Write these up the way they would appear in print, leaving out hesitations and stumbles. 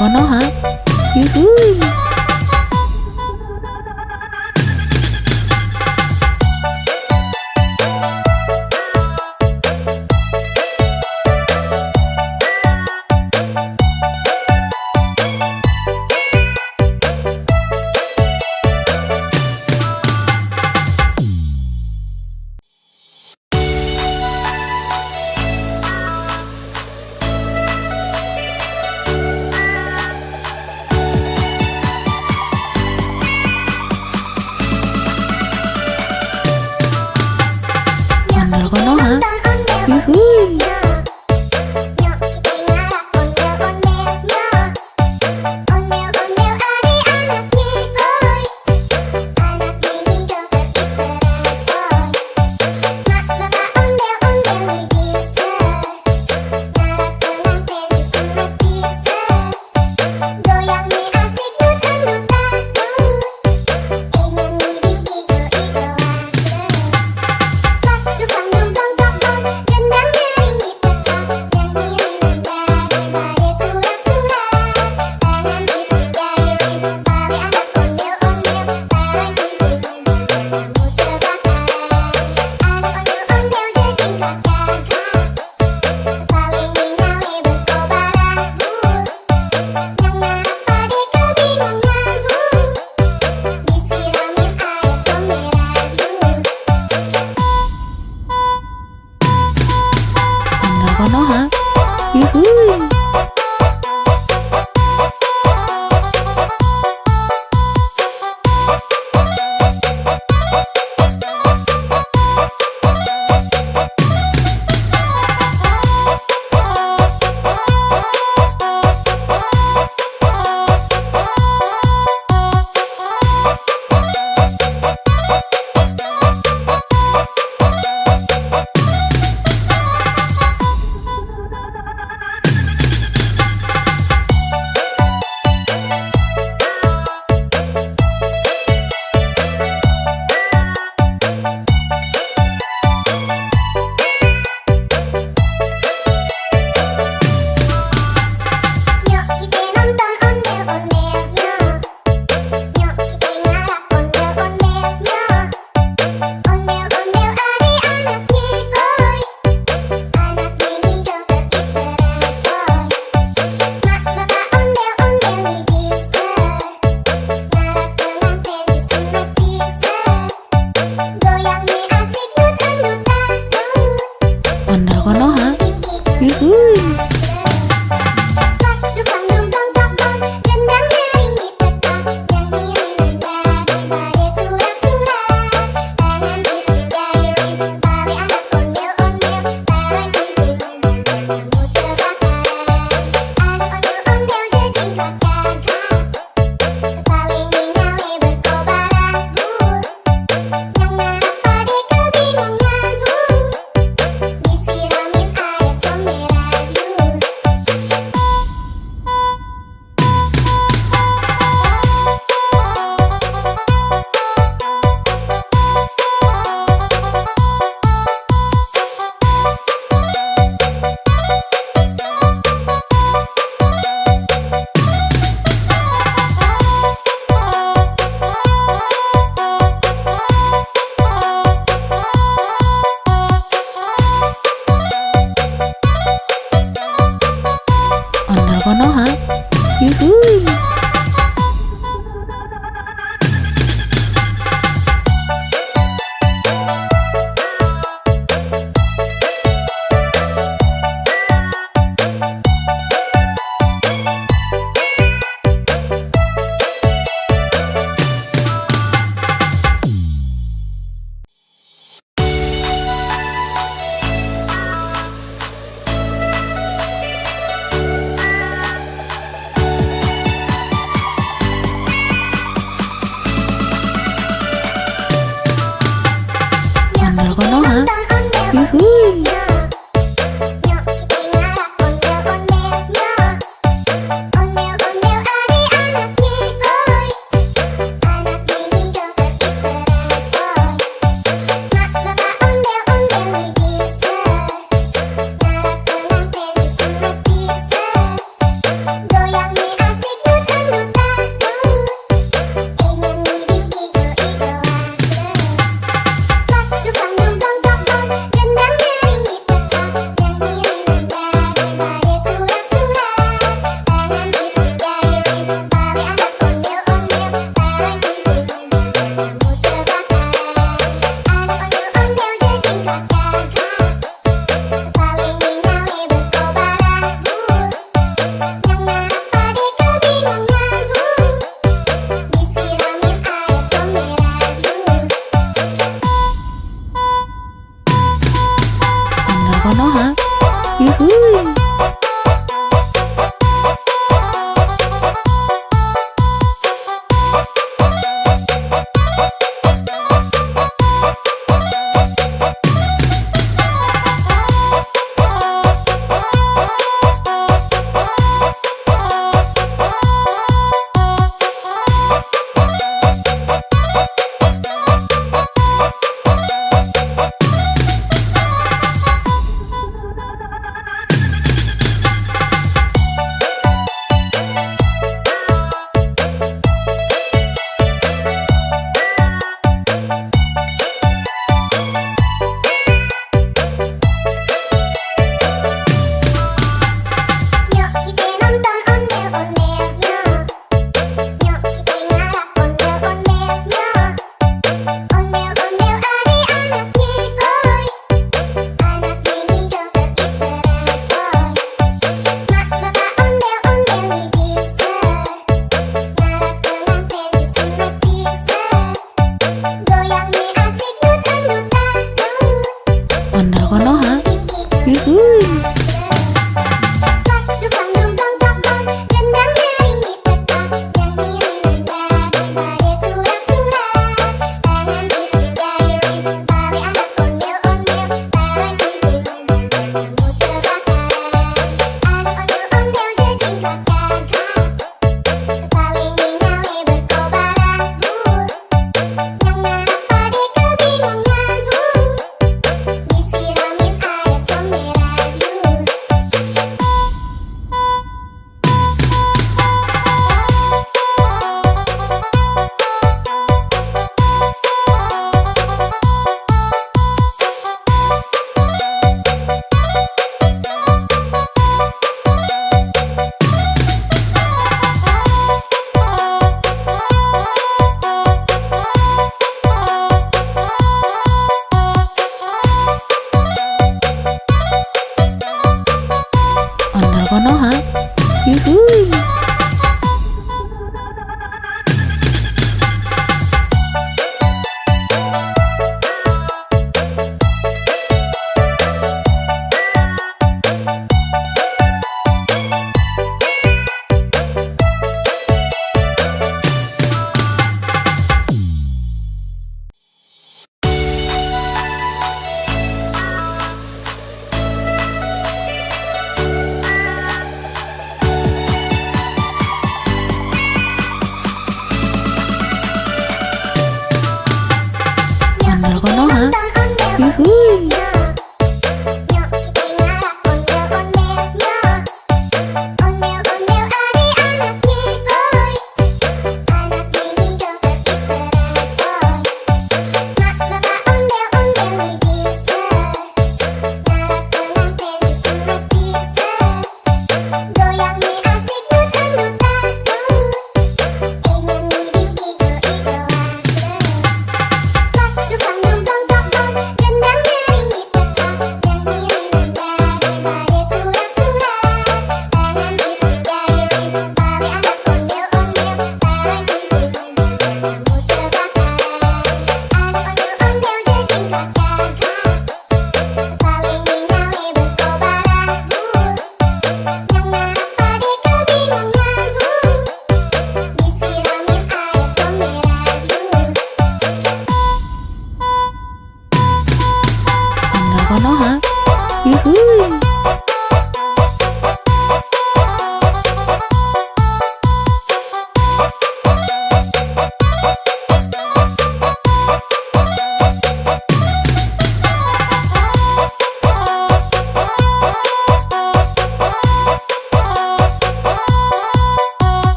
Konoha. Yuhu. Ondel Konoha. Yuhu. Ondel Konoha. Yuhu. Ondel Konoha. Yuhu. Ondel Konoha. Yuhu. Ondel Konoha. Yuhu.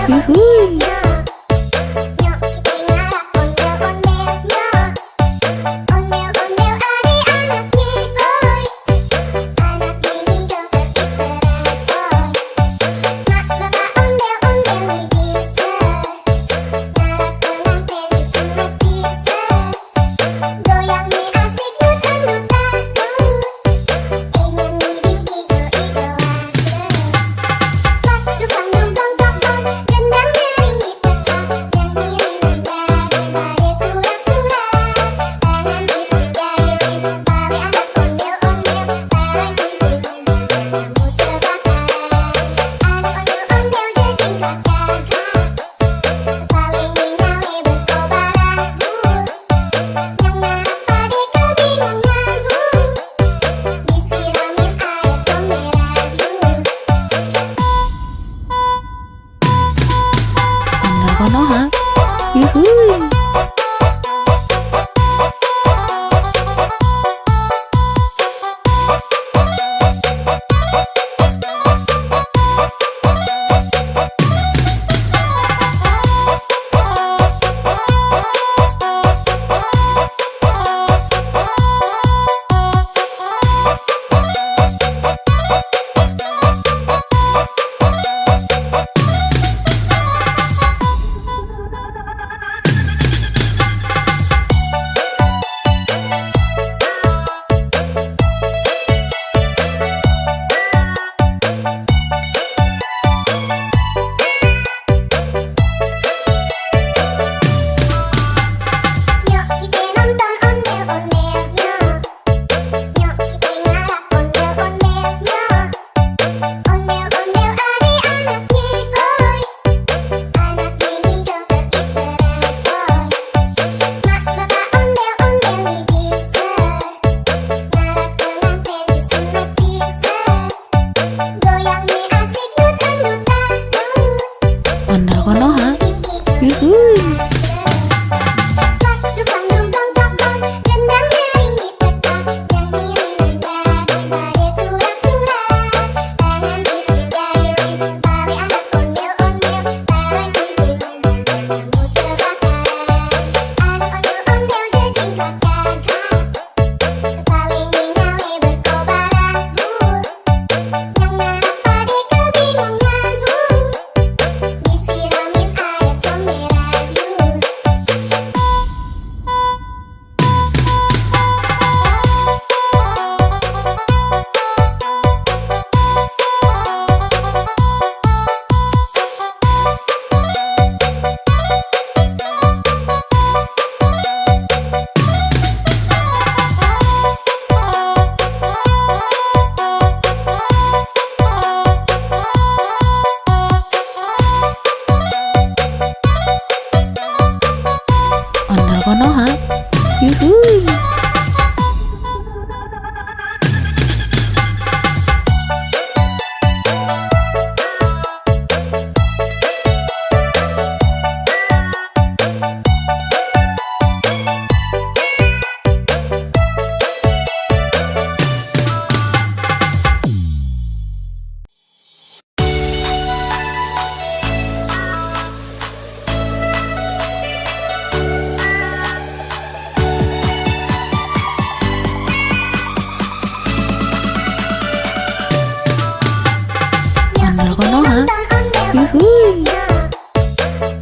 yuhu. Nyok kita ngarak ondel-ondelnya, ondel-ondel ade anaknya boy, anak ini joget diteresoy. Mak bapak ondel-ondel nih bisa, ngarak pengantin disunat bisa, goyang nih asik dutang-dutang, ingin ngibing igo-igo pas dukang dong dong dong dong, gendang nyaring ditetak, yang ngiring nada daripada surak-surak, tangan bisik jaririn, balik anak ondel-ondel, bareng kumpul kamu terbakar, anak ondel-ondel jejingkat gagah, paling nyale berkobar agul, yang narak pade kebingungan, disiramin air comberan. Ondel Konoha, yuhu. Nyok kita nonton ondel-ondelnya, nyok kita ngarak ondel-ondelnya, ondel-ondel ade anaknya boy, anak ini joget diteresoy. Mak bapak ondel-ondel nih bisa, ngarak pengantin disunat bisa, goyang nih asik dutang-dutang, Ondel Konoha, yuhu. pas dukang dong dong dong dong, gendang nyaring ditetak, yang ngiring nada daripada surak-surak, tangan bisik jaririn, balik anak ondel-ondel, bareng kumpul kamu terbakar, anak ondel-ondel jejingkat gagah, paling nyale berkobar agul, yang narak pade kebingungan, disiramin air comberan. Ondel Konoha, yuhu. Ondel Konoha, yuhu.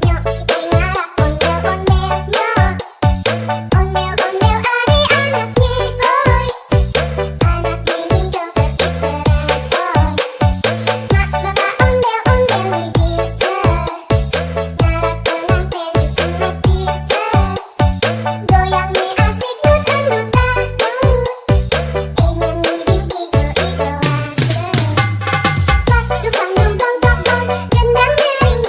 Nyok kita ngarak ondel-ondelnya, ondel-ondel ade anaknya boy, anak ini joget diteresoy. Mak bapak ondel-ondel nih bisa, ngarak pengantin disunat bisa, goyang nih asik dutang-dutang, ingin ngibing igo-igo pas dukang dong dong dong dong, gendang nyaring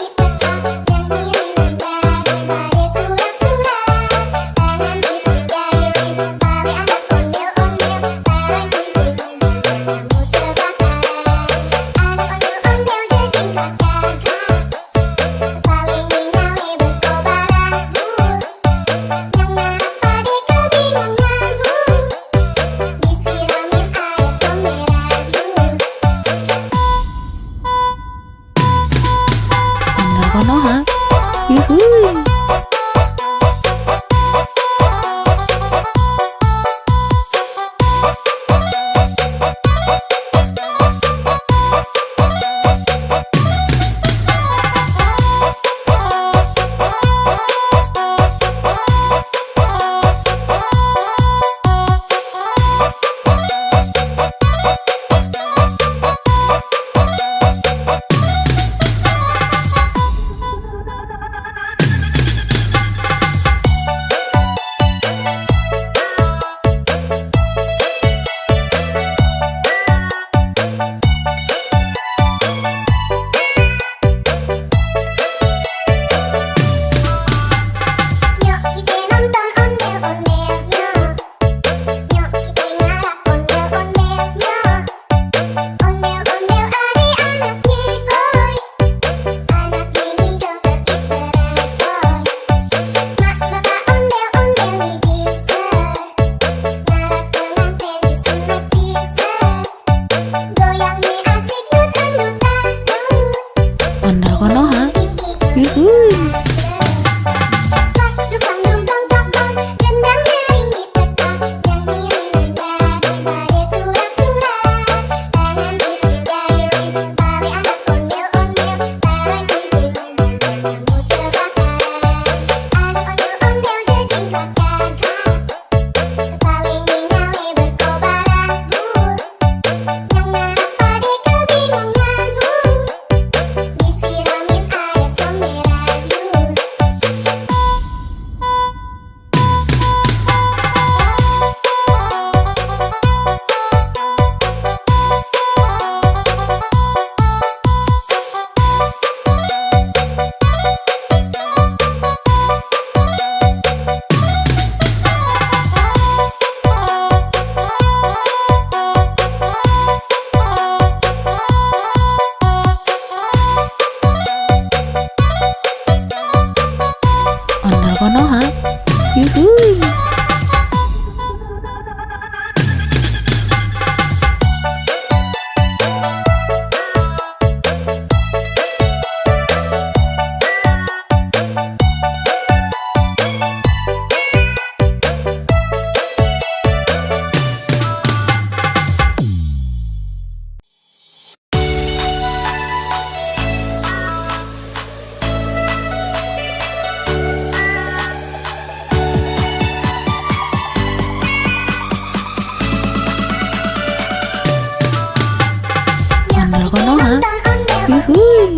yuhu.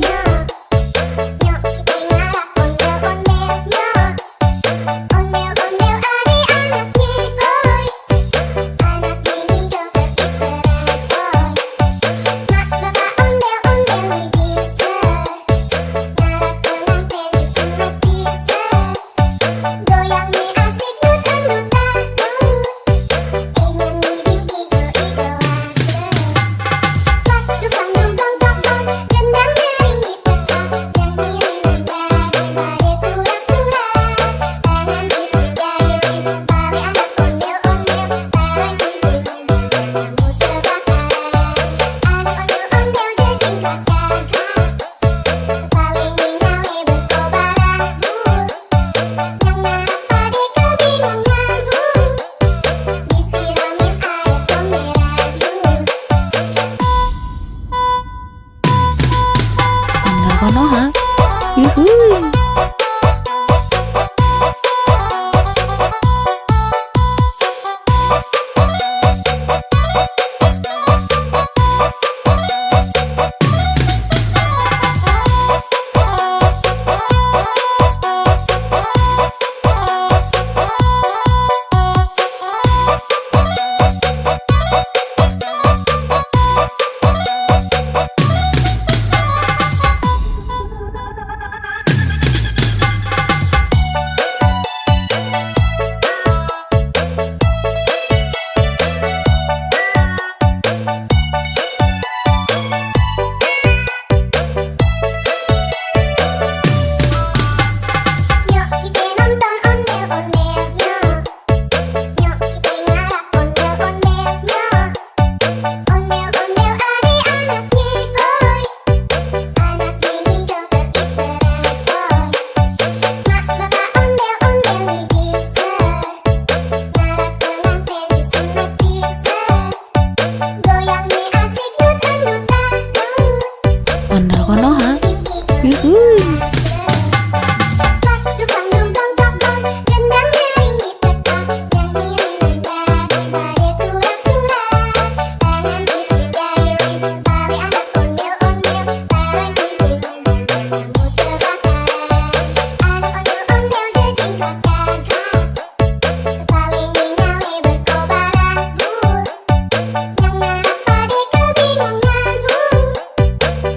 Nyok kita ngarap ondel-ondelnya. Ondel-ondel adik-anaknya boy. Anak ini joget diterasoi. Mak bapak ondel-ondel bisa. Ngarap pengantin disunat bisa. Goyang nih asik dut-dut dangdut. Ingin ngibing igo-igo pas dukang dumplong topong. Gendang nyaring dipetak. Yang ngiring nada surak-surak. Tangan bisik jari tali anak ondel-ondel. Barang kumpul kamu terbakar. Anak ondel-ondel jejing kakak. Paling nyale berkobar anggur. Yang ngarap pade kebingungan. Disiramin air comberan. Ondel konoha, yuhu. Nyok kita nonton ondel-ondelnya. Nyok kita ngarap ondel-ondelnya. Ondel-ondel adik-anaknya boy. Anak ini joget diterasoi. Mak bapak ondel-ondel bisa. Ngarap pengantin disunat bisa. Goyang nih asik dut-dut dangdut. Ondel konoha, yuhu. pas dukang dumplong topong. Gendang nyaring dipetak. Yang ngiring nada surak-surak. Tangan bisik jari tali anak ondel-ondel. Barang kumpul kamu terbakar. Anak ondel-ondel jejing kakak. Paling nyale berkobar anggur. Yang ngarap pade kebingungan.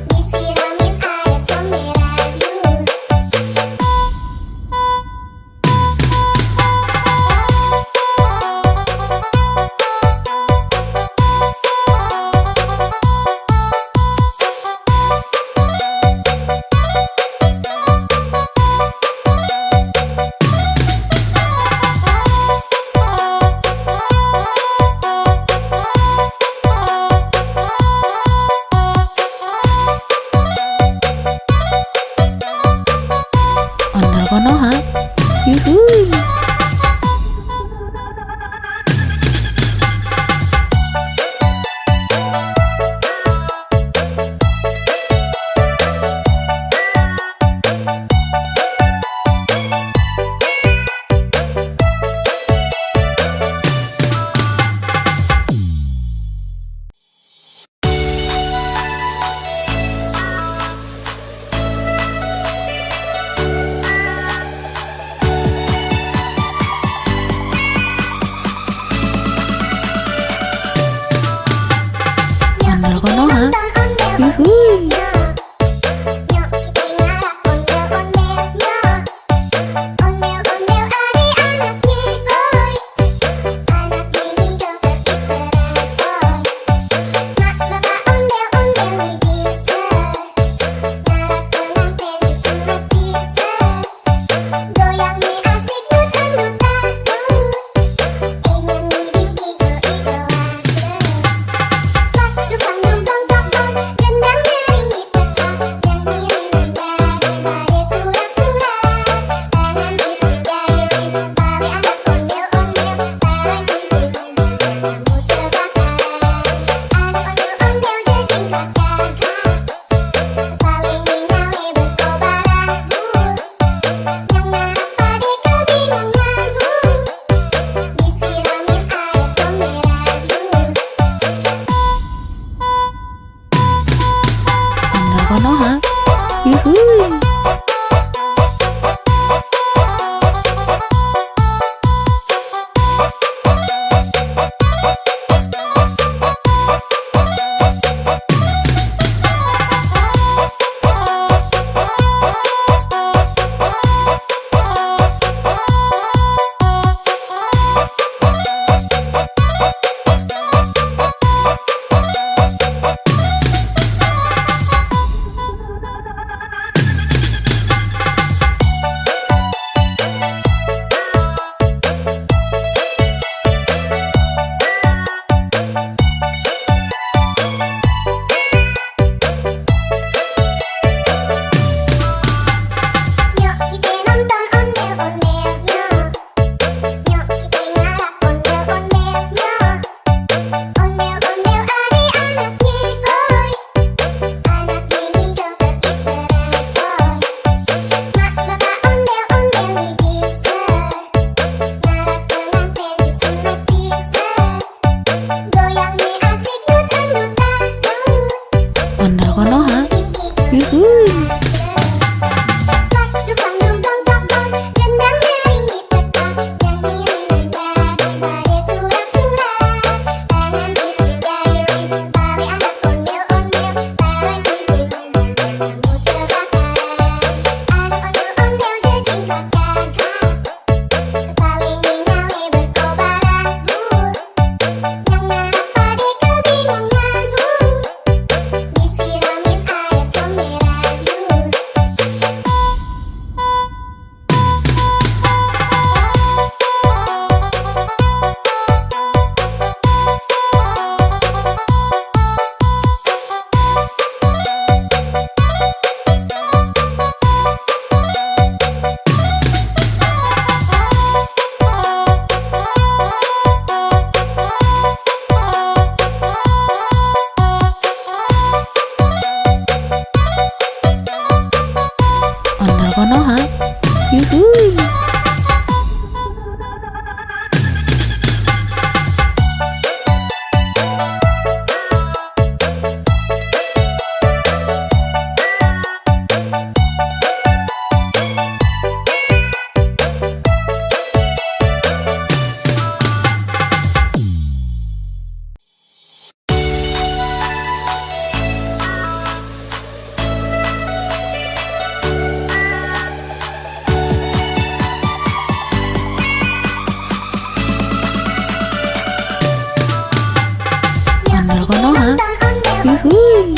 Disiramin air comberan. Ondel konoha, yuhu. Ondel konoha, yuhu. Nyok kita ngarap ondel-ondelnya. Ondel-ondel adik-anaknya boy. Anak ini joget diterasoi. Mak bapak ondel-ondel bisa. Ngarap pengantin disunat bisa. Goyang nih asik dut-dut dangdut. Ingin ngibing igo-igo pas dukang dumplong topong. Gendang nyaring Konoha. Yuhu. Ondel Konoha. Yuhu. Ondel Konoha. Yuhu.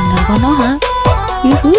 Ondel Konoha. Yuhu.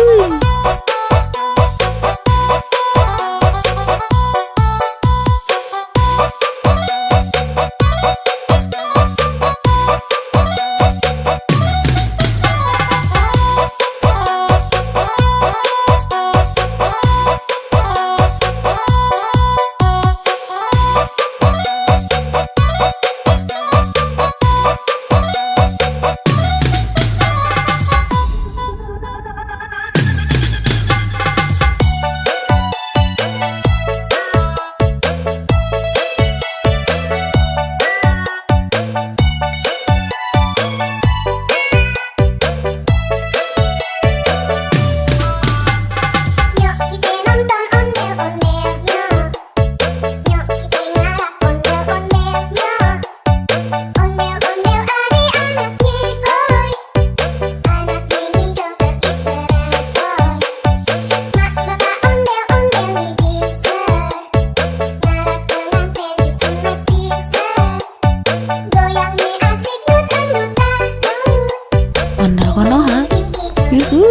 Ondel Konoha. Yuhu.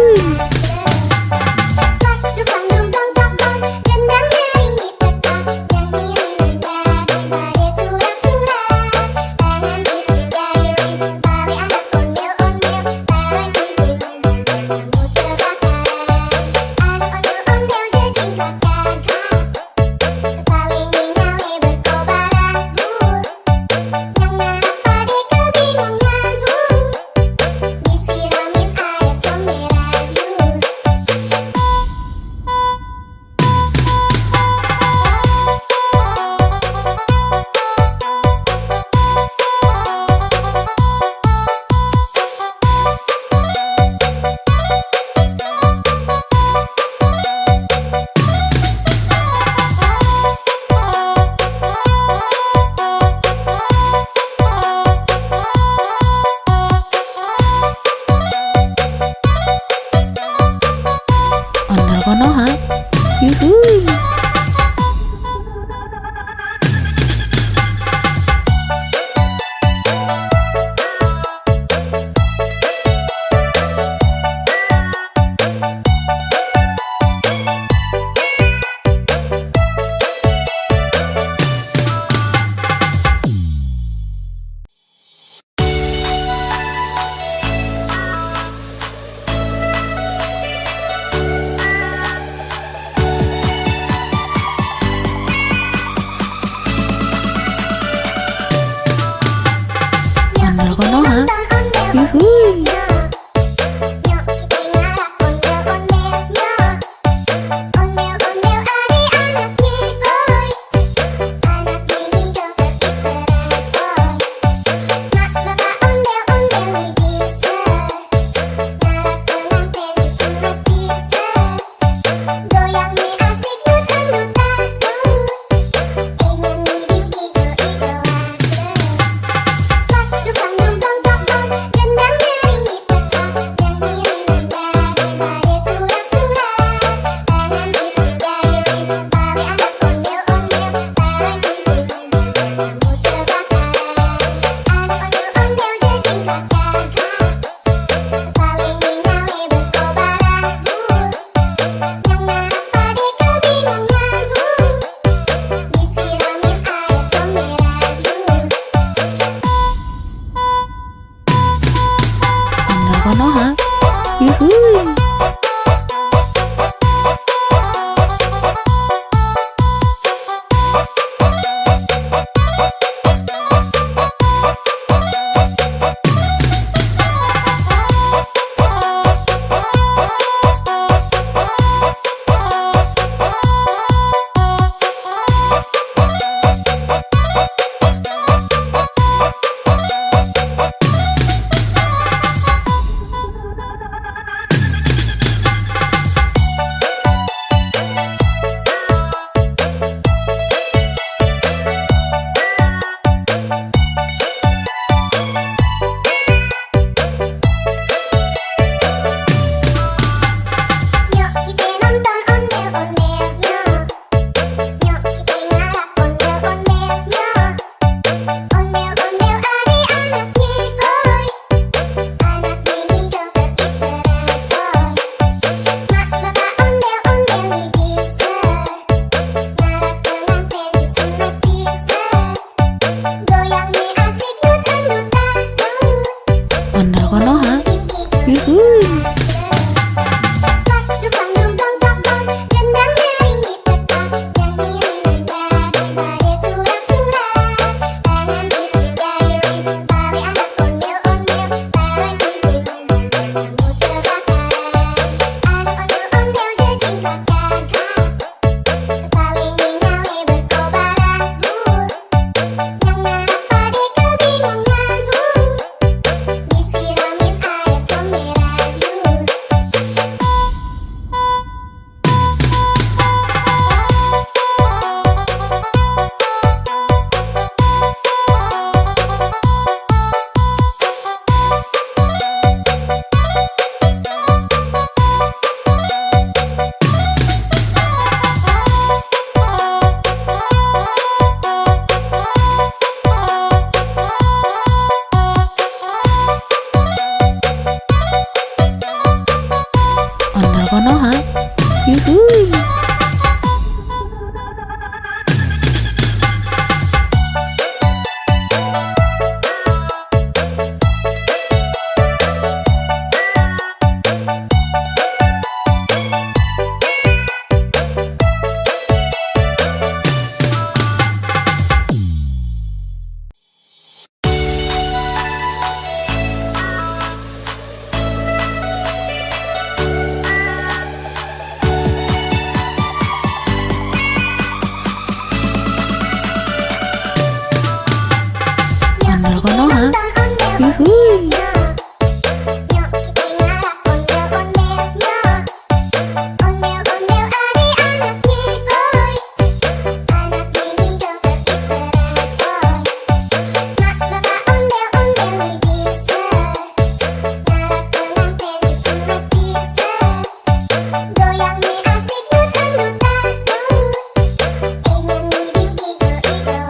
Disiramin air comberan. Konoha. Yuhu. Nyok kita nonton ondel-ondelnya. Nyok kita ngarap ondel-ondelnya. Ondel-ondel adik-anaknya boy. Anak mini joget terbaru. Mak bapak ondel-ondel nih bisa. Ngarap pengantin disunat bisa. Goyang nih asik dut-dut dangdut. Ondel Konoha. Yuhu. Disiramin air comberan yuk. Ondel Konoha. Yuhu. Ondel Konoha. Yuhu. Nyok kita ngarap ondel-ondelnya. Ondel-ondel adik-anaknya boy. Anak mini joget terbaru. Mak bapak ondel-ondel nih bisa. Ngarap pengantin disunat bisa. Goyang nih asik dut-dut dangdut. Ingin nih igo-igo aja.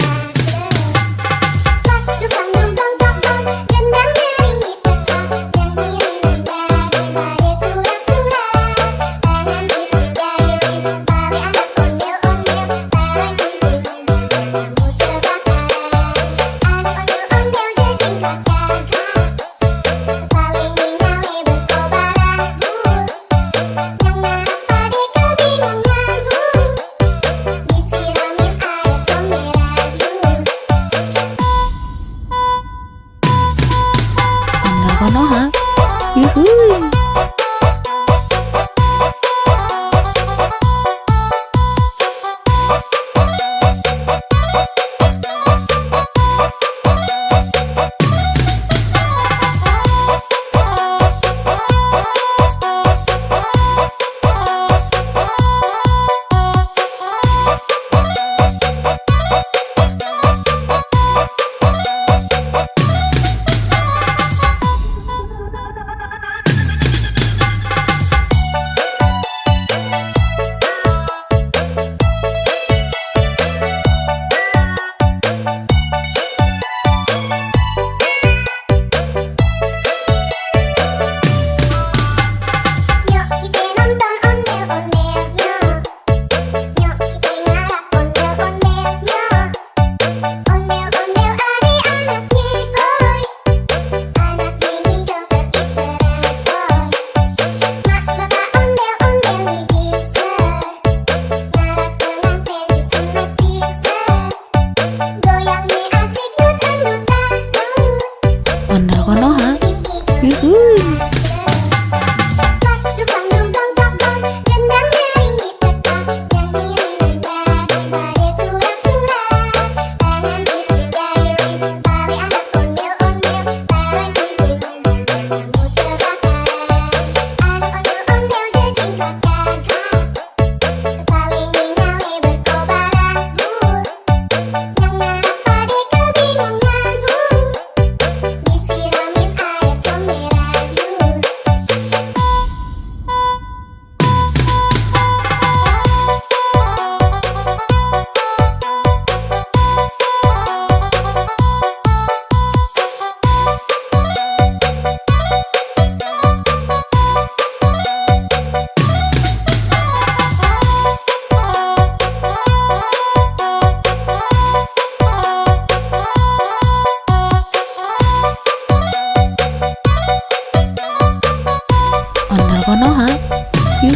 Ondel Konoha. Yuhu.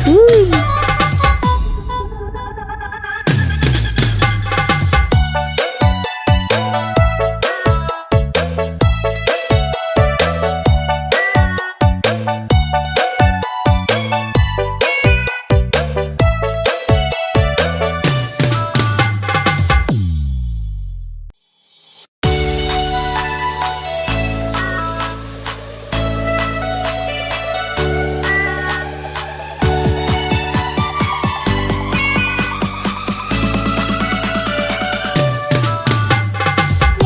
Yuhu.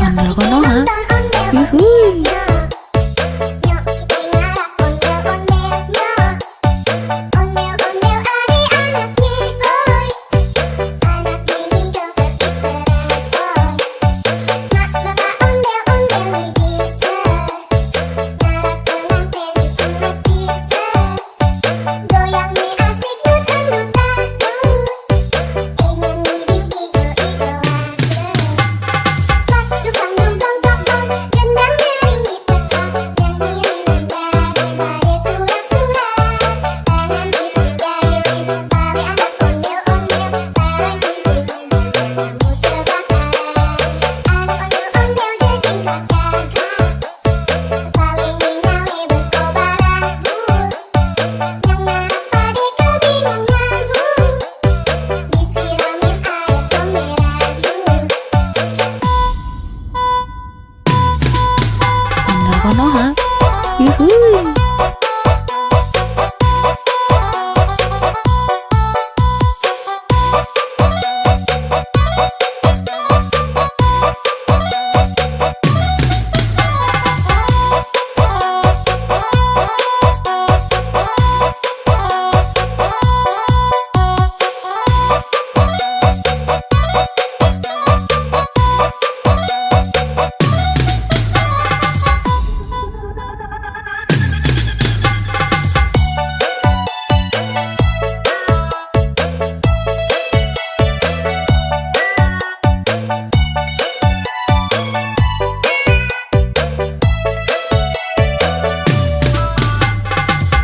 Ondel Konoha. Yuhu. Nyok kita ngarap ondel-ondelnya. Ondel-ondel adik-anaknya boy. Anak ini joget terbaru. Mak bapak ondel-ondel bisa. Ngarap pengantin disunat bisa. Goyang nih asik nutang-nutang. Ingin ngibing igo-igoan. Dukang dong dong dong dong, gendang nyaring di tempat, yang ngiring nada surak-surak. Tangan bisik jaririn, tali anak ondel-ondel, tarik kunting kamu terbakar. Anak ondel-ondel jejingkat gagak, paling nyale berkobar anggur. Yang ngarap pade kebingungan, disiramin air comberan. Ondel Konoha. Yuhu.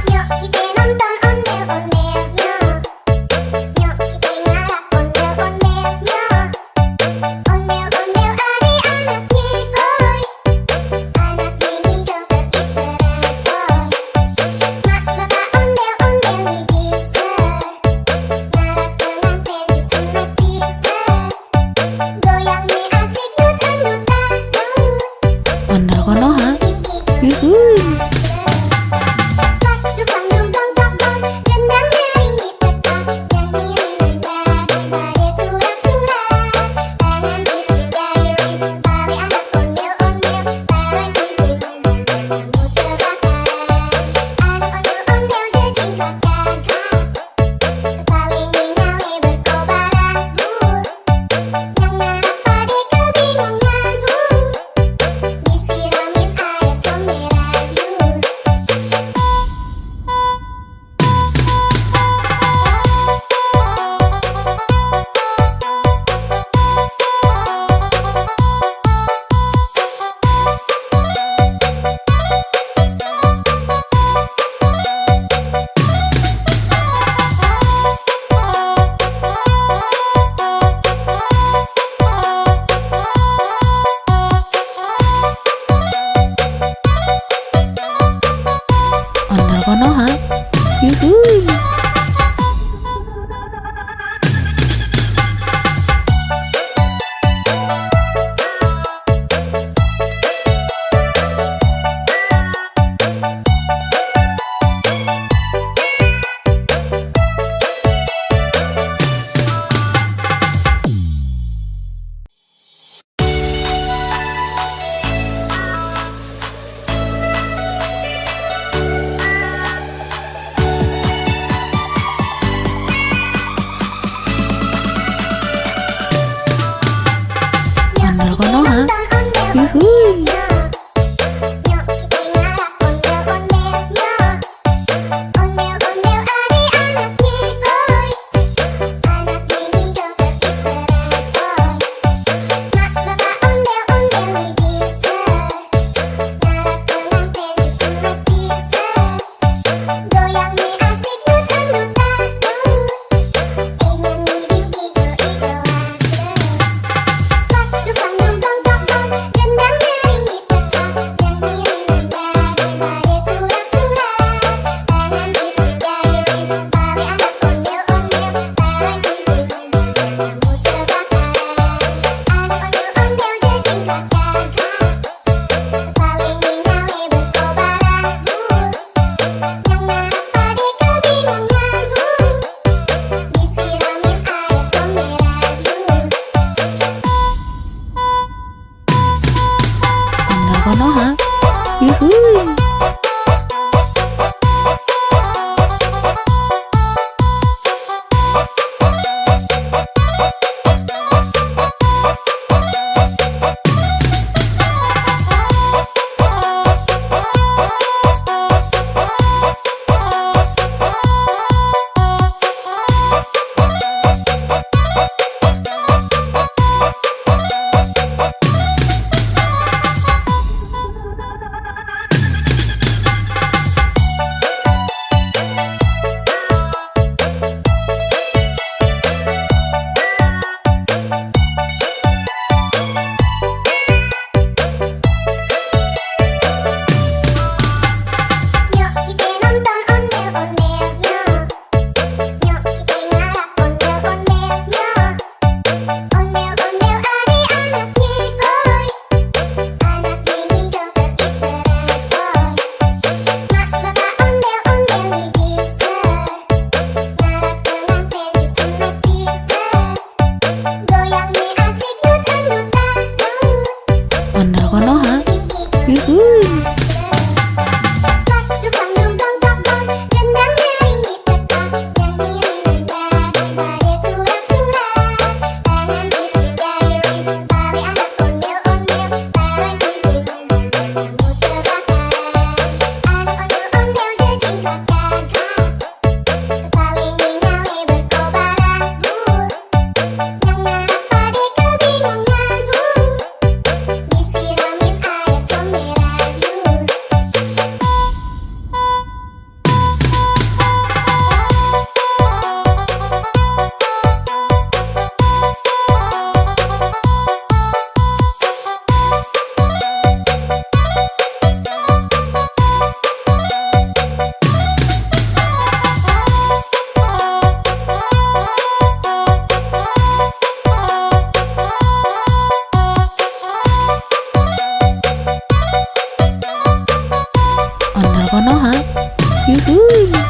Nyok kita nonton ondel-ondelnya. Nyok kita ngarap ondel-ondelnya. Ondel-ondel adik-anaknya boy. Anak ini joget terbaru. Mak bapak ondel-ondel bisa. Ngarap pengantin disunat bisa. Goyang nih asik nutang-nutang. Ondel Konoha. Yuhu. Dukang dong dong dong dong, gendang nyaring di tempat, yang ngiring nada surak-surak. Tangan bisik jaririn, tali anak ondel-ondel, tarik kunting kamu terbakar. Anak ondel-ondel jejingkat gagak, paling nyale berkobar anggur. Yang ngarap pade kebingungan, disiramin air comberan. Ondel Konoha. Yuhu. Yuhu.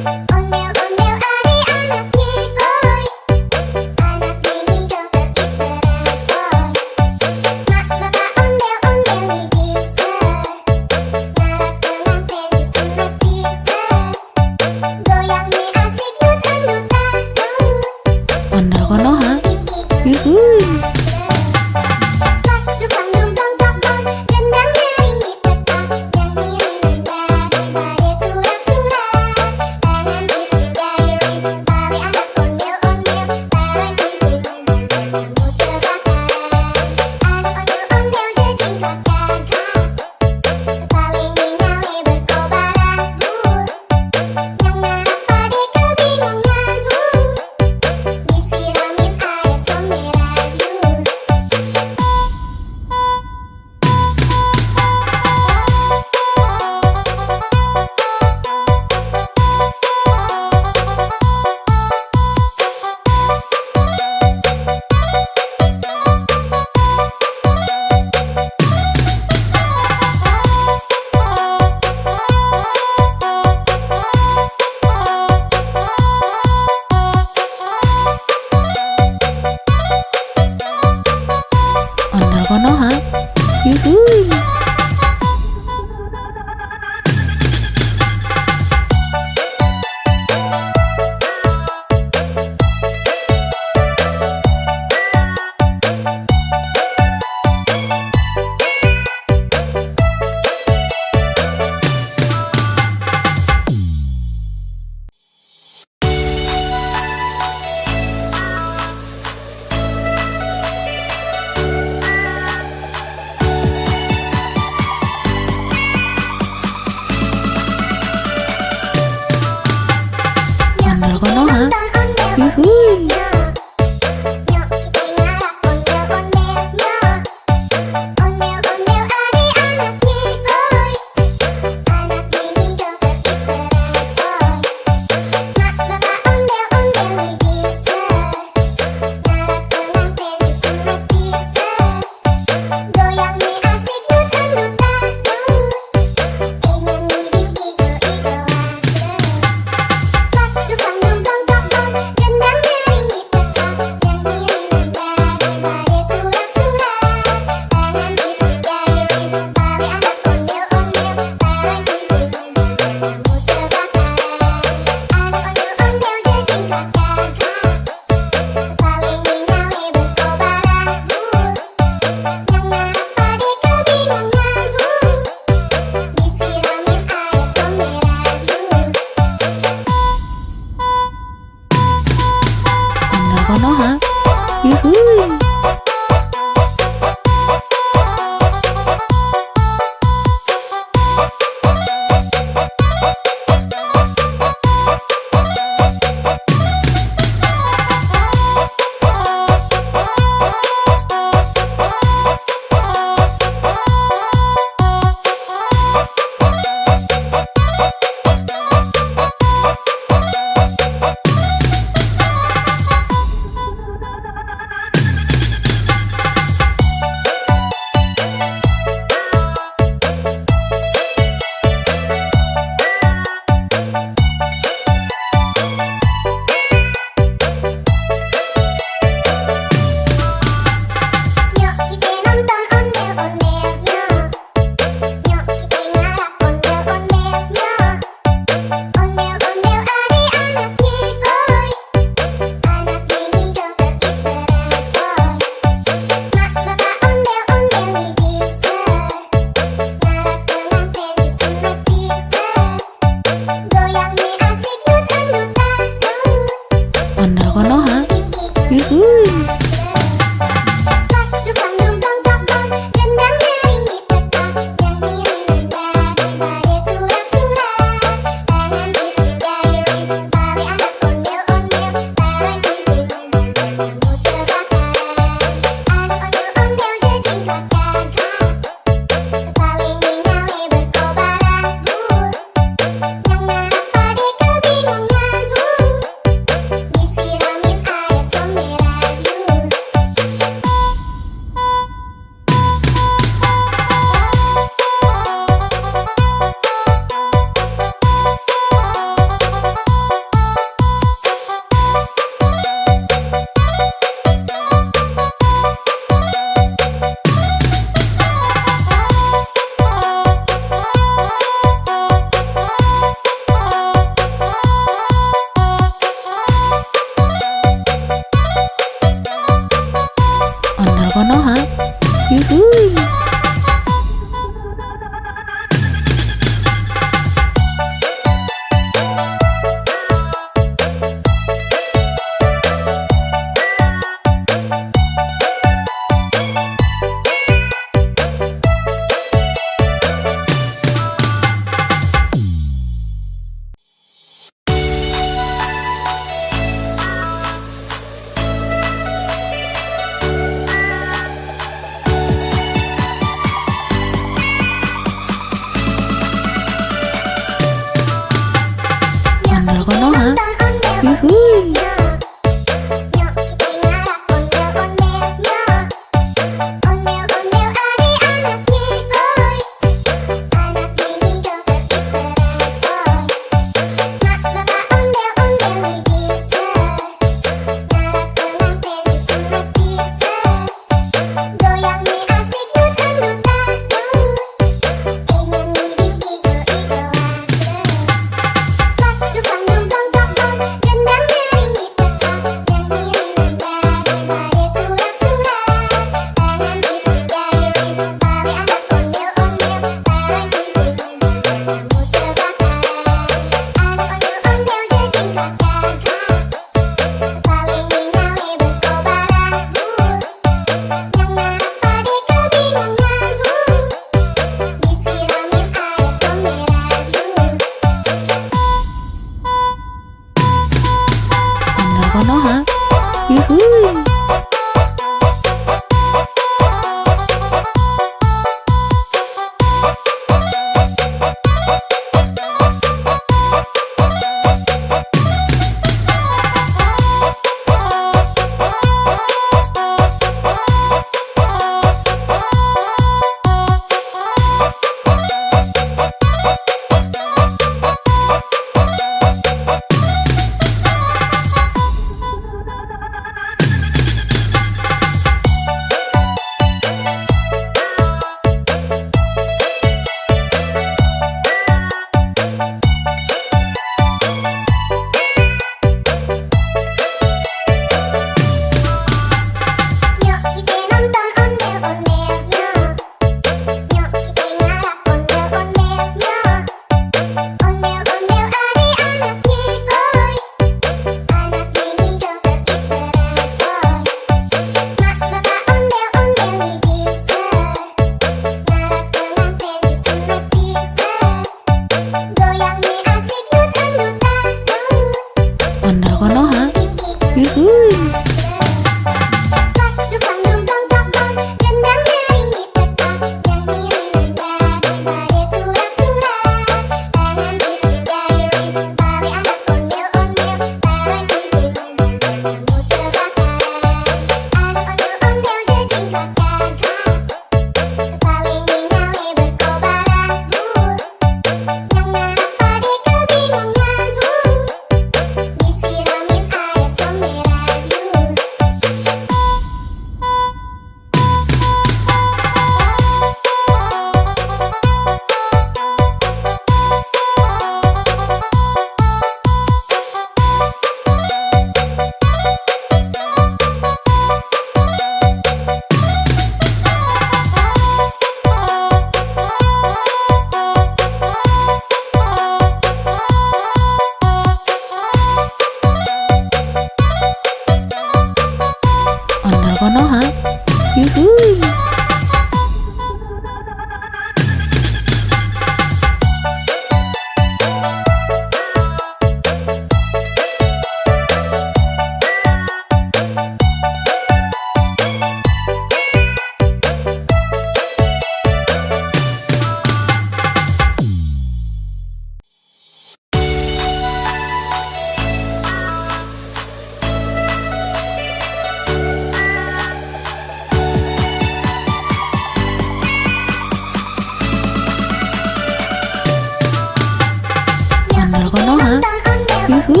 Yuhu.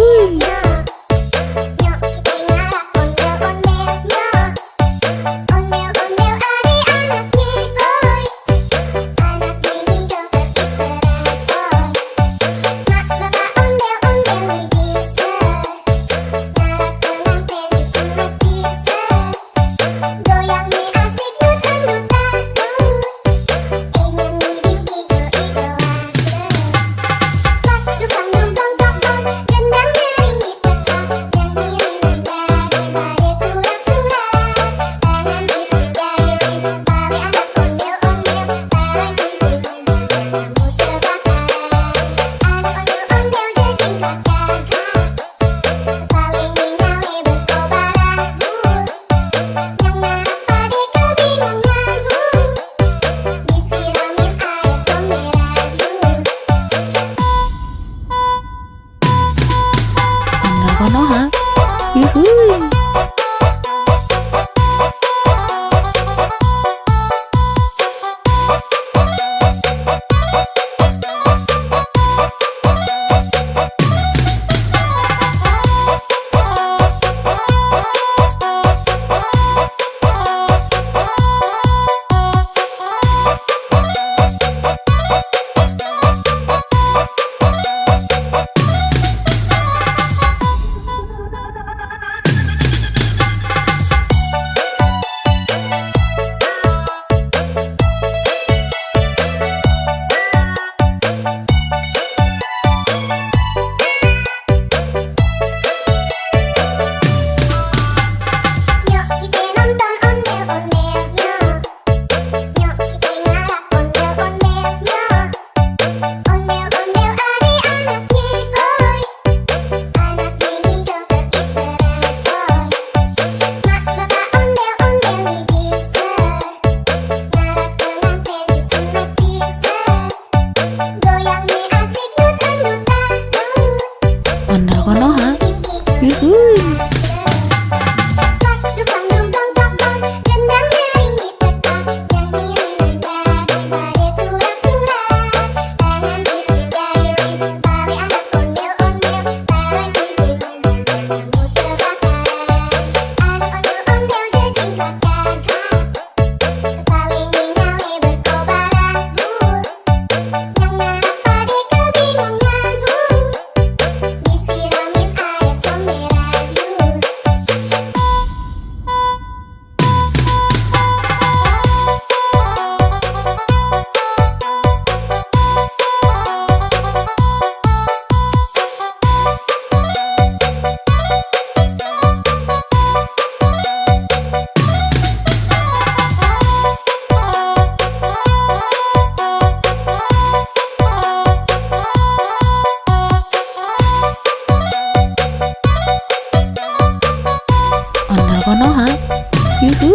Nyok kita ngarak ondel-ondelnya. Ondel-ondel adik-anaknya boy. Anak mini joget diperasoy. Mak bapak ondel-ondel nih bisa. Ngarak pengantin disunat bisa. Goyang nih asik dut-dut-dut. Nyanyi bing igo-igo Pas dukang dong dong dong dong. Gendang nyaring diteka. Nyanyi rinanda daripada surak-surak. Tangan isi jari pale anak ondel-ondel. Barang kumpul kamu terbakar. Anak ondel-ondel jajing kakak. Kepala nyale berkobar anggur. Yang ngarap pade kebingungan. Disiramin air comberan. Ondel Konoha. Yuhu. Nyok kita nonton ondel-ondelnya. Nyok kita ngarak ondel-ondelnya. Ondel-ondel adik-anaknya boy. Anak mini joget diperasoy. Mak bapak ondel-ondel nih bisa. Ngarak pengantin disunat bisa. Goyang nih asik dut-dut-dut. Ondel Konoha. Yuhu. Pas dukang dong dong dong dong. Gendang nyaring diteka. Nyanyi rinanda daripada surak-surak. Tangan isi jari pale anak ondel-ondel. Barang kumpul kamu terbakar. Anak ondel-ondel jajing kakak. Kepala nyale berkobar anggur. Yang ngarap pade kebingungan. Disiramin air comberan. Ondel Konoha. Yuhu.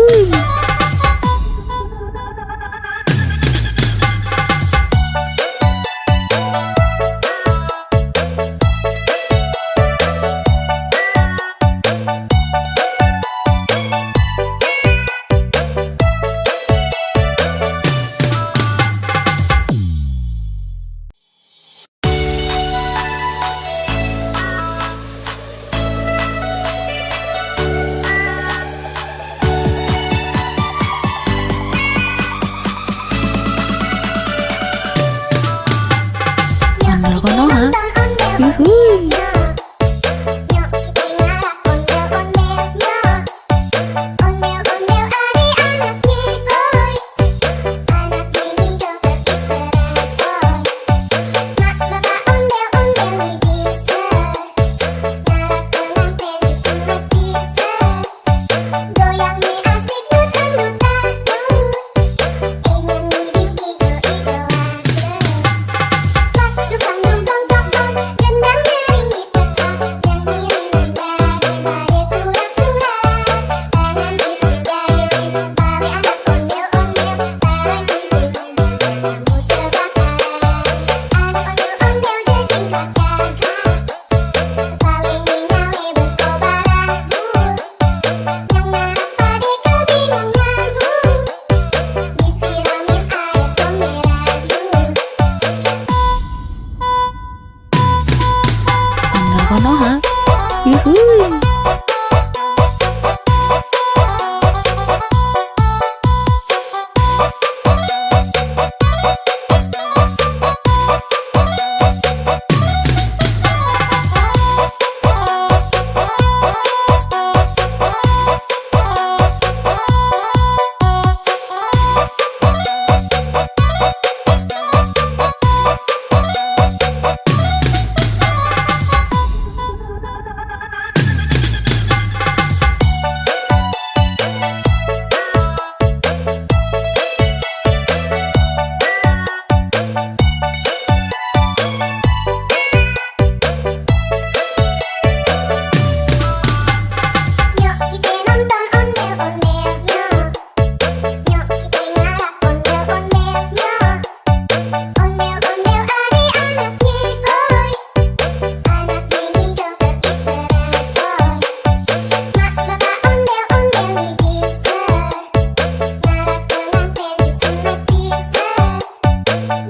Ondel Konoha. Yuhu. Nyok kita ngarak ondel-ondelnya. Ondel-ondel adik-anaknya boy. Anak mini joget diperasoy. Mak bapak ondel-ondel nih bisa. Ngarak pengantin disunat bisa. Goyang nih asik dut-dut-dut. Nyanyi bing igo-igo Pas dukang dong dong dong dong. Gendang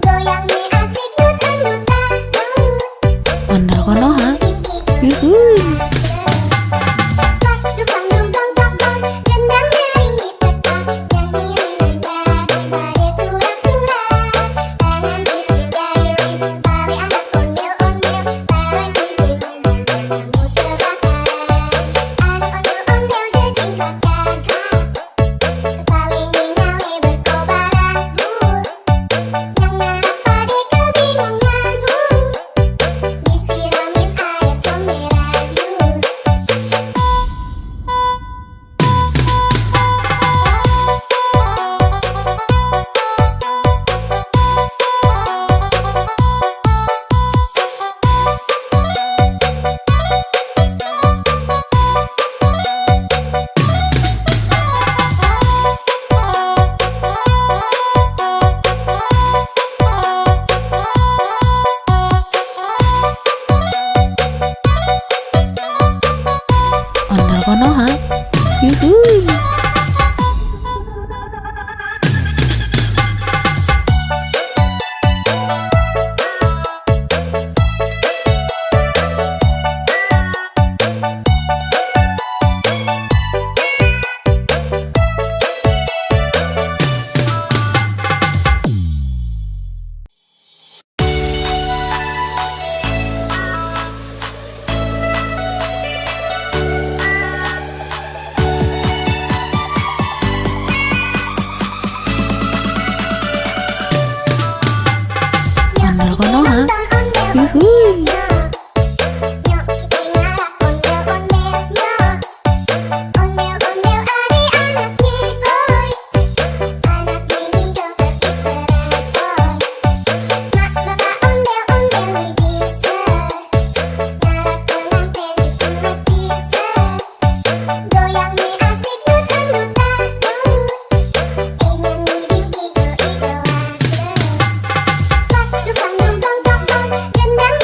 Goyang nih asik dut-dut-dut. Ondel Konoha. Yuhu. Dukang dum dong dong dong, gendang nyaring di petak, nyanyi rinda daripada surak-surak. Tangan bising jahilin, tali anak ondel-ondel, tarik kuntilan, kamu terbakaran. Anak ondel-ondel jejingkrak gagak, kepaling nyale berkobaran bul. Yang ngarap pade kebingungan disiramin air comberan yuk. Ondel Konoha. Yuhu. Ondel Konoha. Yuhu. Nyok kita ngarap ondel-ondel nyok. Ondel-ondel adik-anaknya boy. Anak mini joget diperasoy. Mak bapak ondel-ondel nih bisa. Ngarap pengantin disunat bisa. Goyang nih asik dut-dut-dut. Nyanyi bing igo-igo akrab. Dukang dum dong dong dong, gendang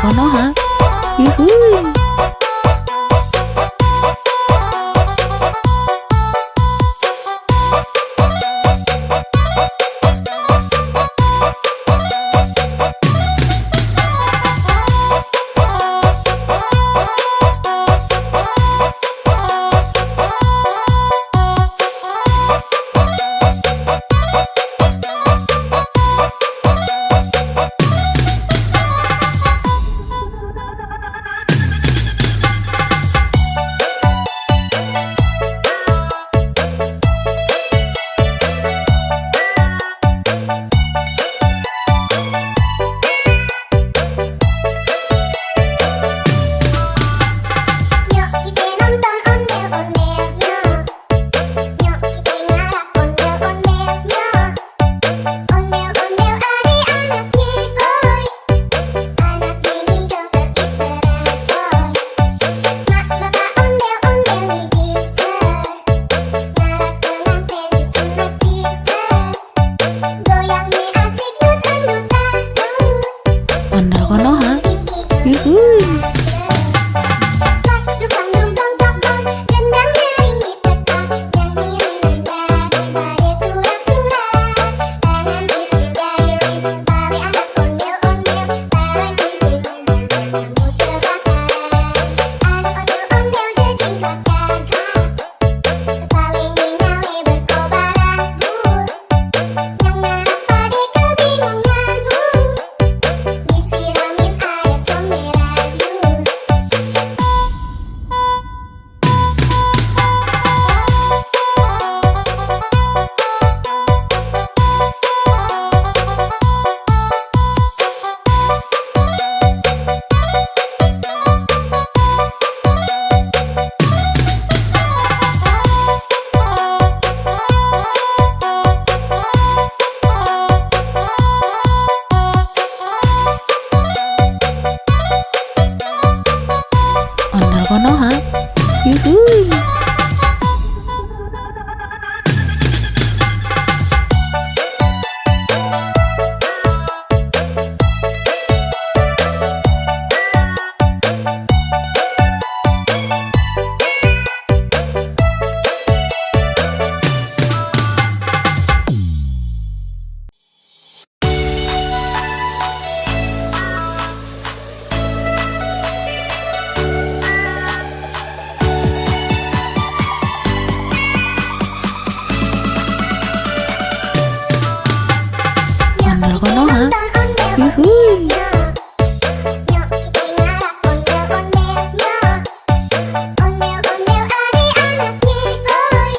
Konoha. Yuhu. Nyok kita nonton ondel-ondelnya. Nyok kita ngarap ondel-ondelnya. Ondel-ondel adik-anaknya boy. Anak ini joget berangsoy. Mak bapak ondel-ondel bisa. Ngarap pengantin disunat bisa. Goyangnya asik dut-dutan. Ondel Konoha. Yuhu. Dukang dong dong dong, gendangnya ringgit tetap, nyanyi rendah surat-surat, tangan bising jahilin, tali anak ondel-ondel, tarik gunting kamu terbakar, anak ondel-ondel jejingkatkan hak, kepalanya nyale berkobaran gul, yang ngarap pade kebingungan disiramin air comberan yuk. Ondel Konoha. Yuhu. Ondel Konoha. Yuhu. Nyok kita ngarap ondel-ondelnya. Ondel-ondel adik-anaknya boy.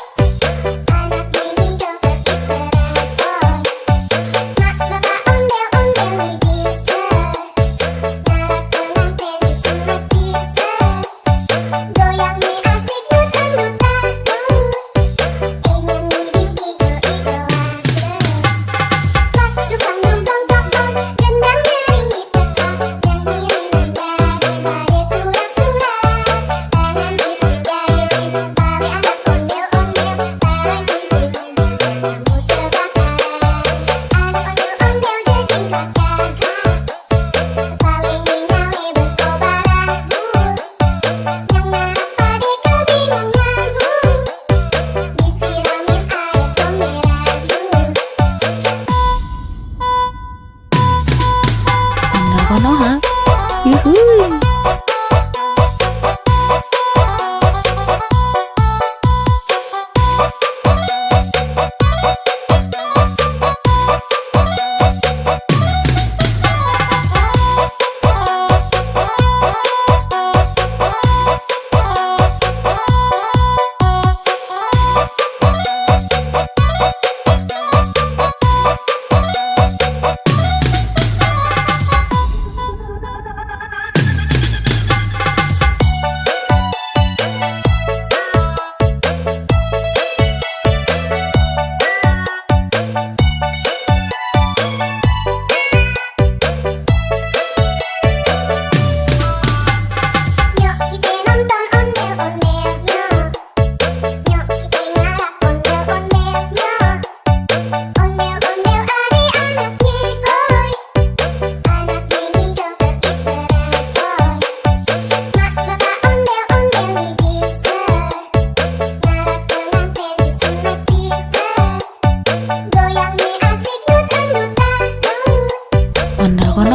Anak ini joget berangsoy. Mak bapak ondel-ondel bisa. Ngarap pengantin disunat bisa. Goyangnya asik dut-dutan. Nyanyi bibit igo-igoan. Dukang dong dong dong dong, gendangnya ringgit tetap, nyanyi rendah daripada surat-surat, tangan bising jahilin, tali anak ondel-ondel, tarik gunting kamu terbakar, anak ondel-ondel jejingkatkan hak, kepalanya nyale berkobaran gul, yang ngarap pade kebingungan disiramin air comberan yuk. Ondel Konoha. Yuhu.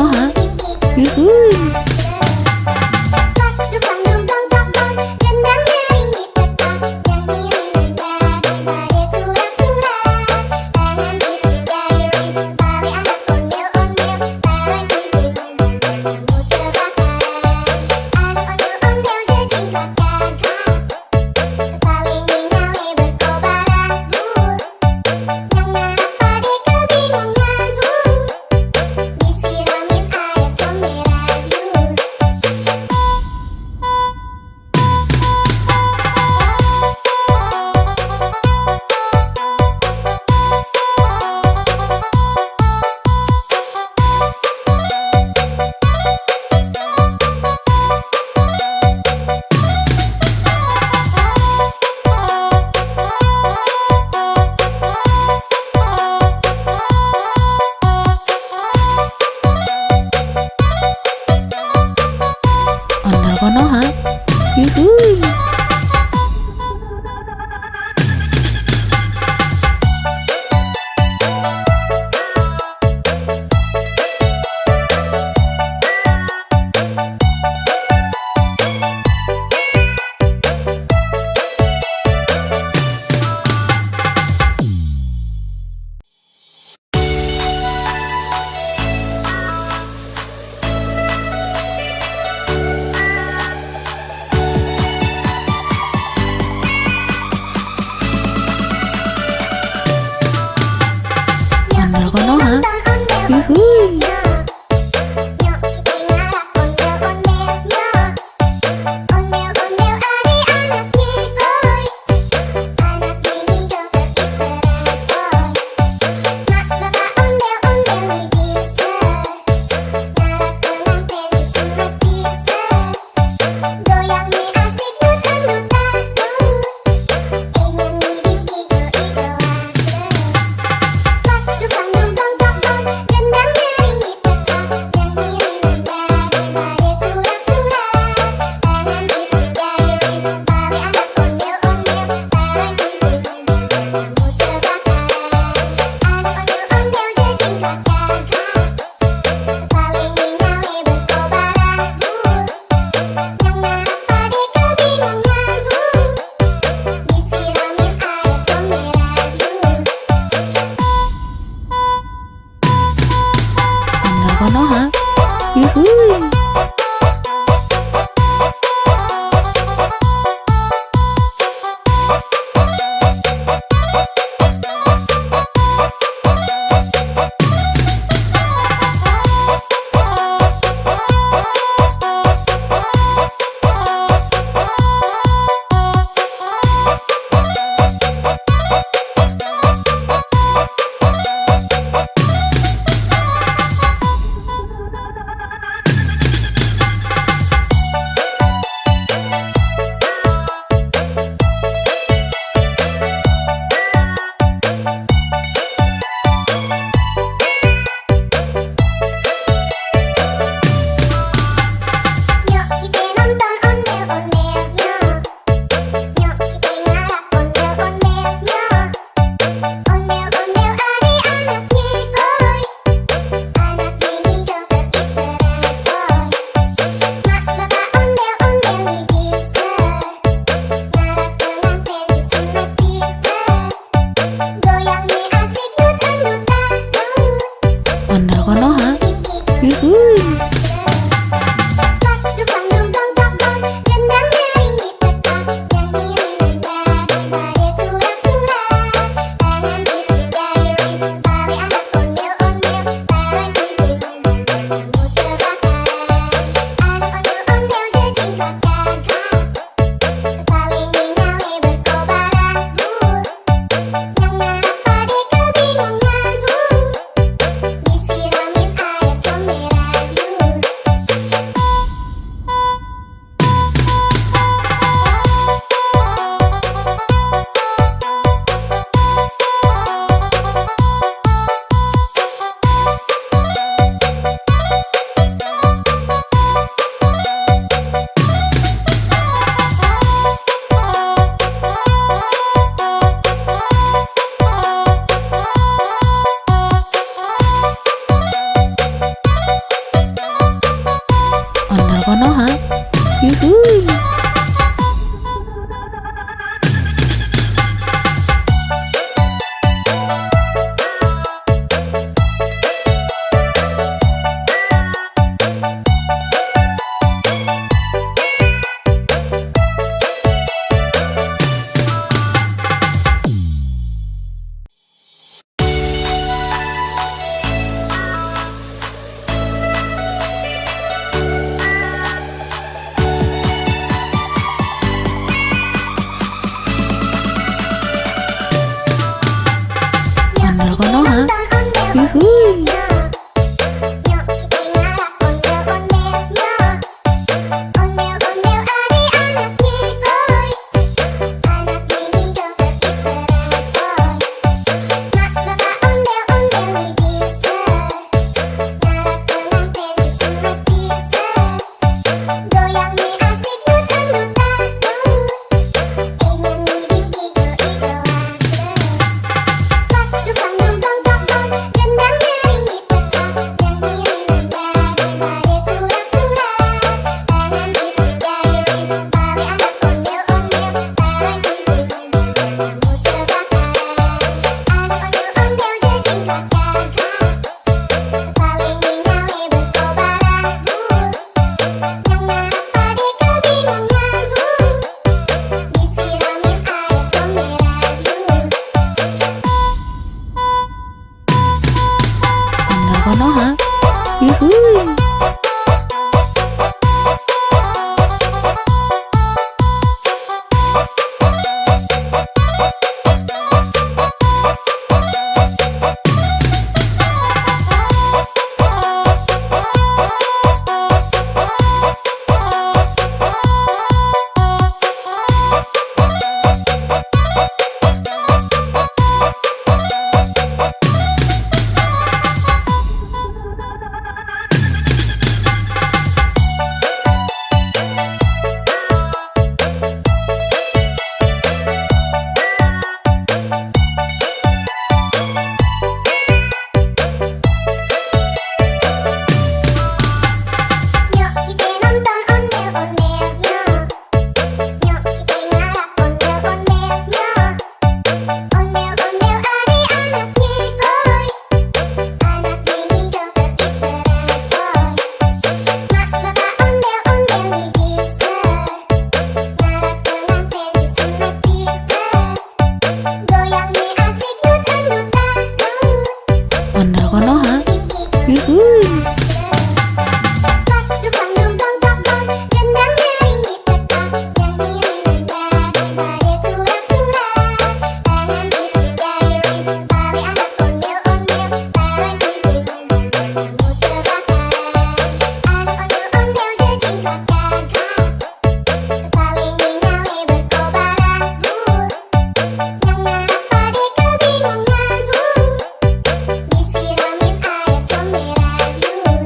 Konoha. Yuhu. Ondel Konoha. Yuhu. Ondel Konoha. Yuhu. Ondel Konoha. Yuhu. Nyok kita nonton ondel-ondelnya. Nyok kita ngarap ondel-ondelnya. Ondel-ondel adik-anaknya, oi. Anak ini joget terbaru. Mak bapak ondel-ondel bisa. Ngarap pengantin disunat bisa. Goyangnya asik dut-dut. Ondel Konoha. Yuhu. Disiramin air comberan. Yuhu. Nyok kita nonton ondel-ondelnya. Nyok kita ngarap ondel-ondelnya. Ondel-ondel adik-anaknya boy. Anak ini joget terbaru boy. Mak bapak ondel-ondel bisa. Ngarap pengantin disunat bisa. Goyang nih asik dutan-dutan. Ondel Konoha. Yuhu. Dukang dumplong plok-plok, gendang nyaring ditetak. Yang ngiring badai surak-surak. Tangan isi jahilin, tali anak ondel-ondel. Tahan kunting, kamu terbakar. Anak ondel-ondel jejingkrak gagak. Kepala nyali berkobar anggur. Yang ngarap pade kebingungan. Disiramin air comberan yuk.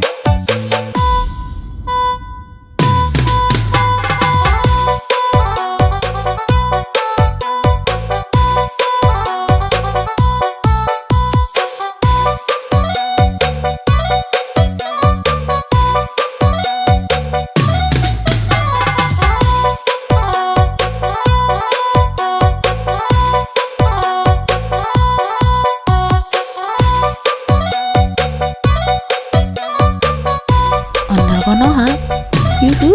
Ondel Konoha. Yuhu.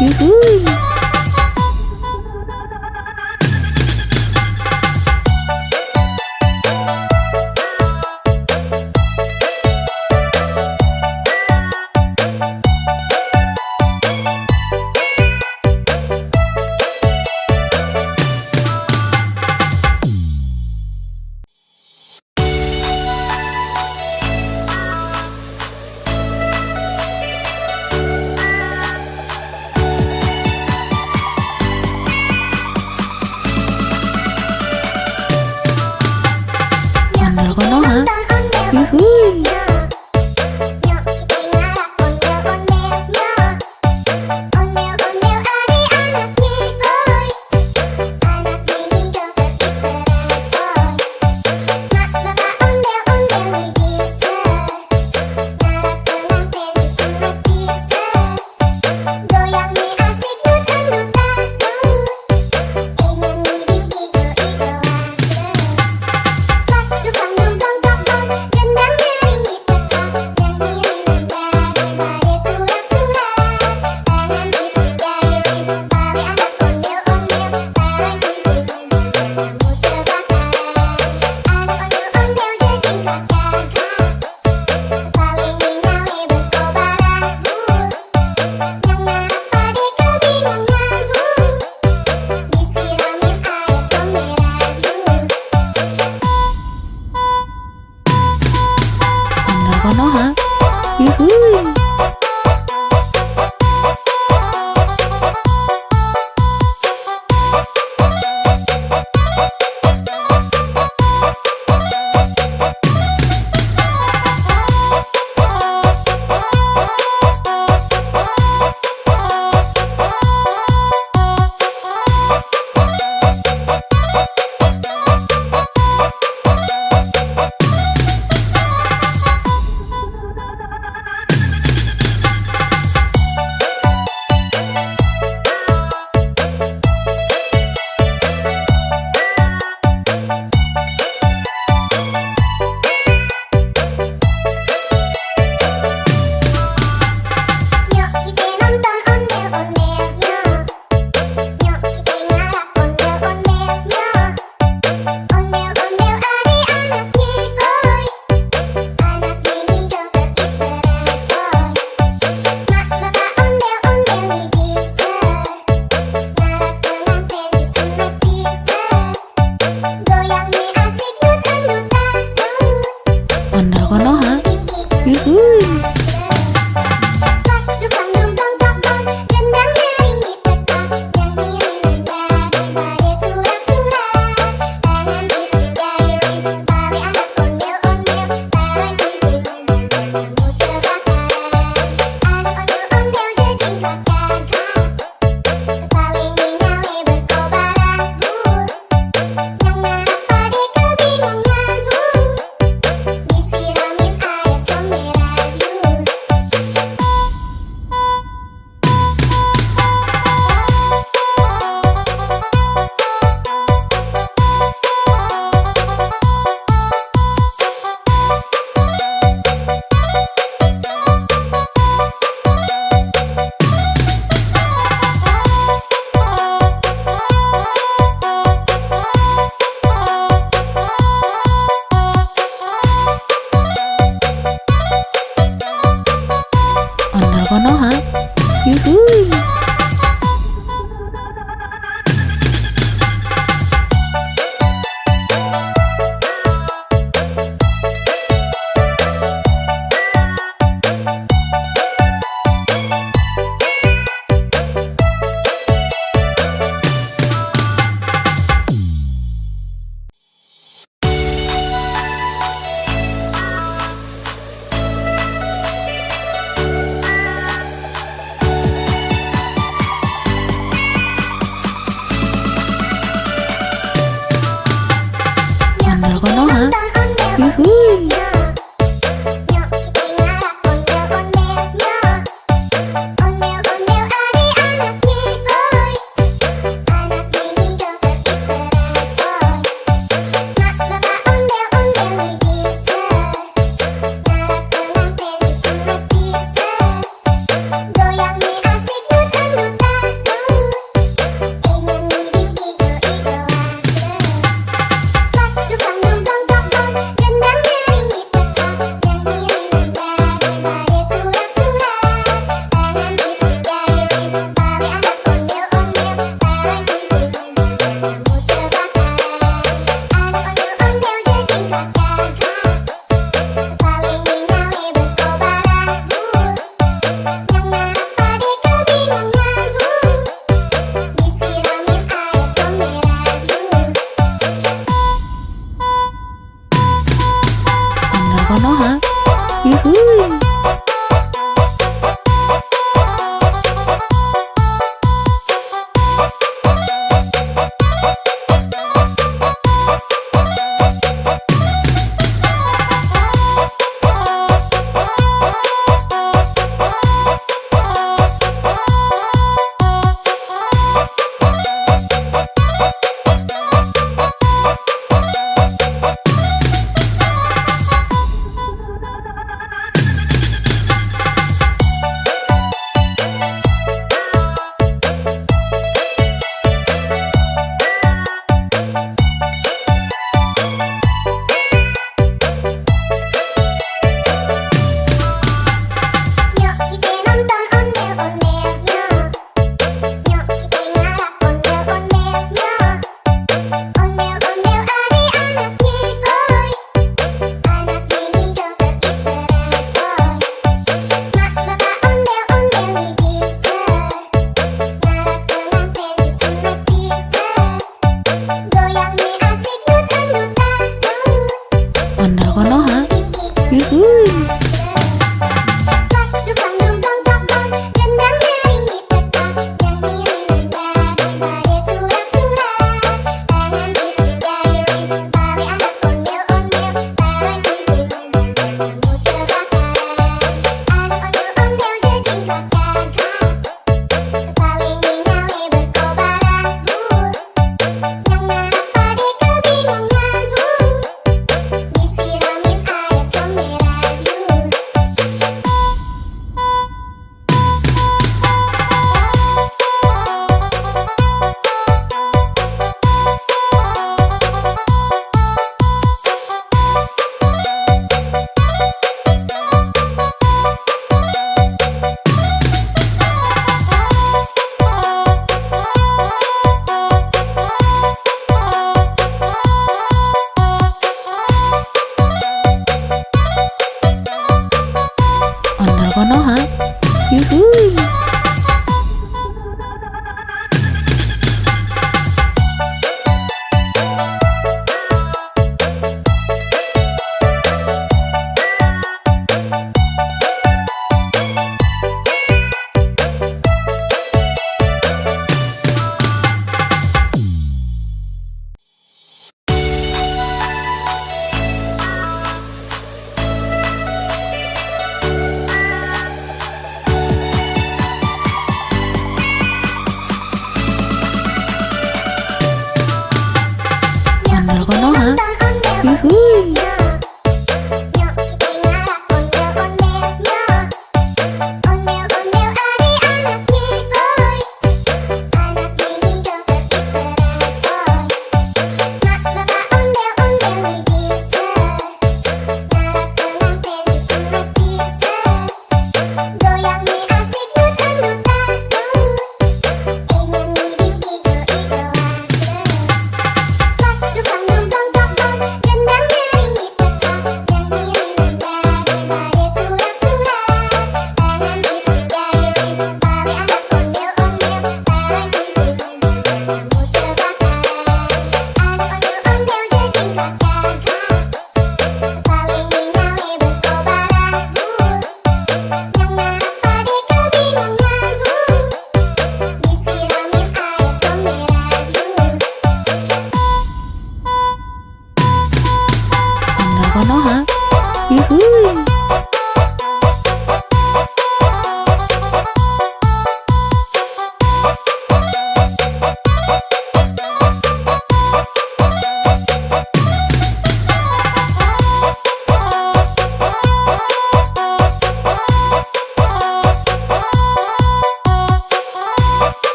Yuhu.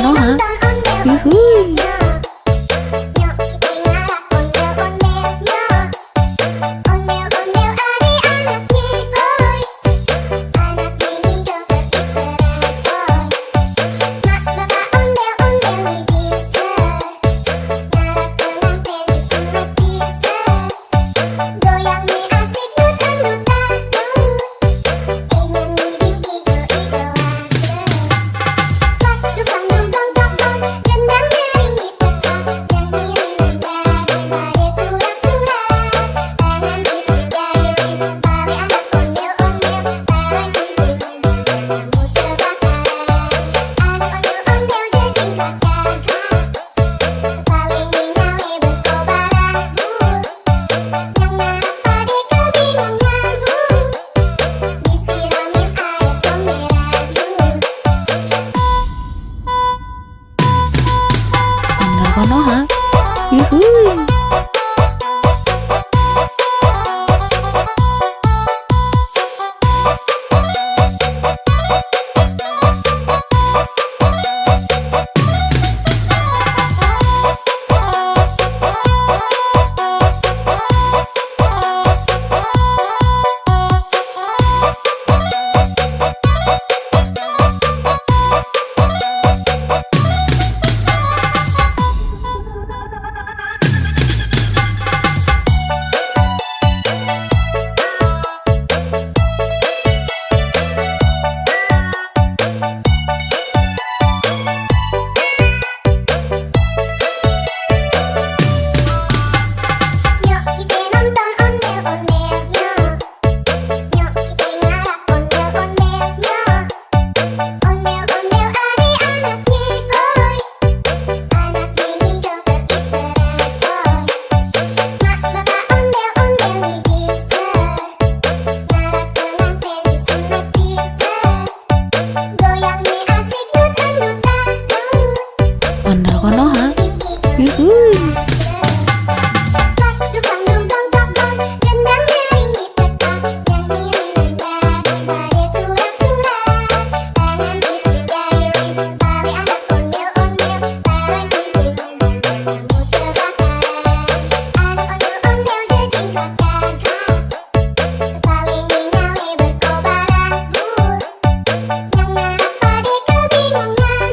Konoha. Yuhu. Nyok kita ngarah ondel-ondelnya. Ondel-ondel adik-anaknya boy. Anak mini joget diperasoy. Mak bapak ondel-ondel nih bisa. Ngarah pengantin disunat bisa. Goyang nih asik dut-dut-dut. Ingin nih igo-igoan. Pas dukang dong dong dong dong. Gendang nyaring ditekan. Yang ngiring nada surak-surak. Tangan isi jari pali anak ondel-ondel. Barang kumpul kamu terbakar. Anak ondel-ondel jejing kakak. Paling nyale berkobaran. Yang ngarap pade kebingungan. Disiramin air comberan. Ondel Konoha. Yuhu. Nyok kita nonton ondel-ondelnya. Nyok kita ngarah ondel-ondelnya. Ondel-ondel adik-anaknya boy. Anak mini joget diperasoy. Mak bapak ondel-ondel nih bisa. Ngarah pengantin disunat bisa. Goyang nih asik dut-dut-dut. Ondel Konoha. Yuhu. Pas dukang dong dong dong dong. Gendang nyaring ditekan. Yang ngiring nada surak-surak. Tangan isi jari pali anak ondel-ondel. Barang kumpul kamu terbakar. Anak ondel-ondel jejing kakak. Paling nyale berkobaran. Yang ngarap pade kebingungan.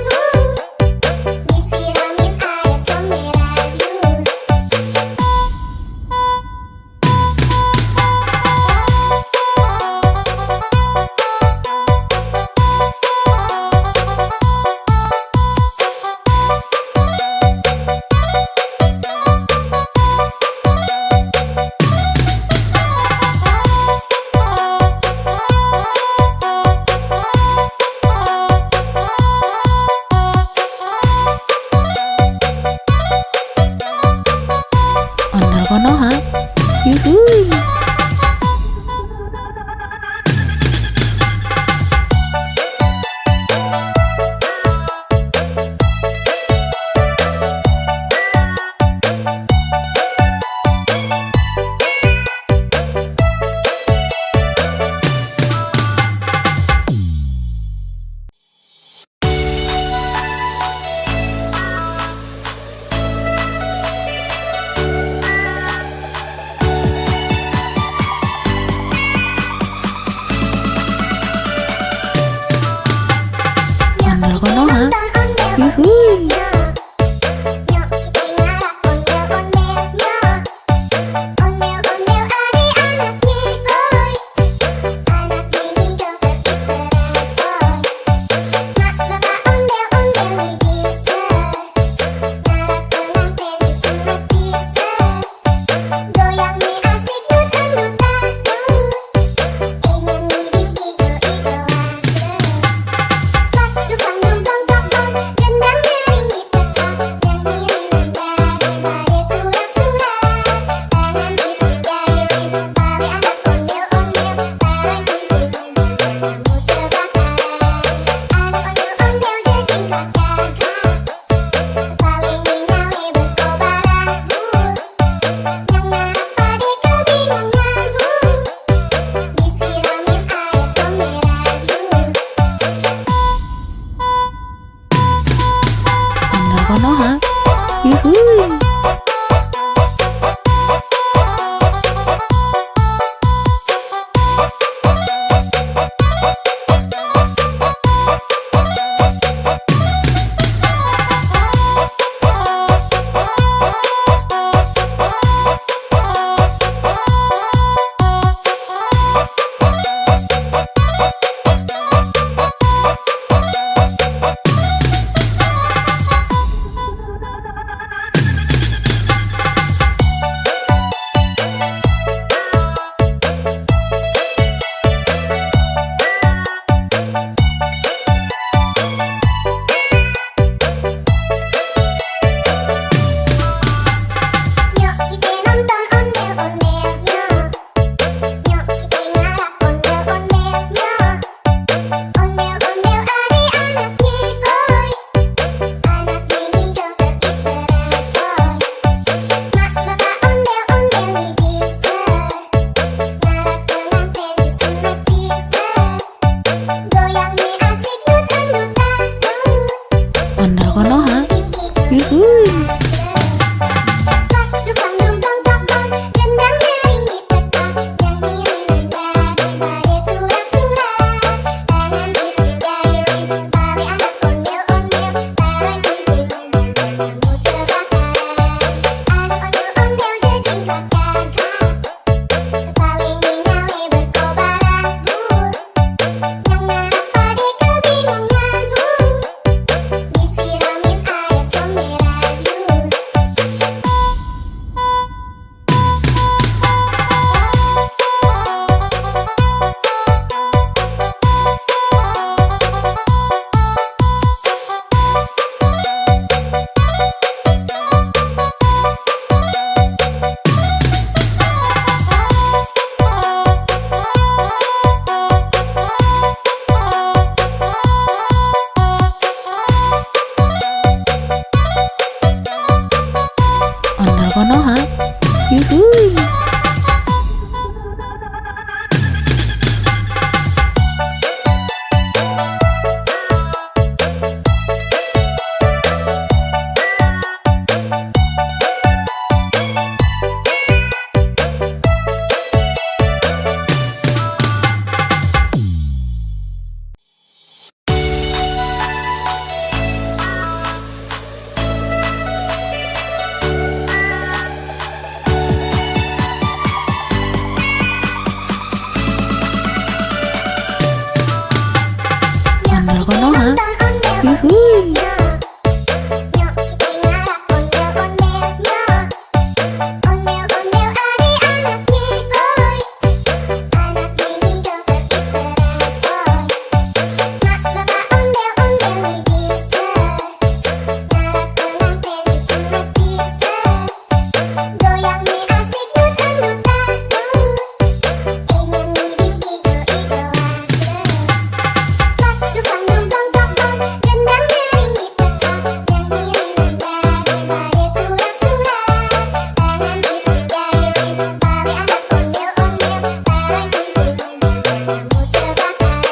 Disiramin air comberan. Ondel Konoha. Yuhu. Ondel Konoha. Yuhu. Nyok kita ngarah ondel-ondelnya. Ondel-ondel adik-anaknya boy. Anak mini joget diperasoy. Mak bapak ondel-ondel nih bisa. Ngarah pengantin disunat bisa. Goyang nih asik dut-dut-dut. Ingin nih igo-igoan. Pas dukang dong dong dong dong. Gendang nyaring Konoha. Yuhu. Nyok kita ngarap ondel-ondelnya. Ondel-ondel adik-anaknya boy. Anak mini joget berkumpulnya. Mak bapak ondel-ondel bisa. Ngarap pengantin disunat bisa. Goyang mi asik dut-dut-dut. Ingin ngibing igo-igo aja. Dukang dungdong dong gendang nyaring di tempat yang ngiring nada daripada surak-surak. Tangan bisik jahilin balik anak ondel-ondel. Barang kumpul kamu terbakaran.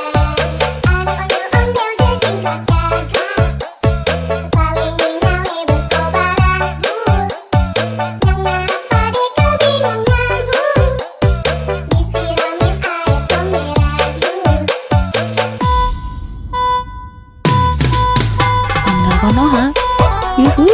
Anak ondel-ondel jejing keluarga. Paling nyale berkobaran. Yang ngarap pade kebingungan. Disiramin air comberan. Ondel Konoha. Yuhu.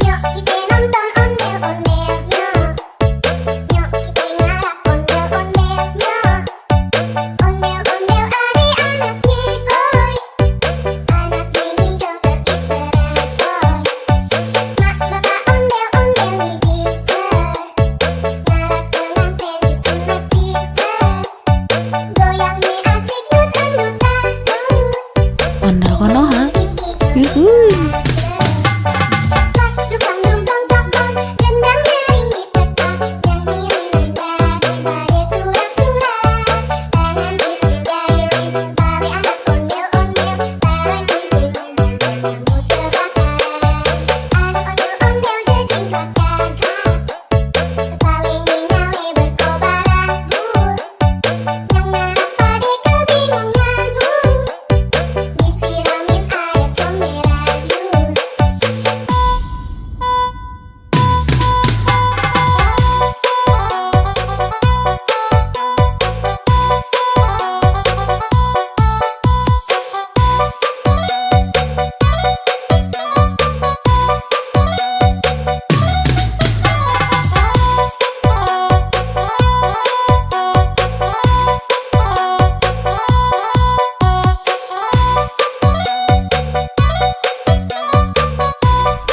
Nyok kita nonton ondel-ondelnya. Nyok kita ngarap ondel-ondelnya. Ondel-ondel adik-anaknya boy. Anak mini joget berkumpulnya. Mak bapak ondel-ondel bisa. Ngarap pengantin disunat bisa. Goyang mi asik dut-dut-dut. Ondel Konoha. Yuhu. Dukang dungdong dong gendang nyaring di tempat yang ngiring nada daripada surak-surak. Tangan bisik jahilin balik anak ondel-ondel. Barang kumpul kamu terbakaran. Anak ondel-ondel jejing keluarga. Paling nyale berkobaran. Yang ngarap pade kebingungan. Disiramin air comberan.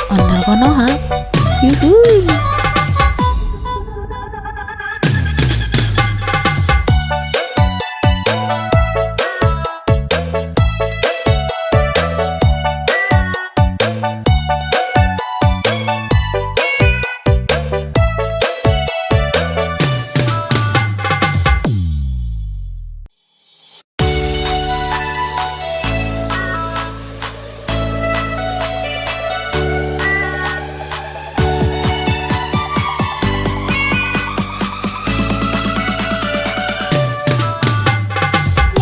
Ondel Konoha. Yuhu.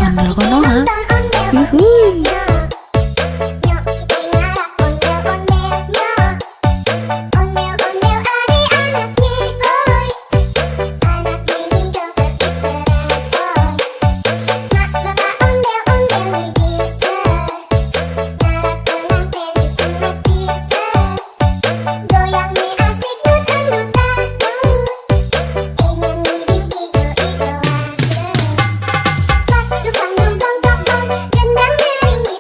Ondel Konoha. Yuhu. Nyok kita ngarap ondel-ondelnya. Ondel-ondel adik-anaknya boy. Anak mini joget berkumpulnya. Mak bapak ondel-ondel bisa. Ngarap pengantin disunat bisa. Goyang mi asik dut-dut-dut. Ingin ngibing igo-igo aja. Dukang dungdong dong gendang nyaring di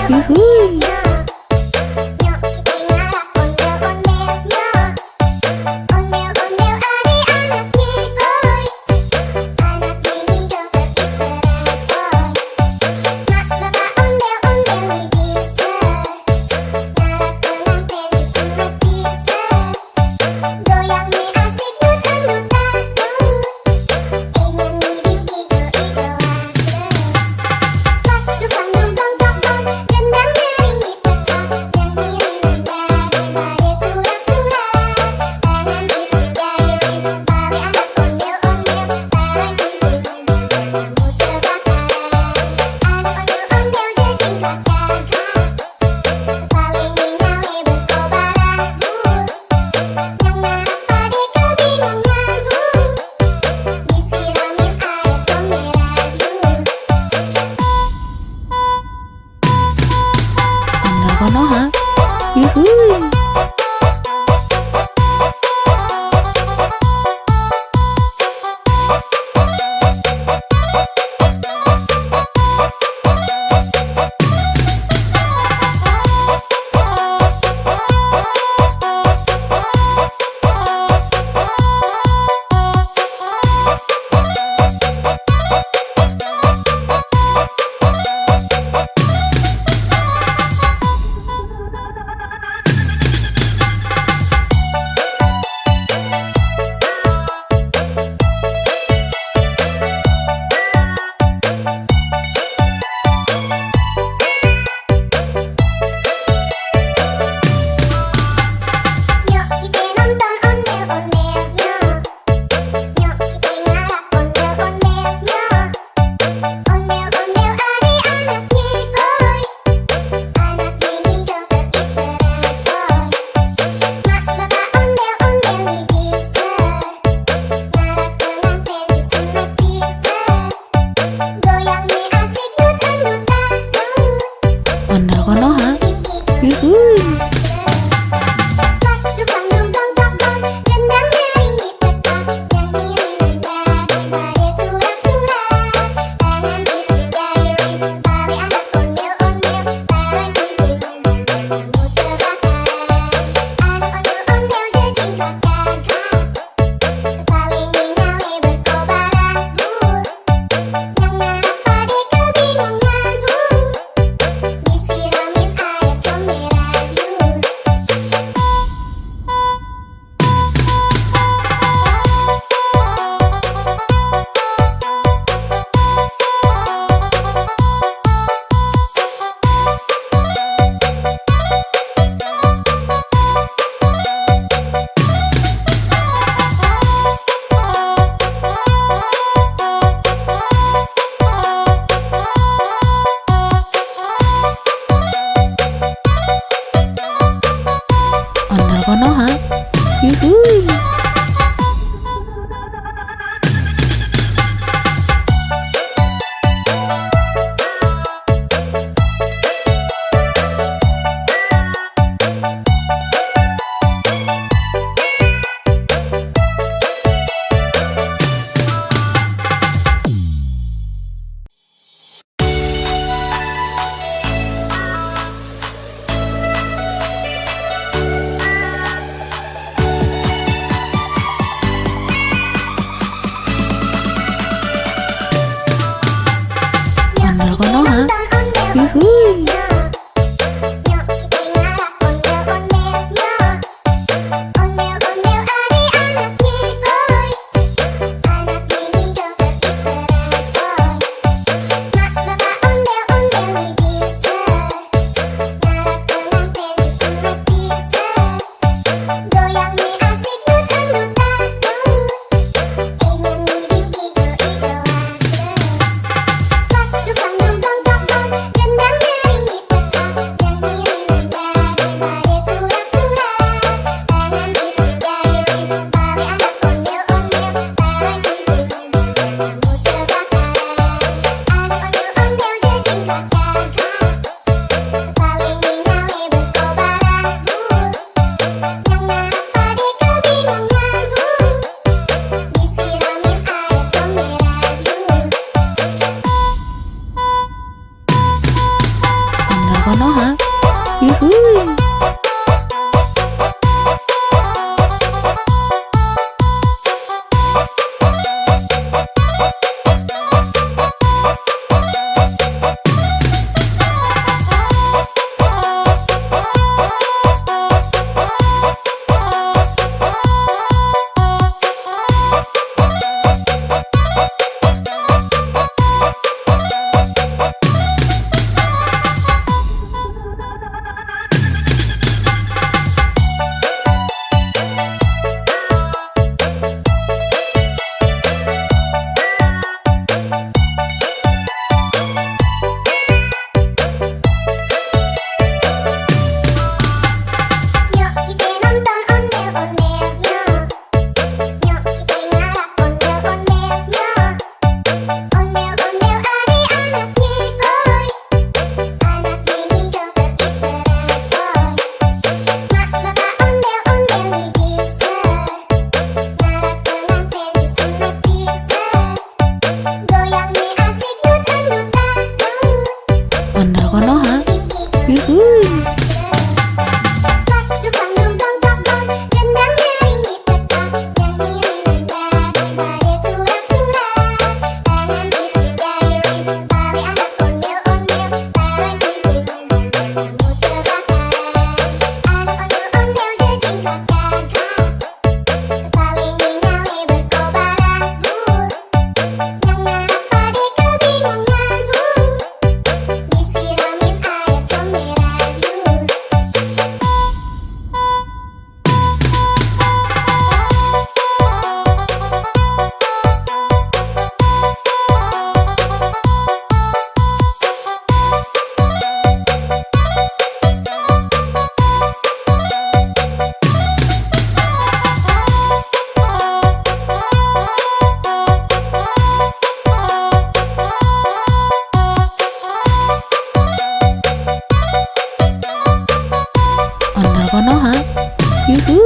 yuhu. Nyok kita ngarak ondel-ondelnya. Ondel-ondel adik-anaknya boy. Anak ini joget terbaru. Mak bapak ondel-ondel nih bisa. Ngarak pengantin disunat bisa. Goyang nih asik dut-dut-dut. Ingin ngibing igo-igoan. Pas dukang dong dong dong dong. Gendang nyaring di tempat. Yang ngiring nada daripada surak-surak. Tangan bisik jahilin. Bali anak ondel-ondel. Barang kuntilan kamu terbakar. Anak ondel-ondel jejingkat gagah. Paling nyale berkobaran. Yang narap pade kebingungan. Disiramin air comberan. Ondel konoha, yuhu. Nyok kita nonton ondel-ondelnya. Nyok kita ngarak ondel-ondelnya. Ondel-ondel adik-anaknya boy. Anak ini joget terbaru. Mak bapak ondel-ondel nih bisa. Ngarak pengantin disunat bisa. Goyang nih asik dut-dut-dut. Ondel konoha, yuhu. Pas dukang dong dong dong dong. Gendang nyaring di tempat. Yang ngiring nada daripada surak-surak. Tangan bisik jahilin. Bali anak ondel-ondel. Barang kuntilan kamu terbakar. Anak ondel-ondel jejingkat gagah. Paling nyale berkobaran. Yang narap pade kebingungan. Disiramin air comberan. Konoha. Yuhu. Nyok kita nonton ondel-ondelnya. Nyok kita ngarap ondel-ondelnya. Ondel-ondel adik-anaknya boy. Anak ini joget iteran soy. Mak bapak ondel-ondel bisa. Ngarap pengantin disunat bisa. Goyangnya asik dut-dut. Ondel Konoha. Yuhu. Dukang dong dong dong, gendang nyaring ditetak, nyanyi rendang daripada surak-surak. Tangan bising jahilin, tali anak ondel-ondel, taruh kunjungan, kamu terbakaran. Anak ondel-ondel jejingkratkan hak, kepalanya nyale berkobaran bul. Yang ngarap pade kebingungan disiramin air comberan yuk. Ondel Konoha. Yuhu.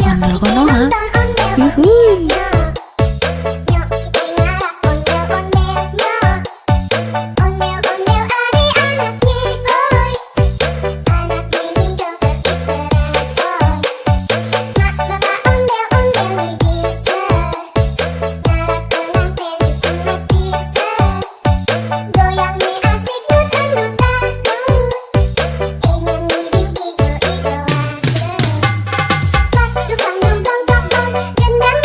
Ondel Konoha. Yuhu. Nyok kita ngarap ondel-ondelnya. Ondel-ondel adik-anaknya boy. Anak ini joget iteran soy. Mak bapak ondel-ondel bisa. Ngarap pengantin disunat bisa. Goyangnya asik dut-dut. Nyanyi bing igo-igoan. Dukang dong dong dong, gendang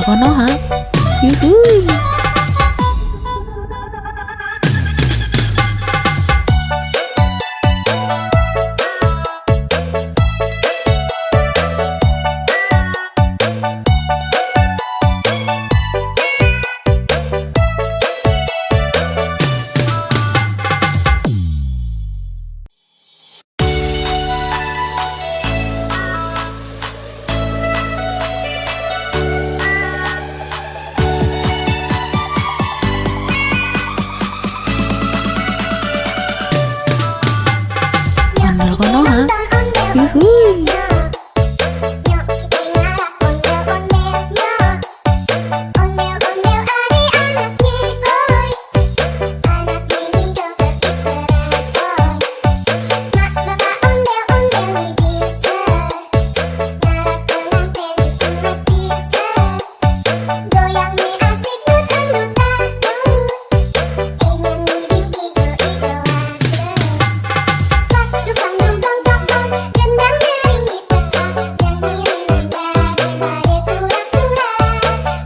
Konoha. Yuhui. Ondel Konoha. Yuhui. Nyok kita ngarah ondel-ondelnya. Ondel-ondel adik-anaknya boy. Anak mini joget terbaru. Mak bapak ondel-ondel bisa. Ngarah pengantin disunat bisa. Goyang mi asik dut-dut-dut. Ingin mirip igo-igo pas dukang dong dong dong dong. Gendang nyaring di tempat. Yang ngiring nada surak-surak.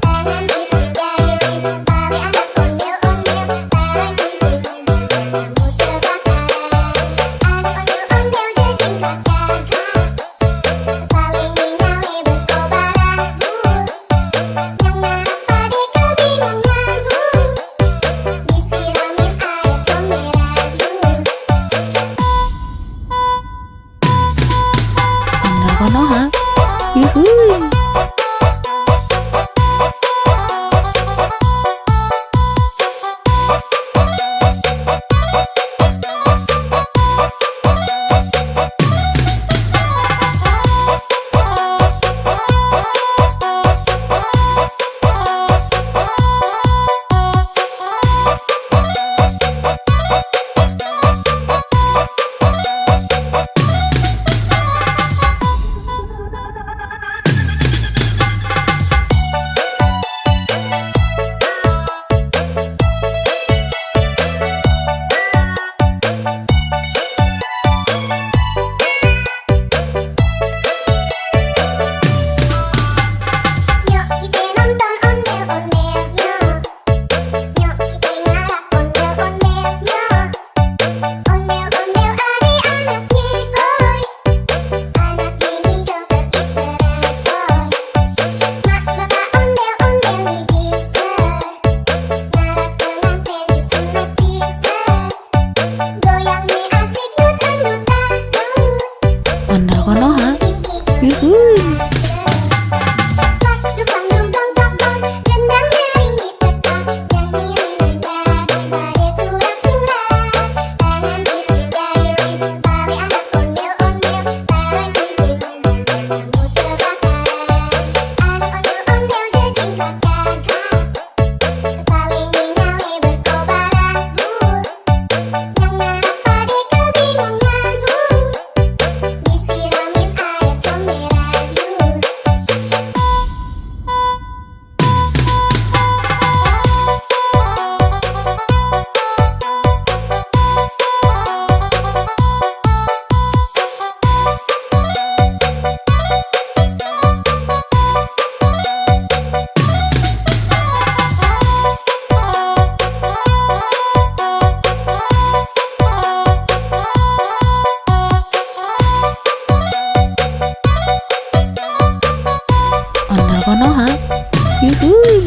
Tangan isi jari tali anak ondel-ondel. Tarang kumpul kamu terbakar. Anak ondel-ondel jejing kakak. Kepala nyale berkobaran. Yang ngarap pade kebingungan. Disiramin air comberan. Ondel Konoha. Yuhui. Nyok kita nonton ondel-ondelnya. Nyok kita ngarah ondel-ondelnya. Ondel-ondel adik-anaknya boy. Anak mini joget terbaru. Mak bapak ondel-ondel bisa. Ngarah pengantin disunat bisa. Goyang mi asik dut-dut-dut. Ondel Konoha. Yuhui. pas dukang dong dong dong dong. Gendang nyaring di tempat. Yang ngiring nada surak-surak. Tangan isi jari tali anak ondel-ondel. Tarang kumpul kamu terbakar. Anak ondel-ondel jejing kakak. Kepala nyale berkobaran. Yang ngarap pade kebingungan. Disiramin air comberan. Ondel Konoha. Yuhui.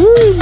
yuhuy.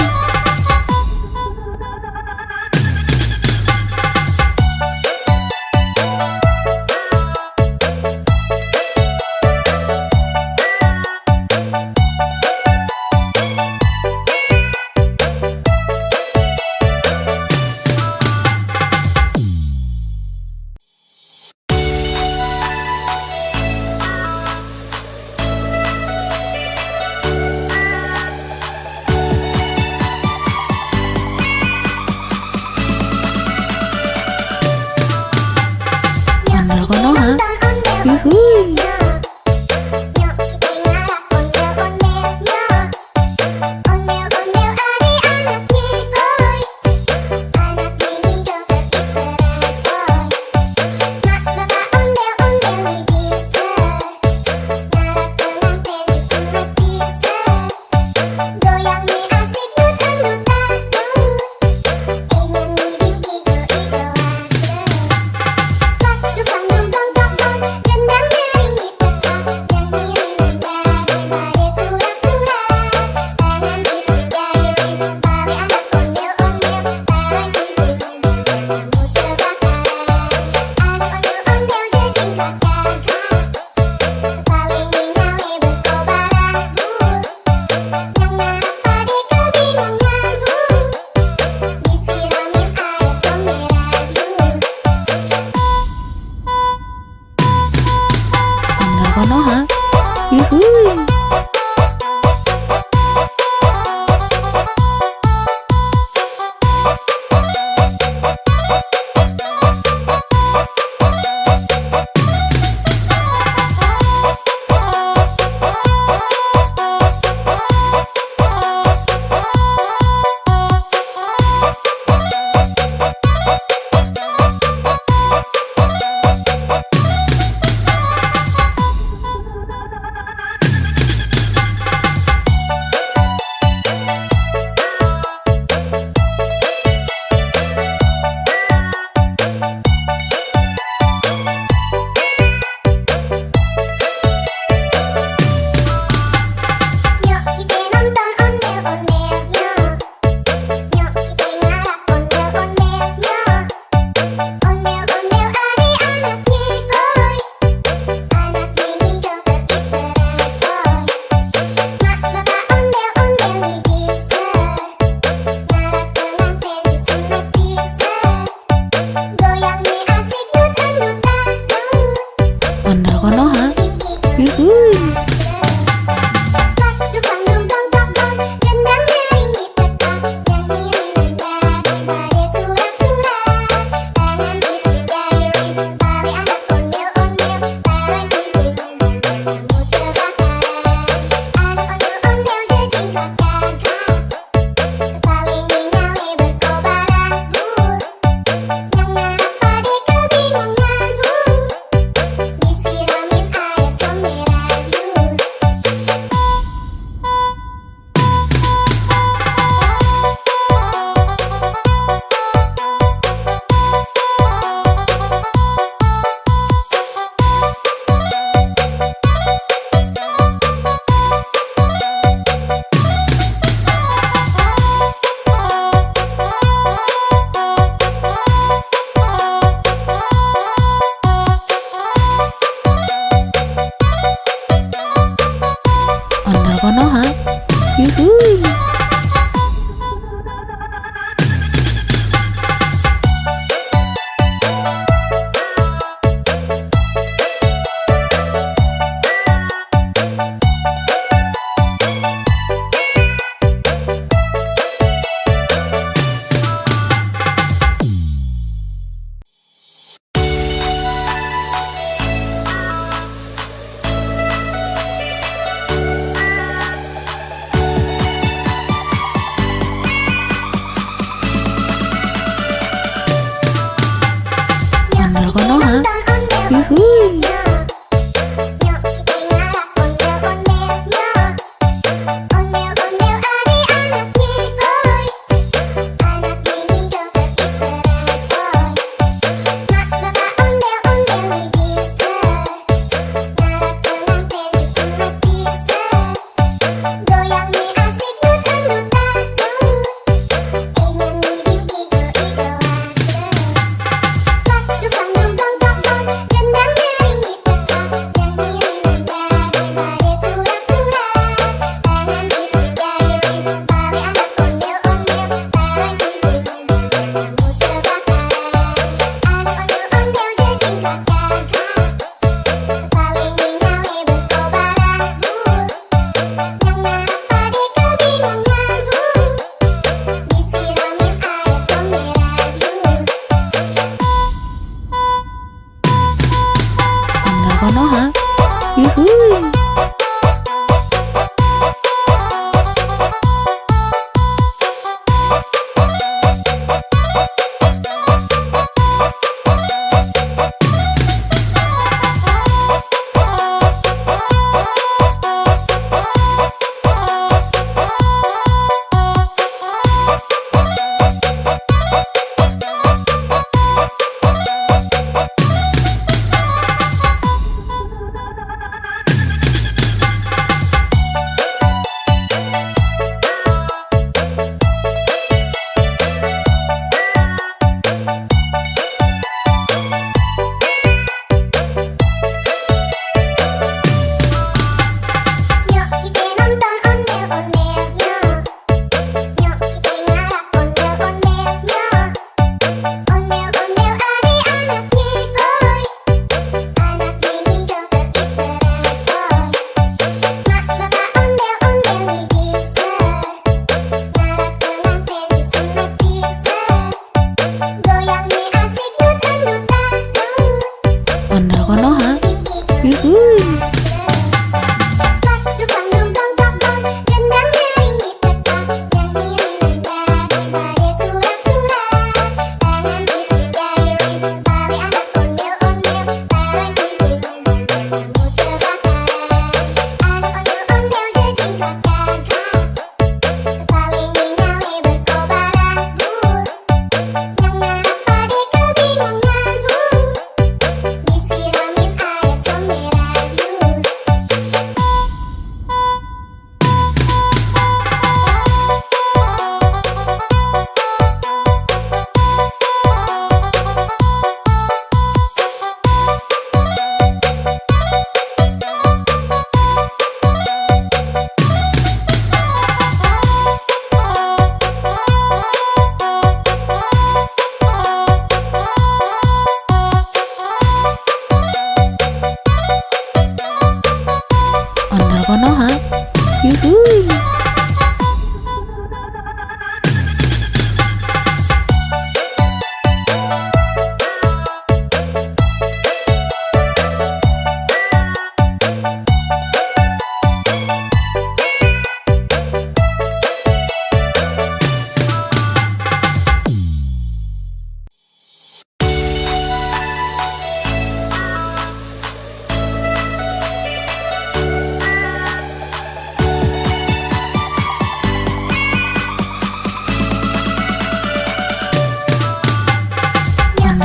Ondel Konoha, yuhuy. Nyok kita ngarap ondel-ondelnya. Ondel-ondel adik-anaknya boy. Anak mini joget terbaru. Mak bapak ondel-ondel bisa. Ngarap pengantin disunat bisa. Goyang mie asik dut-dut-dut. Nyanyi di igo-igo Dukang dong dong dong dong, gendang nyaring di tempat, nyanyi dengan surat-surat, tangan isi jari, tali anak ondel-ondel, tarik kunci kamu terbakar, anak ondel-ondel jejing kakak, kepala nyali berkobar aku, yang ngarap pade kebingungan, disiramin air comberan. Ondel Konoha, yuhuy. Nyok kita nonton ondel-ondelnya. Nyok kita ngarap ondel-ondelnya. Ondel-ondel adik-anaknya boy. Anak mini joget terbaru. Mak bapak ondel-ondel bisa. Ngarap pengantin disunat bisa. Goyang mie asik dut-dut-dut. Ondel Konoha, yuhuy. Dukang dong dong dong dong, gendang nyaring di tempat, nyanyi dengan surat-surat, tangan isi jari, tali anak ondel-ondel, tarik kunci kamu terbakar, anak ondel-ondel jejing kakak, kepala nyali berkobar aku, yang ngarap pade kebingungan, disiramin air comberan. Ondel Konoha, yuhuy. Ondel Konoha, yuhuy. Nyok kita ngarap ondel-ondelnya. Ondel-ondel adik-anaknya boy. Anak mini joget terbaru. Mak bapak ondel-ondel bisa. Ngarap pengantin disunat bisa. Goyang mie asik dut-dut-dut.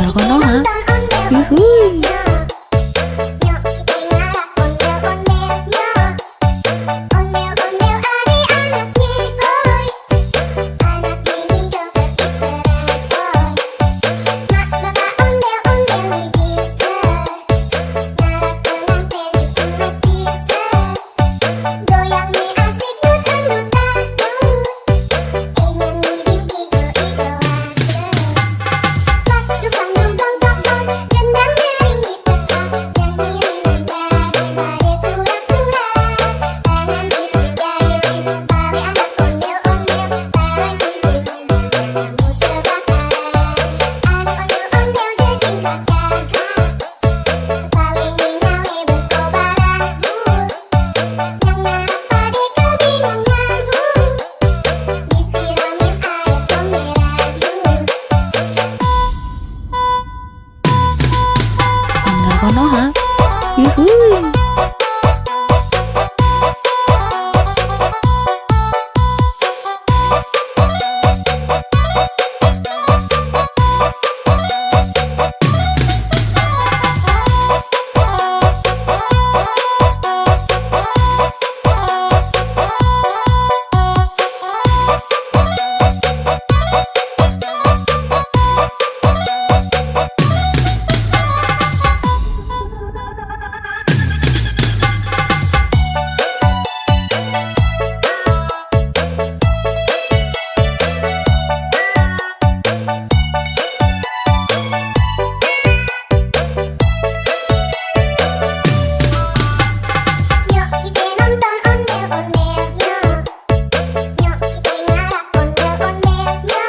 Ondel Konoha. Ondel Yuhuy. Nyok kita ngarak ondel-ondelnya. Ondel-ondel adik-anaknya boy. Anak mini joget terbaru. Mak bapak ondel-ondel bisa. Ngarak pengantin disunat bisa. Goyang mie asik dut-dut-dut. Ingin ngibing igo-igoan. Pas dukang dong dong dong dong. Gendang nyaring di tempat. Yang kiriman daripada surat-surat. Tangan istri jahilin. Tali anak ondel-ondel. Barang kuntilan kamu terbakar. Anak ondel-ondel jejing kakak. Paling nyale berkobaran. Yang ngarap pade kebingungan. Disiramin air comberan. Ondel Konoha. Yuhuy. Nyok kita nonton ondel-ondelnya. Nyok kita ngarak ondel-ondelnya.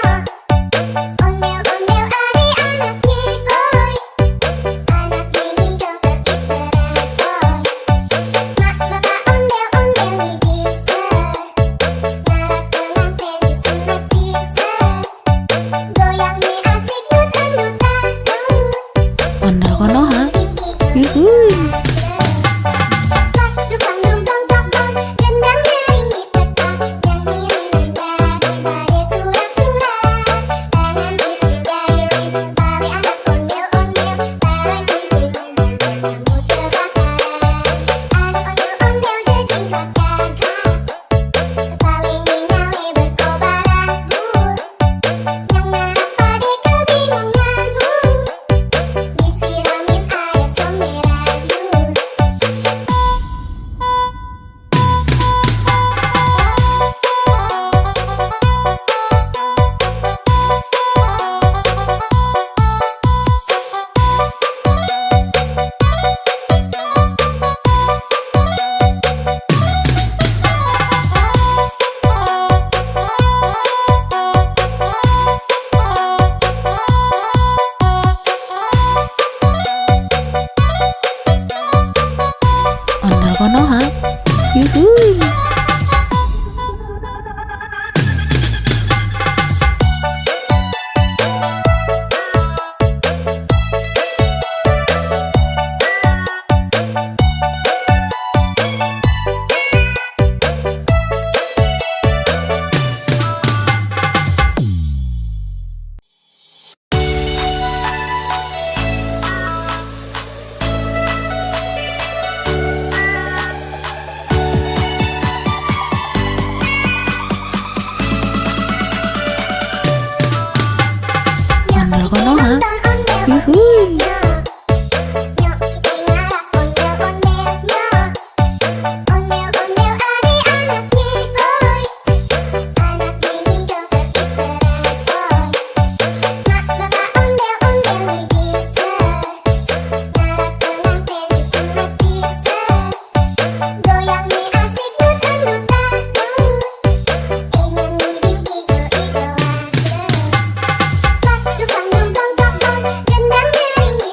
Ondel-ondel adik-anaknya boy. Anak mini joget terbaru. Mak bapak ondel-ondel bisa. Ngarak pengantin disunat bisa. Goyang mie asik dut-dut-dut. Ondel Konoha. Yuhuy. Pas dukang dong dong dong dong. Gendang nyaring di tempat. Yang kiriman daripada surat-surat. Tangan istri jahilin. Tali anak ondel-ondel. Barang kuntilan kamu terbakar. Anak ondel-ondel jejing kakak. Paling nyale berkobaran. Yang ngarap pade kebingungan. Disiramin air comberan. Ondel Konoha. Yuhuy. Ondel Konoha. Yuhuy. Nyok kita ngarak ondel-ondelnya. Ondel-ondel adik-anaknya boy. Anak mini joget terbaru. Mak bapak ondel-ondel bisa. Ngarak pengantin disunat bisa. Goyang mie asik dut-dut-dut. Ingin ngibing igo-igoan. Pas dukang dong dong dong dong. Gendang nyaring di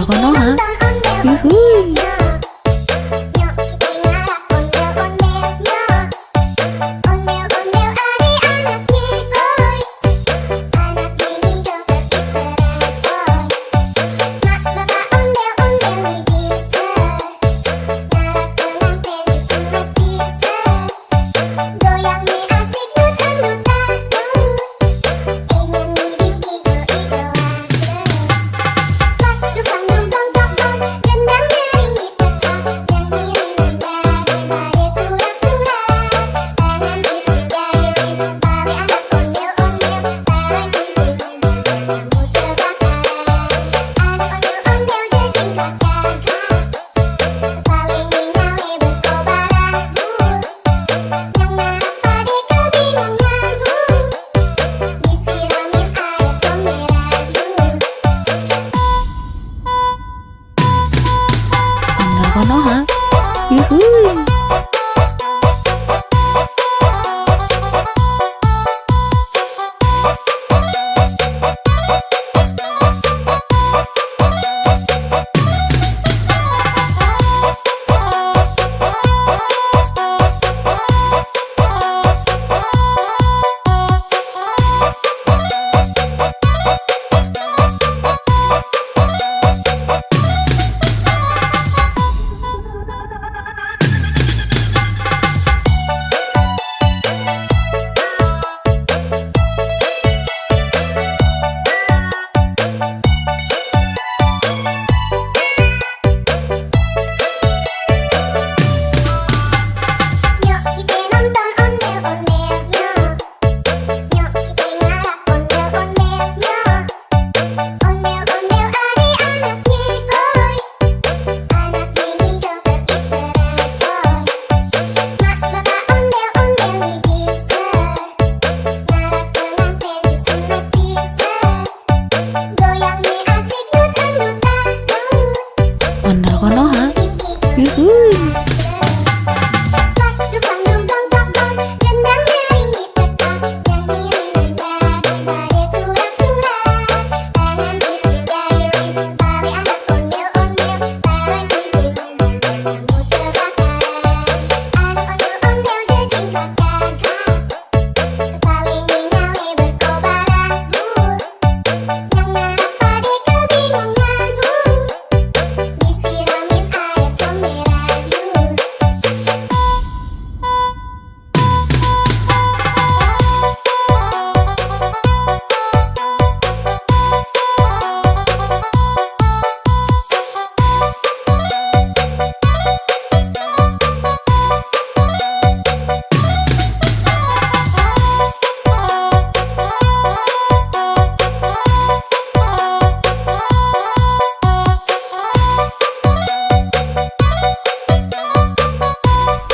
Ondel Konoha. Nonton ondel Yuhuy. Nyok kita ngarak ondel-ondelnya. Ondel-ondel adik-anaknya boy. Anak ini joget terbaru. Mak bapak ondel-ondel bisa. Ngarak pengantin disunat bisa. Goyang mie asik dut-dut-dut. Ingin ngibing igo-igoan. Pas dukang dong dong dong dong. Gendang nyaring di tempat. Nyanyi daripada surak-surak. Tangan istri jahilin. Bali anak ondel-ondel. Barang kunting kamu terbakar. Anak ondel-ondel jejingkat gagah. Paling nyale berkobaran bul. Yang narap pade kebingungan disiramin air comberan Ondel Konoha. Yuhuy. Nyok kita nonton ondel-ondelnya. Nyok kita ngarak ondel-ondelnya. Ondel-ondel adik-anaknya boy. Anak ini joget terbaru. Mak bapak ondel-ondel bisa. Ngarak pengantin disunat bisa. Goyang mie asik dut-dut-dut. Ondel Konoha. Yuhuy. Pas dukang dong dong dong dong. Gendang nyaring di tempat. Nyanyi daripada surak-surak. Tangan istri jahilin. Bali anak ondel-ondel. Barang kunting kamu terbakar. Anak ondel-ondel jejingkat gagah. Paling nyale berkobaran bul. Yang narap pade kebingungan disiramin air comberan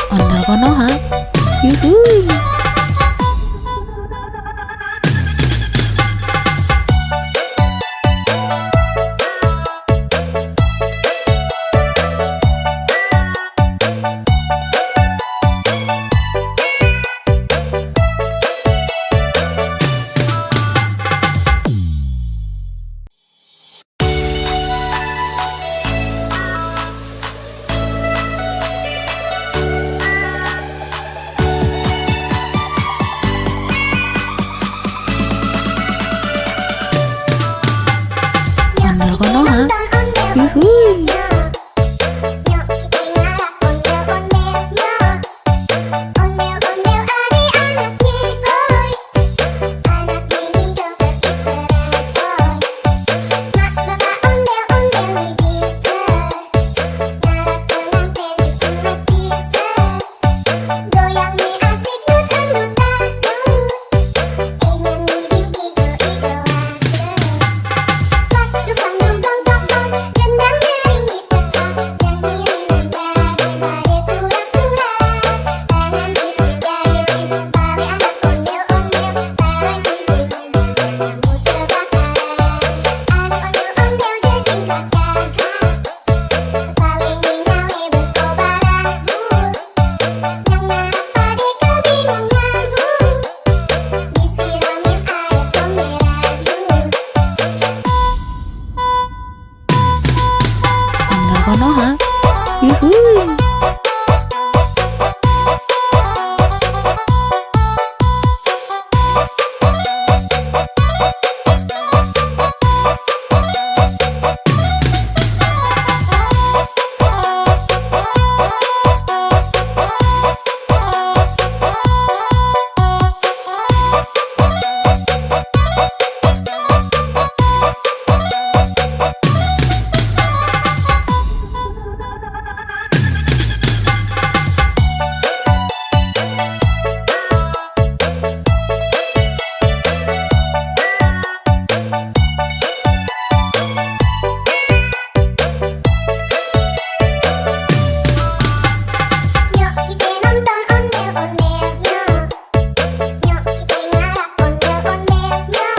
Ondel Konoha. Yuhuy. Ondel Konoha. Yuhuy. Nyok kita ngarak ondel-ondelnya. Ondel-ondel adik-anaknya boy. Anak ini joget terbaru. Mak bapak ondel-ondel bisa. Ngarak pengantin disunat bisa. Goyang mie asik dut-dut-dut. Ingin ngibing igo-igoan. Pas dukang dong dong dong dong. Gendang nyaring yuhuy. Nyok kita nonton ondel-ondelnya. Nyok kita ngarap ondel-ondelnya.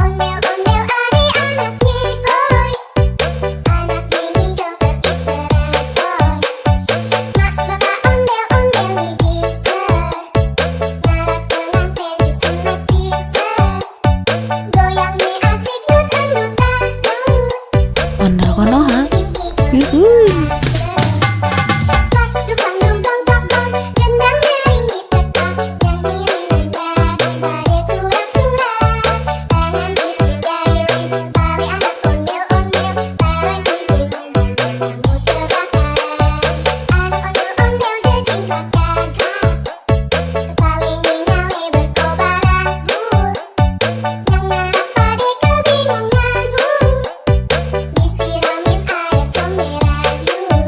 Ondel-ondel adik-anaknya boy. Anak ini joget iteran boy. Mak bapak ondel-ondel bisa. Ngarap pengantin disunat bisa. Goyangnya asik dut-dut dangdut. Ondel Konoha, yuhuy. Disiramin air comberan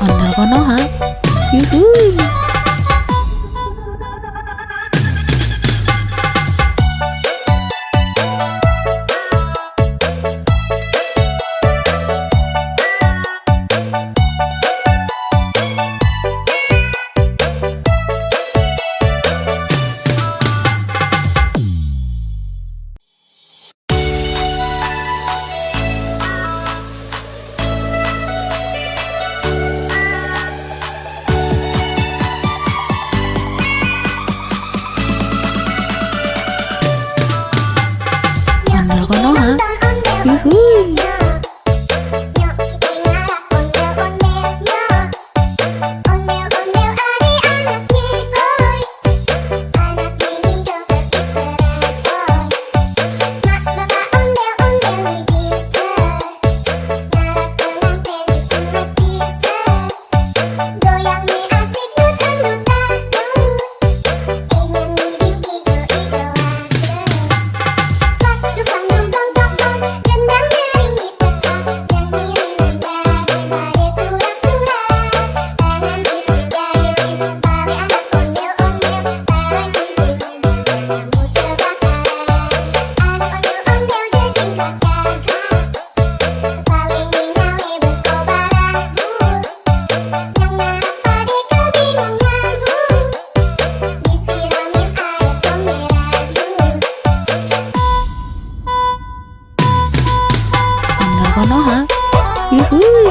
Ondel Konoha, yuhuy. Ondel Konoha, yuhuy. Nyok kita ngarap ondel-ondelnya. Ondel-ondel adik-anaknya boy. Anak ini joget iteran boy. Mak bapak ondel-ondel bisa. Ngarap pengantin disunat bisa. Goyangnya asik dut-dut dangdut. Ingin ngibing igo-igo Ondel Konoha, yuhuy.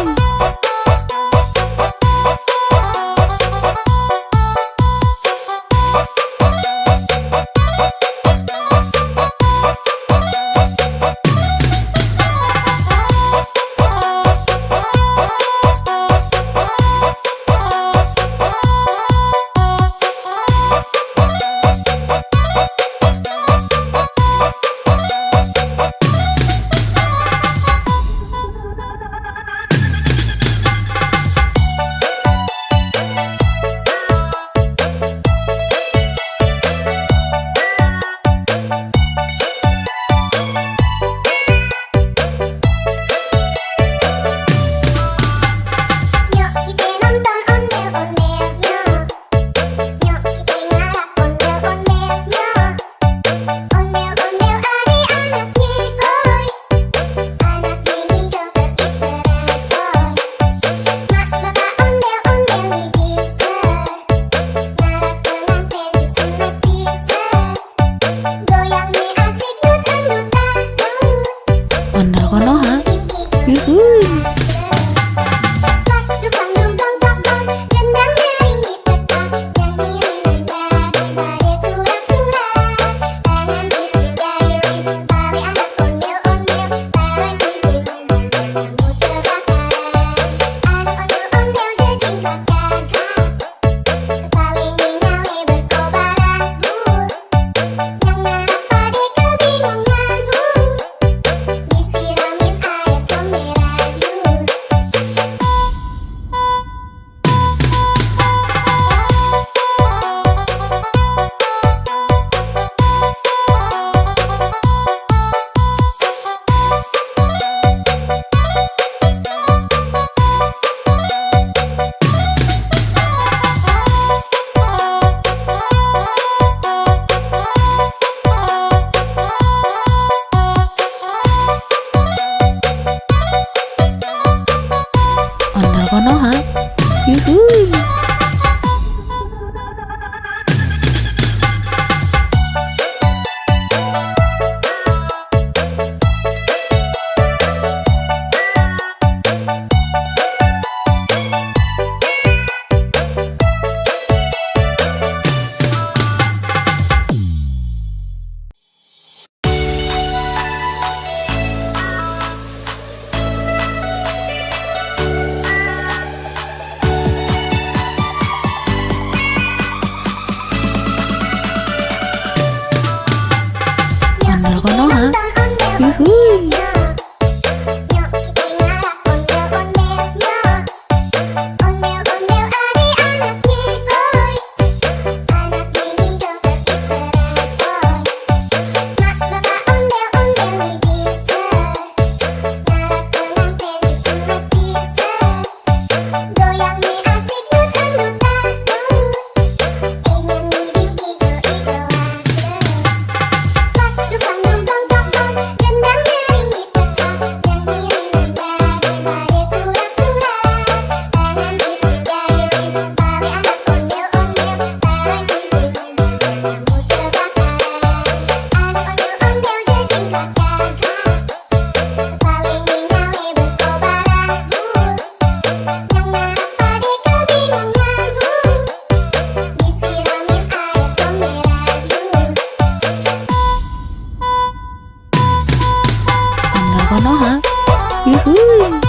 yuhuy.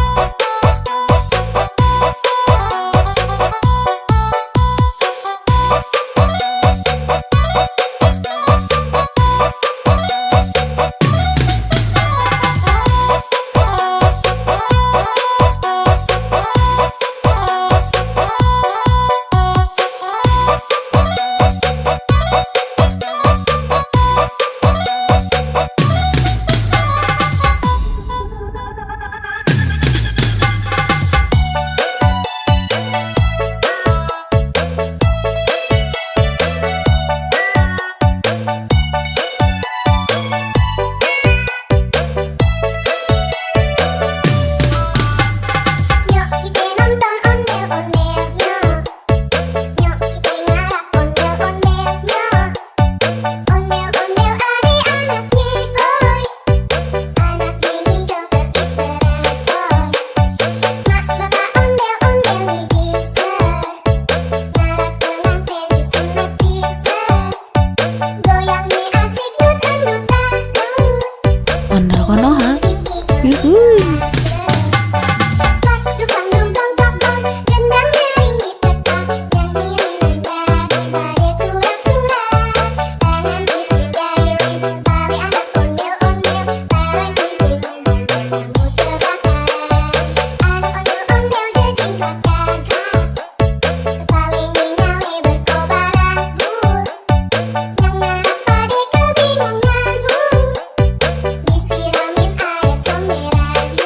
Nyok kita nonton ondel-ondelnya. Nyok kita ngarap ondel-ondelnya. Ondel-ondel adik-anaknya boy. Anak ini joget terbaru. Mak bapak ondel-ondel nih bisa. Ngarap pengantin disunat bisa. Goyang nih asik dangdut-dangdut. Ondel Konoha, yuhuy. Dukang dumdong dong gendang nyaring ditetak. Nyanyi ringan daripada surak-surak. Tangan bising jahilin tali anak ondel-ondel. Taruh kunci kamu terbakar. Anak ondel-ondel jejingklakan hak. Kepalanya nyale berkobar anggur. Yang ngarap pade kebingungan. Disiramin air comberan.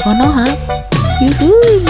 Konoha. Yuhui.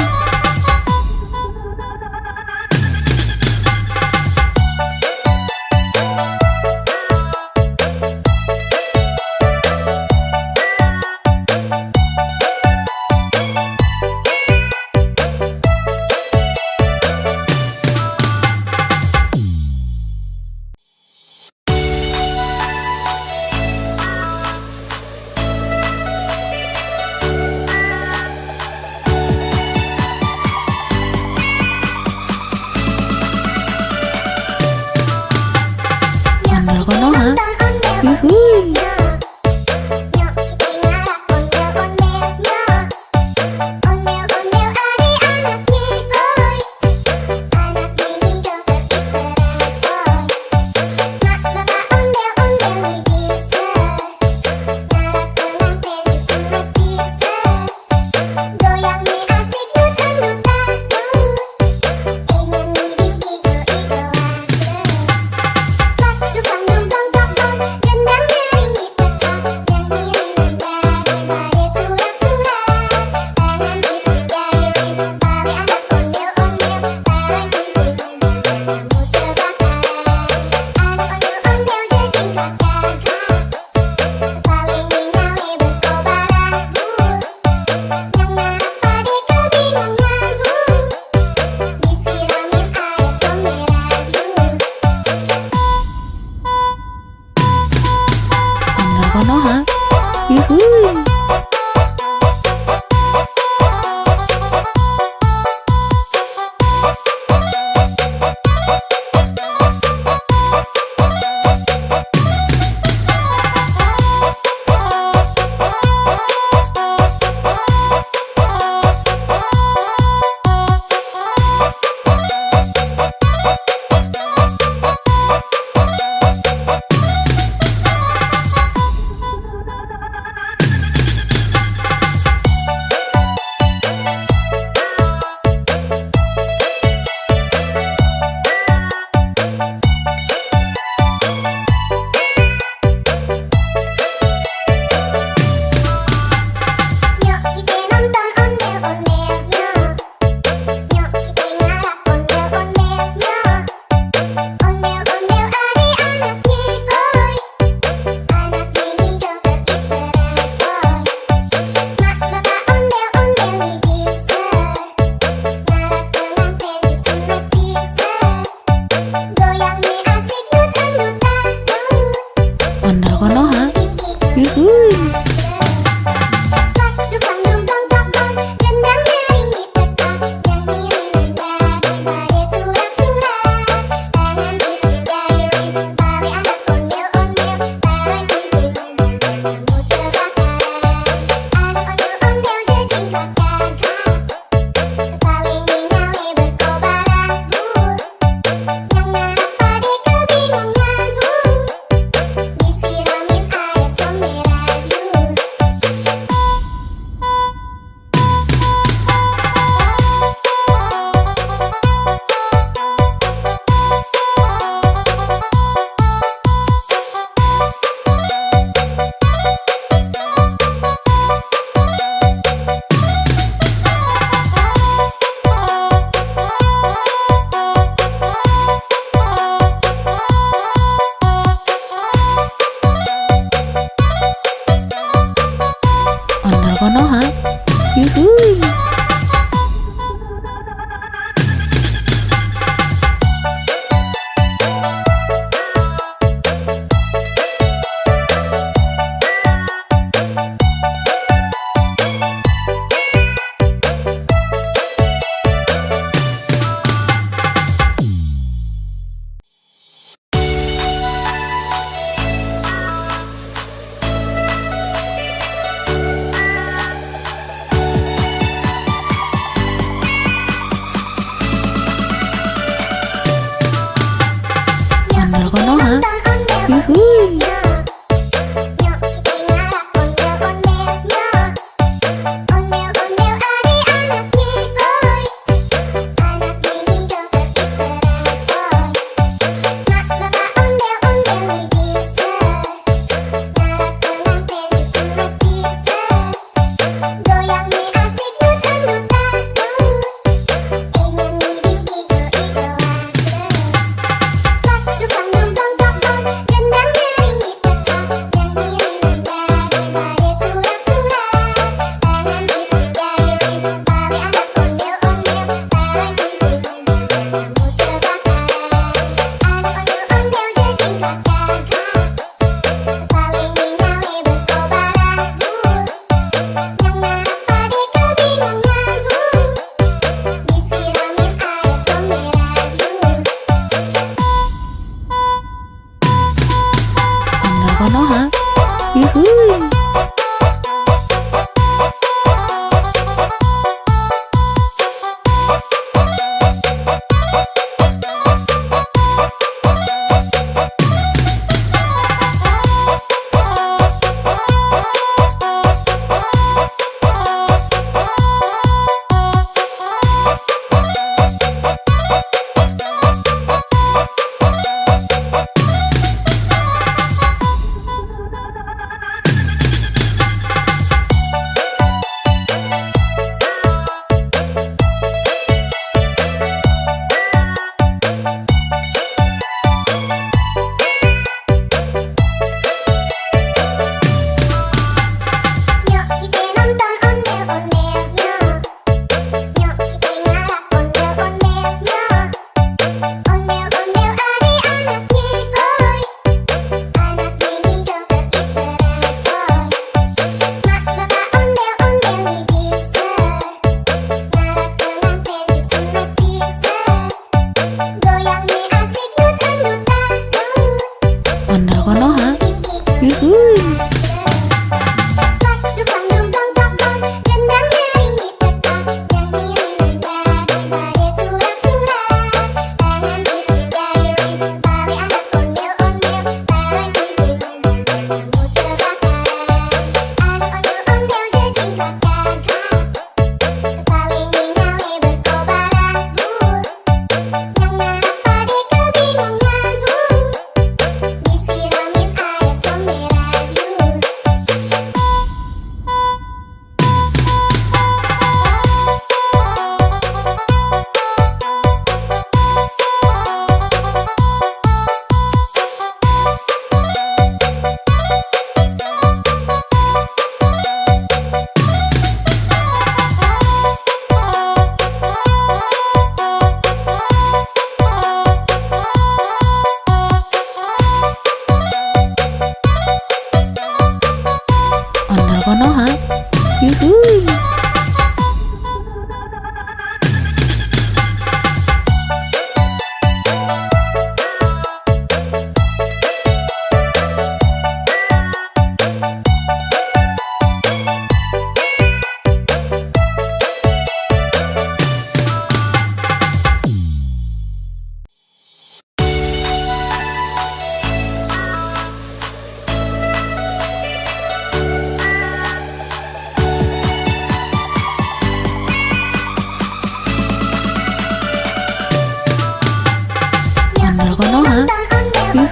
Ondel Konoha. Yuhui. Nyok kita ngarap ondel-ondelnya. Ondel-ondel adik-anaknya boy. Anak ini joget diterasoi. Mak bapak ondel-ondel bisa. Ngarap pengantin disunat bisa. Goyang nih asik dutang-dutang. Ingin bikin igo-igo dukang dukang dukang gendang nyaring ditekak nyanyi daripada surak-surak tangan isi jari tali anak ondel-ondel tarik kumpul kamu terbakaran anak ondel-ondel jejing kakak kepala nyali berkobaran yang ngarap pade kebingungan disiramin air comberan Ondel Konoha. Yuhui. Nyok kita nonton ondel-ondelnya. Nyok kita ngarap ondel-ondelnya. Ondel-ondel adik-anaknya boy. Anak ini joget diterasoi. Mak bapak ondel-ondel bisa. Ngarap pengantin disunat bisa. Goyang nih asik dutang-dutang. Ondel Konoha. Yuhui. Dukang dukang dukang gendang nyaring ditekak nyanyi daripada surak-surak tangan isi jari tali anak ondel-ondel tarik kumpul kamu terbakaran anak ondel-ondel jejing kakak kepala nyali berkobaran yang ngarap pade kebingungan disiramin air comberan Ondel Konoha. Yuhui.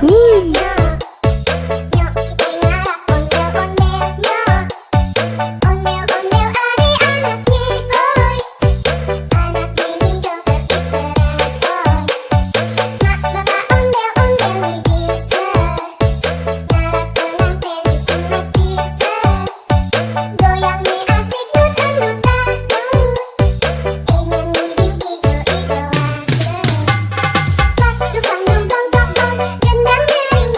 yuhuy. Nyok kita ngarap ondel-ondelnya. Ondel-ondel adik-anaknya boy. Anak mini joget terbaru. Mak bapak ondel-ondel nih bisa. Ngarap pengantin bisa bisa. Goyang nih asik dut-dut dangdut. Nyanyi bikin igo-igo aja. Pas dukang dong dong dong dong, gendang nyaring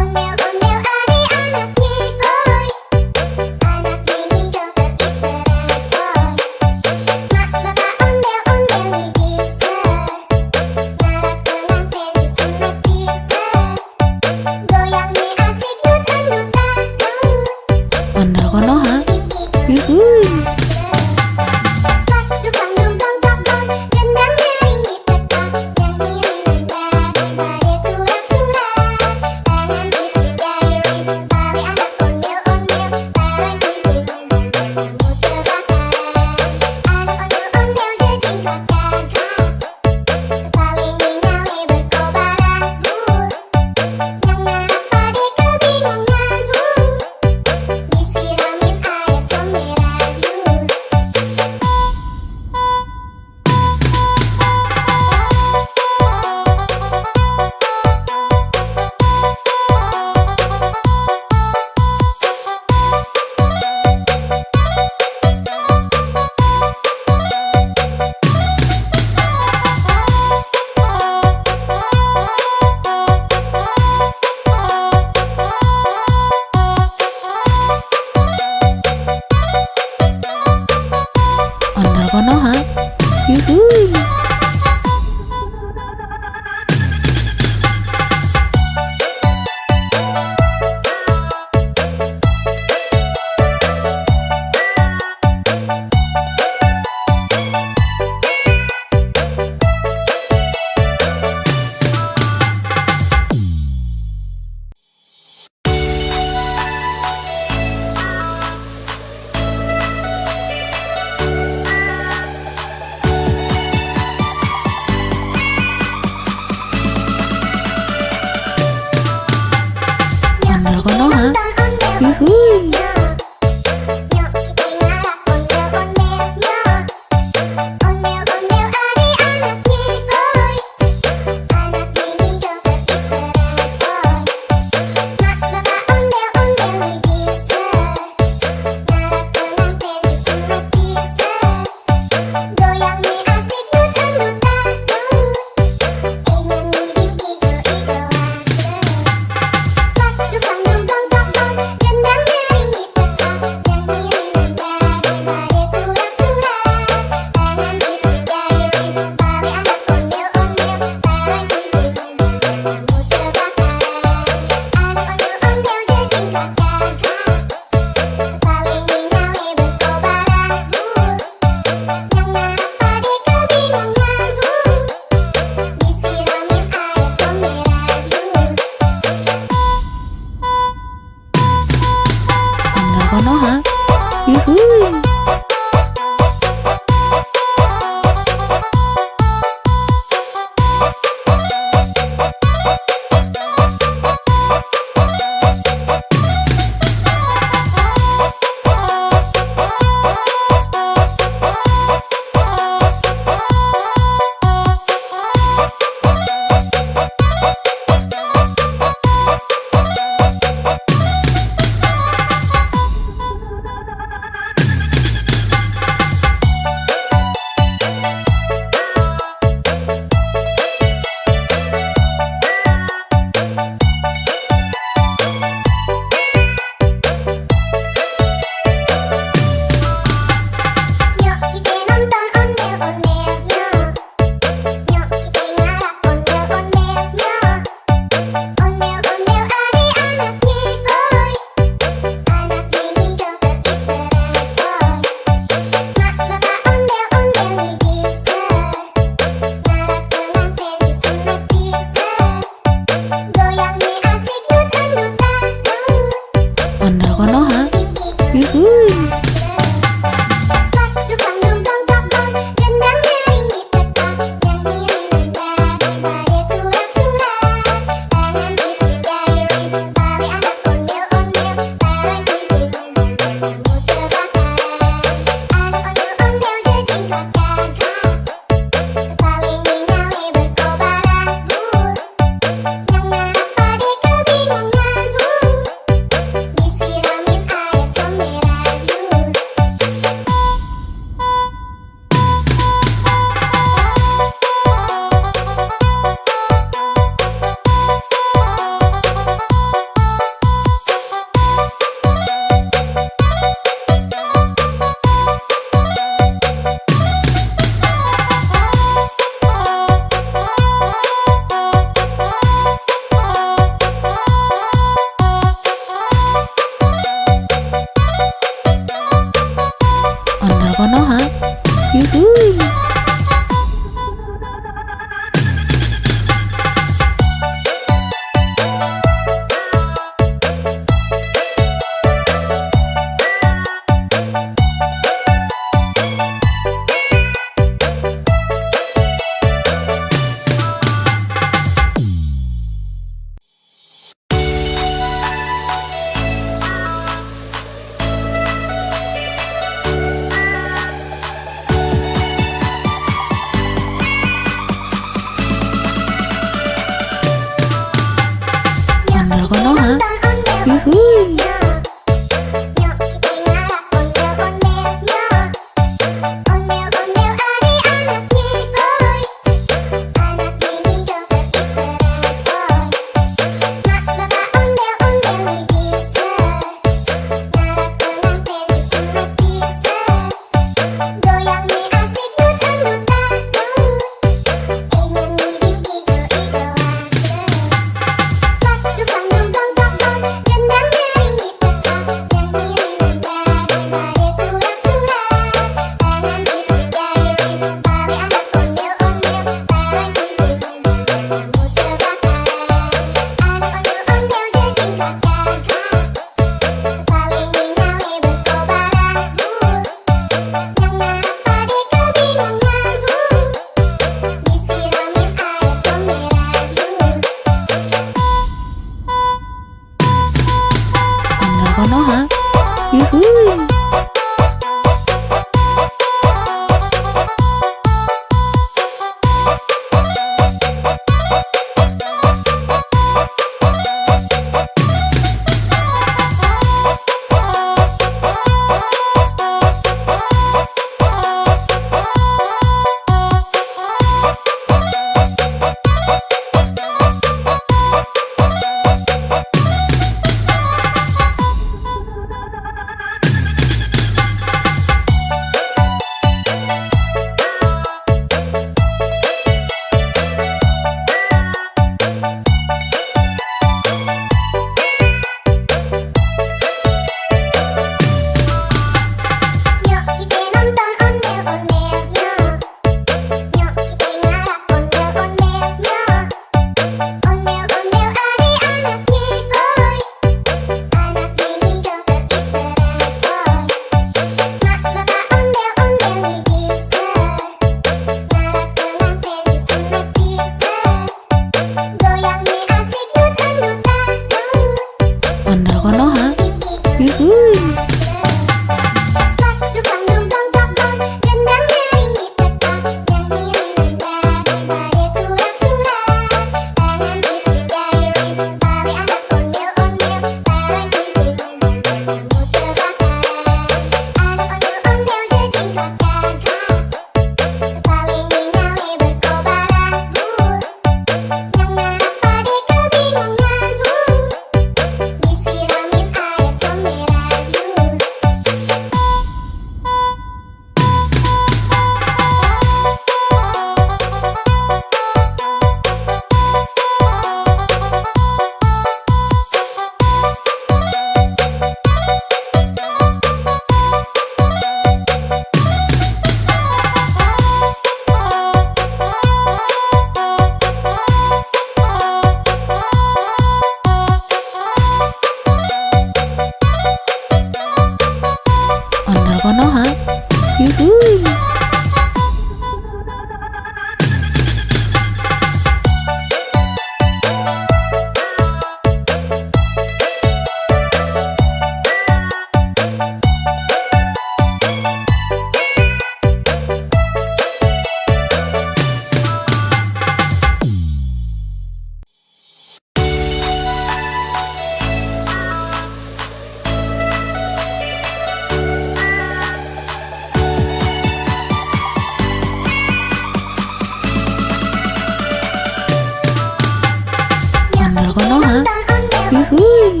Yuhuy.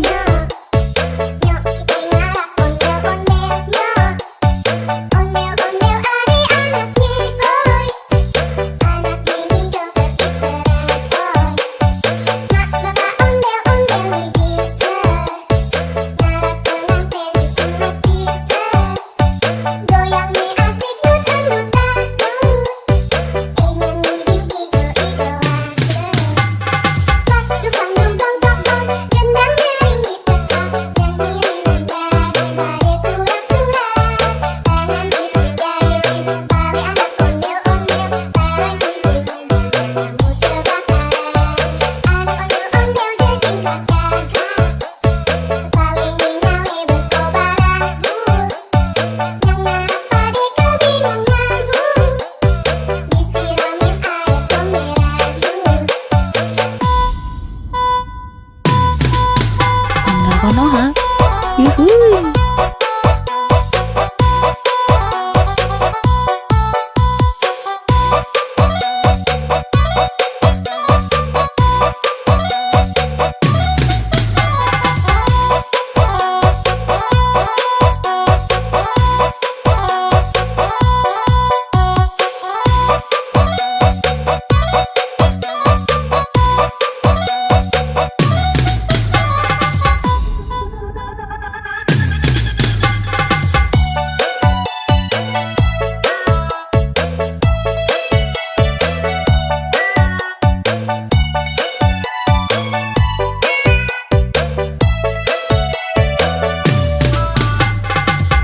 Nyok kita ngarak ondel-ondelnya. Ondel-ondel ari anaknya boy. Anak ini joget diteresoy. Mak bapak ondel-ondel nih bisa. Ngarak pengantin disunat bisa. Goyang nih asik nutan-nutan. Ingin ngibing igo-igoan. Pas dukang dong dong dong dong. Gendang nyaring ditekan. Nyanyi dengan daripada surak-surak. Tangan bisik jari pali anak ondel-ondel. Barang kunti kamu terbakar. Anak ondel-ondel jejingkat gagah. Paling nyale berkobar abu. Yang narap pade kebingungan. Disiramin air comberan. Ondel Konoha. Yuhuy.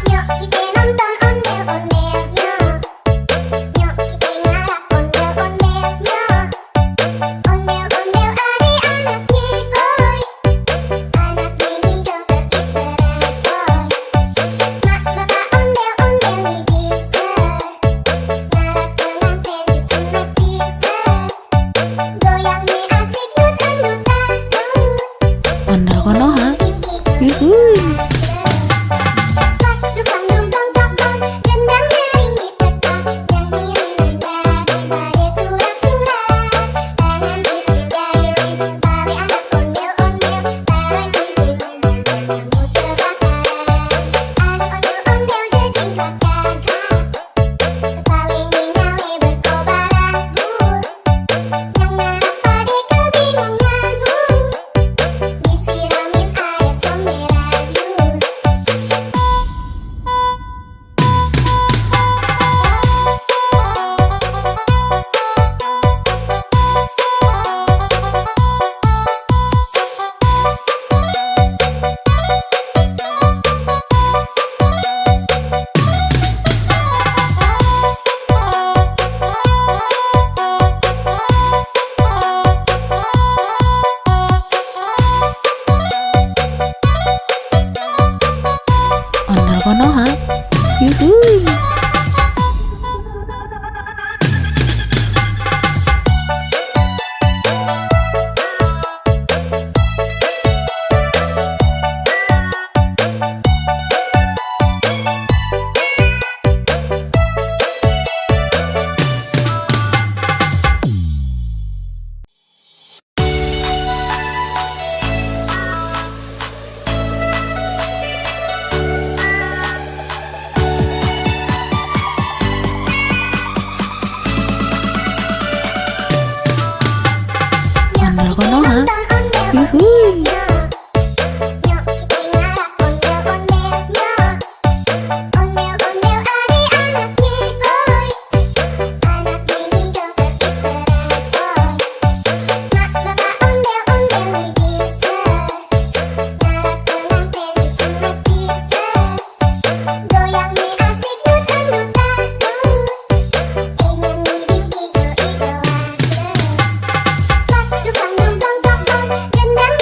Nyok kita nonton ondel-ondelnya. Nyok kita ngarak ondel-ondelnya. Ondel-ondel ari anaknya boy. Anak ini joget diteresoy. Mak bapak ondel-ondel nih bisa. Ngarak pengantin disunat bisa. Goyang nih asik nutan-nutan. Ondel Konoha. Ingin Yuhuy. pas dukang dong dong dong dong. Gendang nyaring ditekan. Nyanyi daripada surak-surak. Tangan bisik jari pali anak ondel-ondel. Barang kunti kamu terbakar. Anak ondel-ondel jejingkat gagah. Paling nyale berkobar abu. Yang narap pade kebingungan. Disiramin air comberan. Ondel Konoha. Yuhuy. Ondel Konoha. Yuhuy. Nyok kita ngarak ondel-ondelnya. Ondel-ondel ari anaknya boy. Anak ini joget diteresoy. Mak bapak ondel-ondel nih bisa. Ngarak pengantin disunat bisa. Goyang nih asik nutan-nutan. Ingin ngibing igo-igoan. Pas dukang dong dong dong dong. Gendang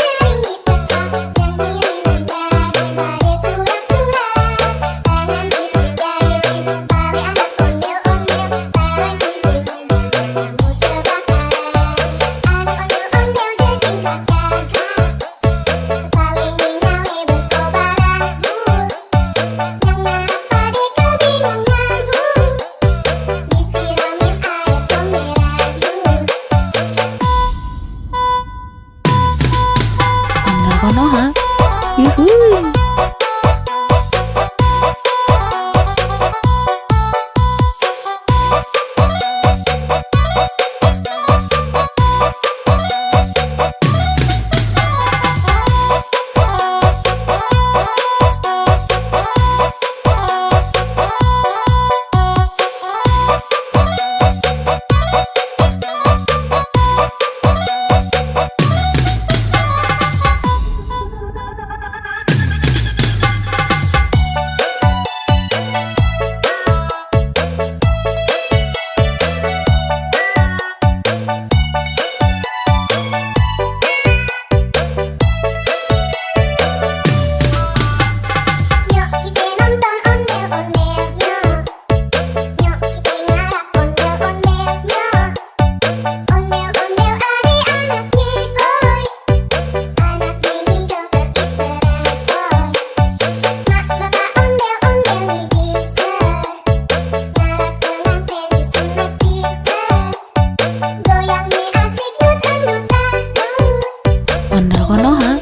Konoha.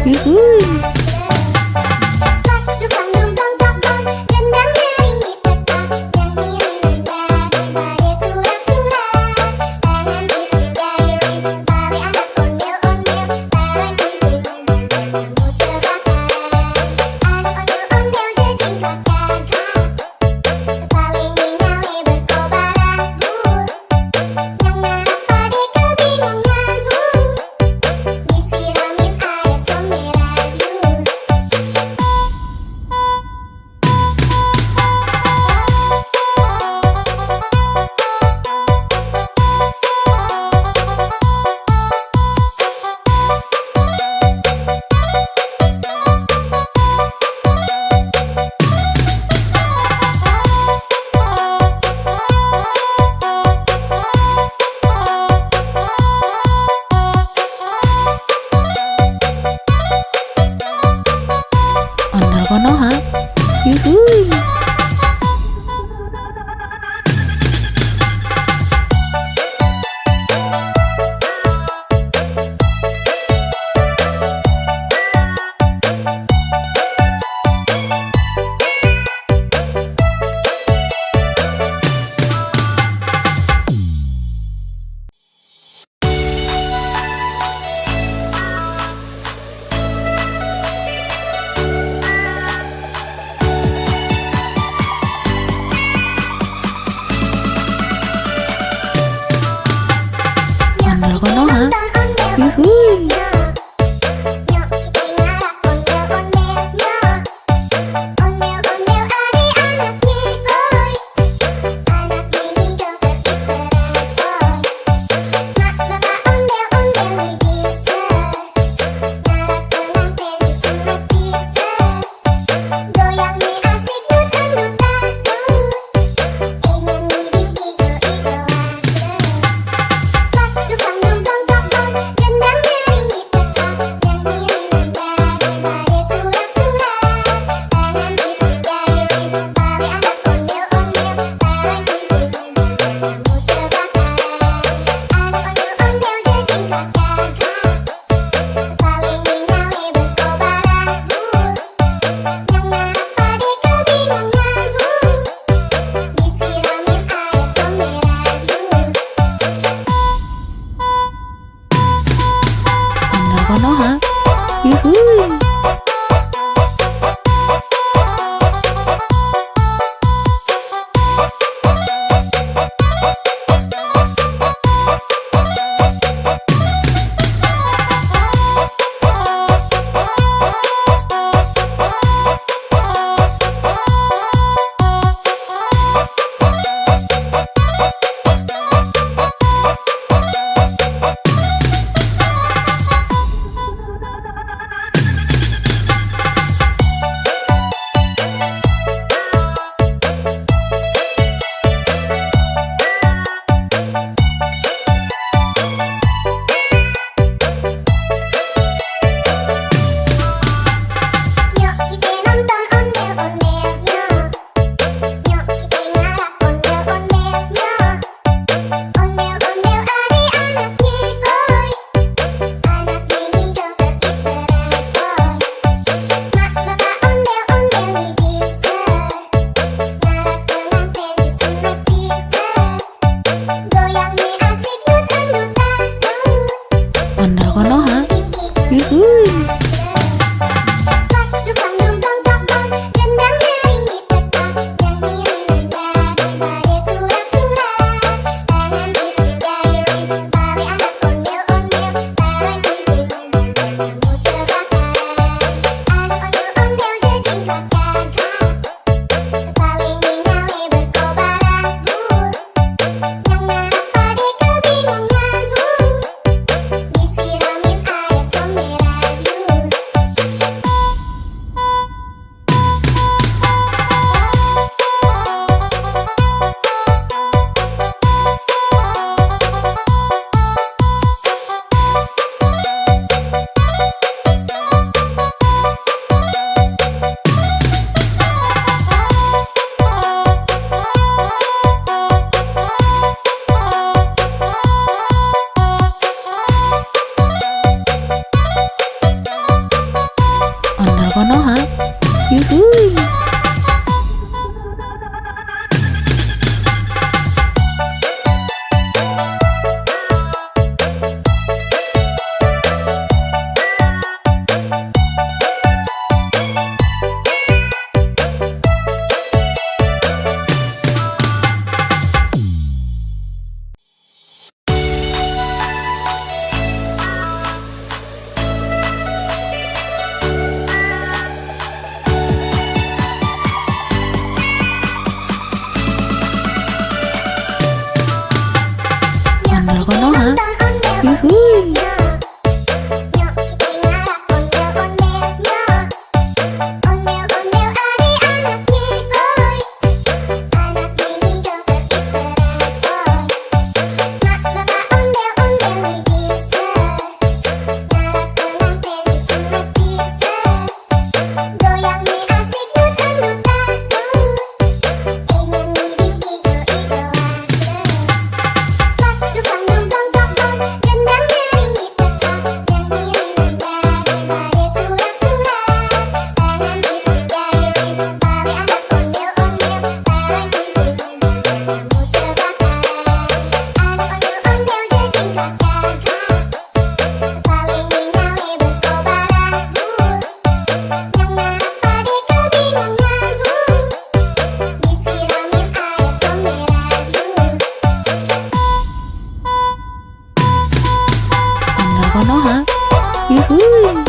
Yuhuy. Ondel Konoha. Yuhuy. Ondel Konoha. Yuhuy. Ondel Konoha. Yuhuy. Nyok kita nonton ondel-ondelnya. Nyok kita ngarap ondel-ondelnya. Ondel-ondel adik-anaknya boy. Anak ini joget terbaru. Mak bapak ondel-ondel bisa. Ngarap pengantin disunat bisa. Goyang nih asik dut-dut-dut. Ondel Konoha. Yuhuy. Disiramin air comberan. Konoha. Yuhuy.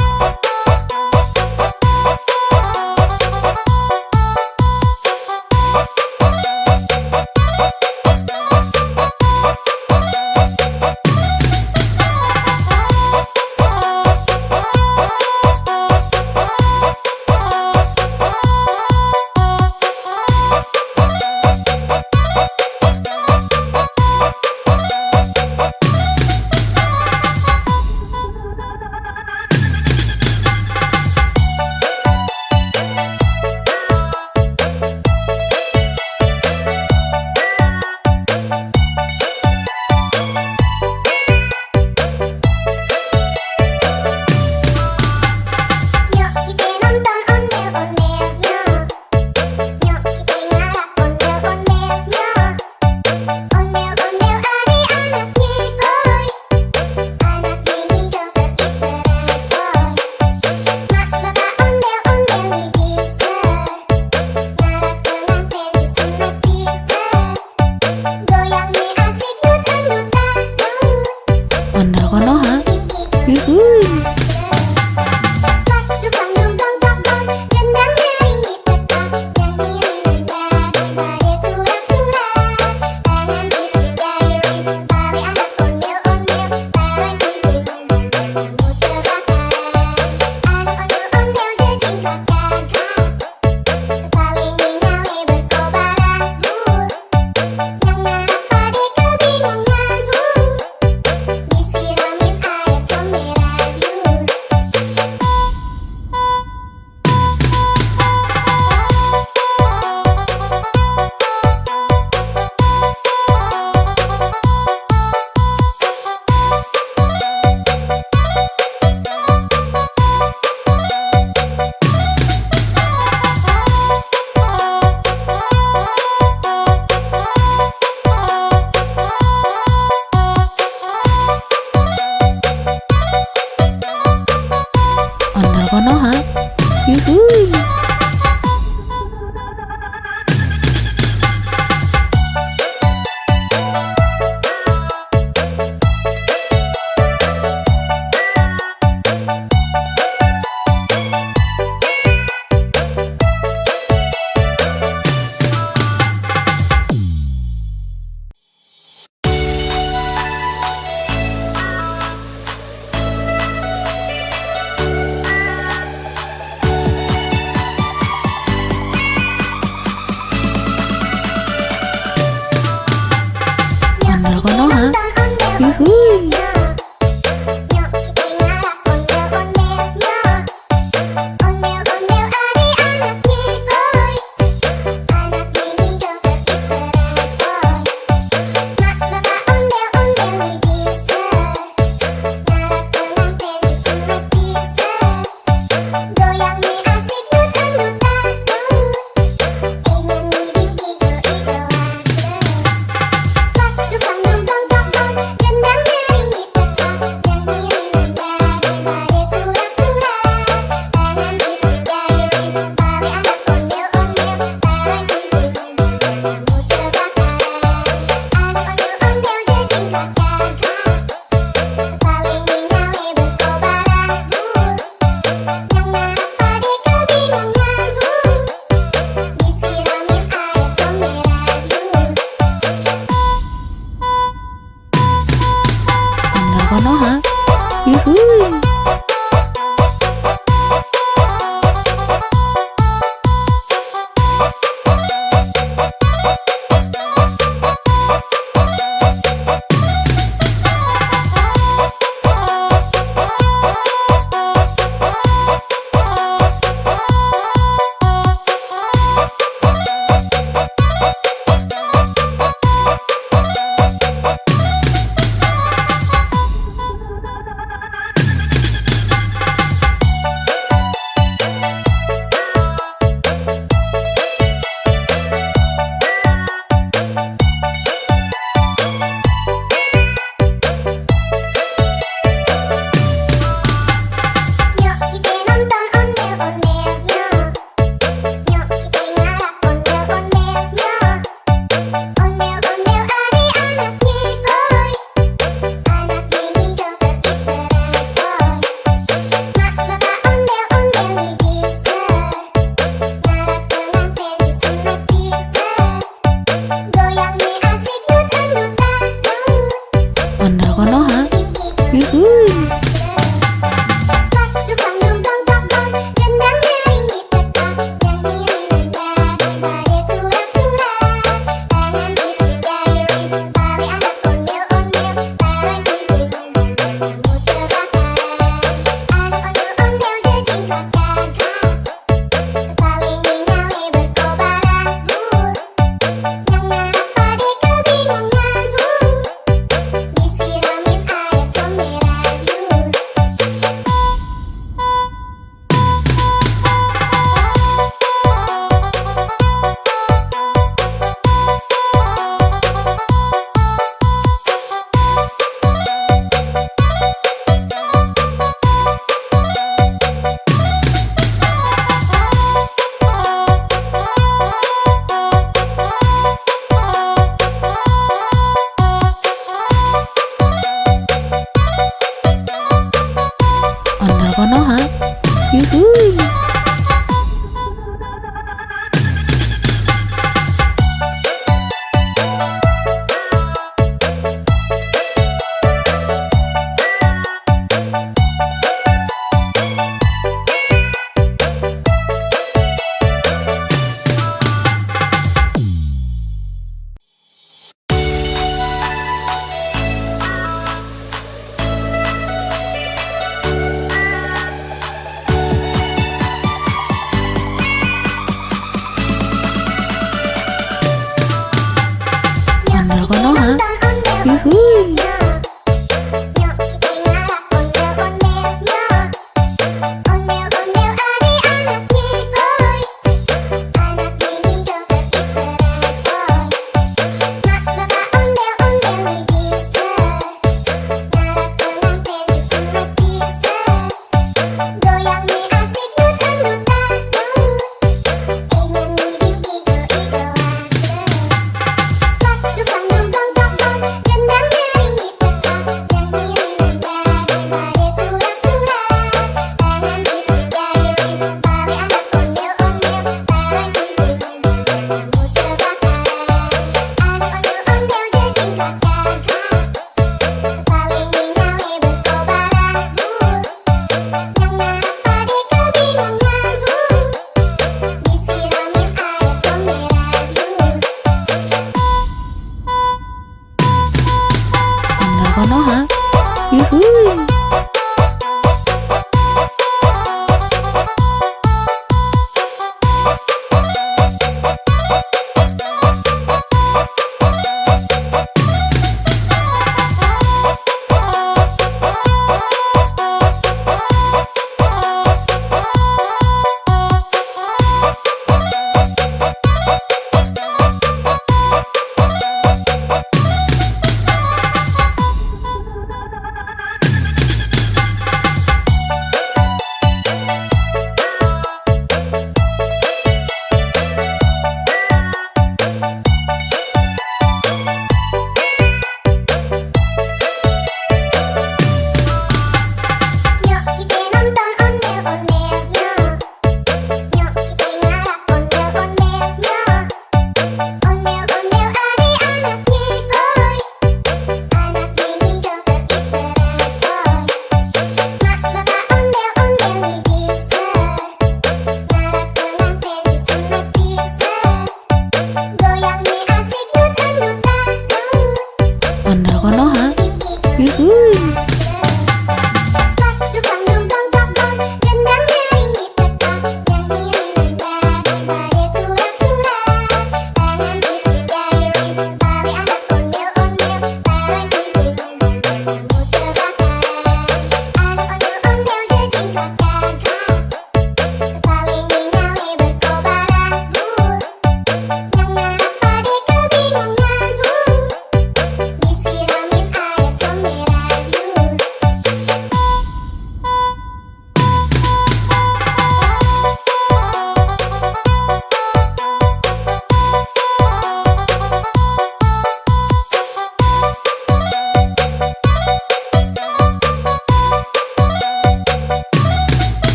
Nyok kita nonton ondel-ondelnya. Nyok kita ngarap ondel-ondelnya. Ondel-ondel adik-anaknya boy. Anak ini joget terbaru boy. Mak bapak ondel-ondel nih bisa. Ngarap pengantin disunat bisa. Goyangnya asik dangdut-dangdut. Ondel Konoha. Yuhuy. Dukang dumdong dong gendang nyaring ditetak. Nyanyi ringan daripada surak-surak. Tangan bising jahilin tali anak ondel-ondel. Taruh kunjungan kamu terbakaran. Anak ondel-ondel jejingkrakkan hak. Kepalanya nyale berkobar agul. Yang ngarap pade kebingungan Disiramin air comberan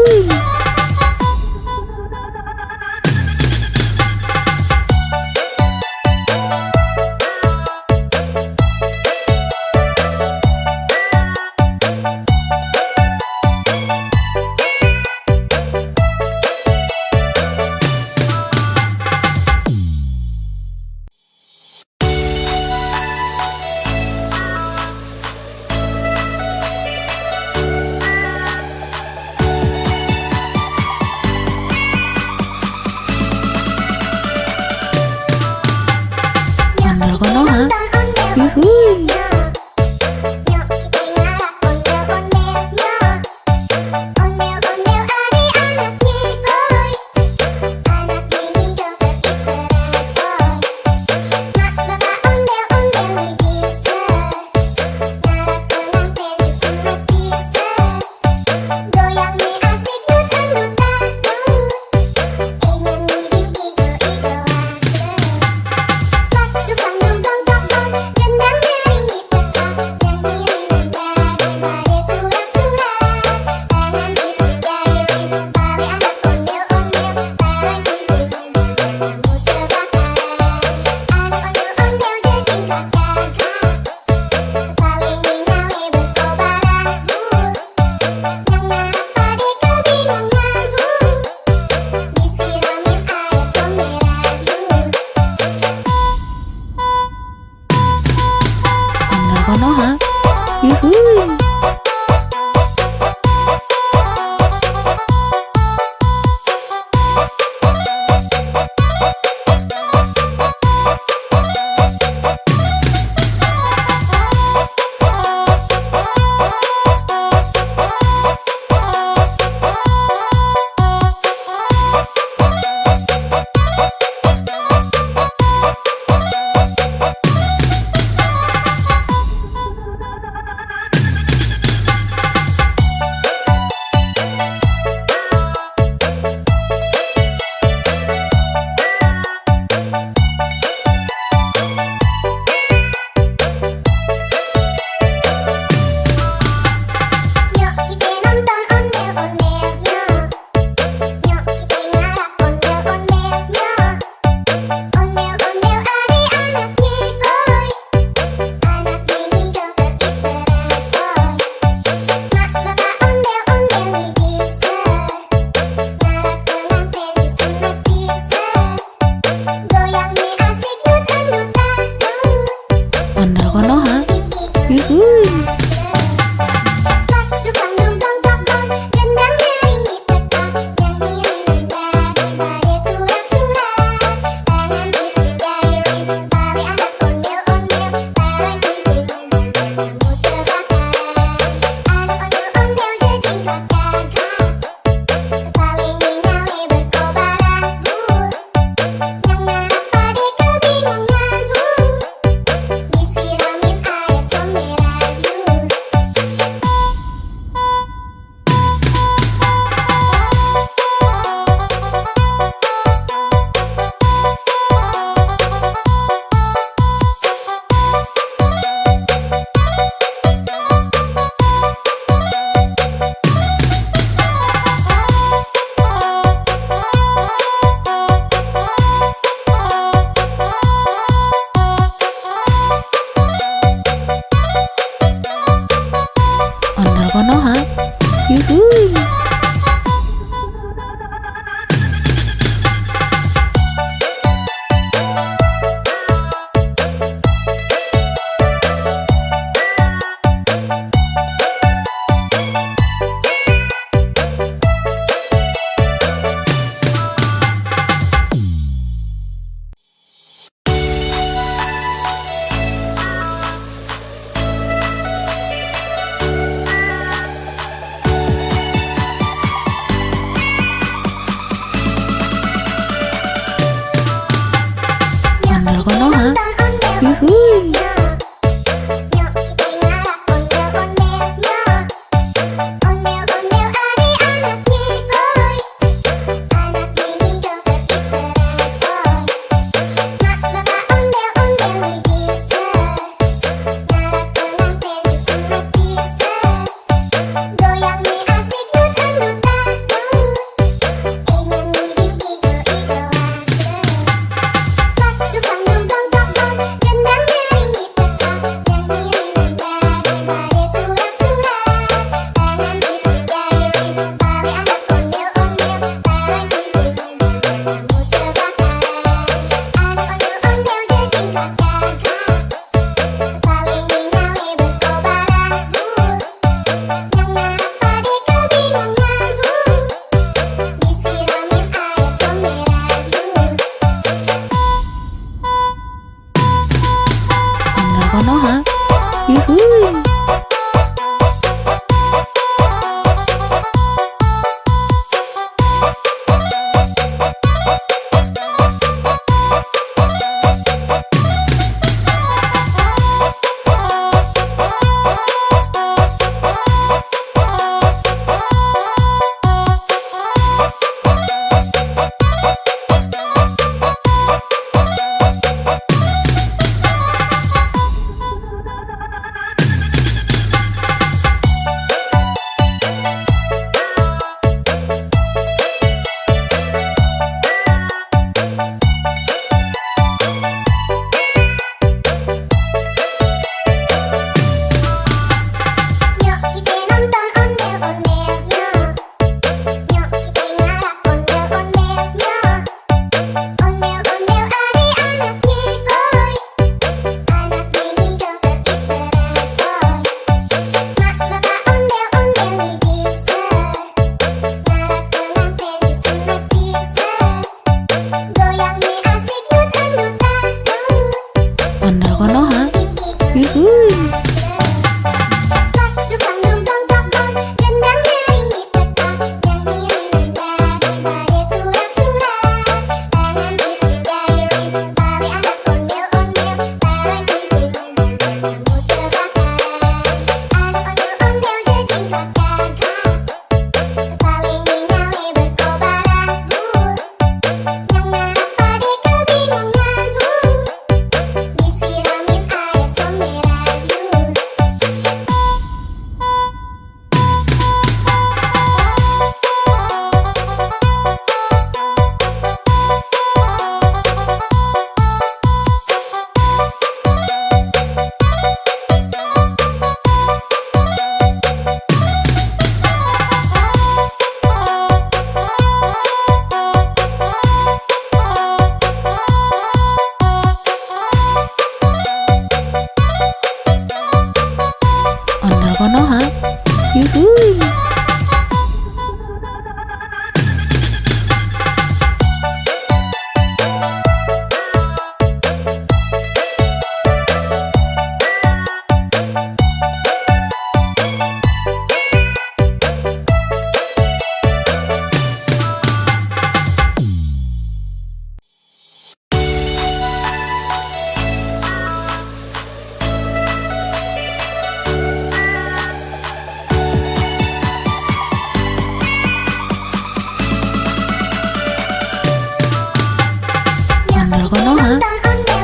Yuhuy.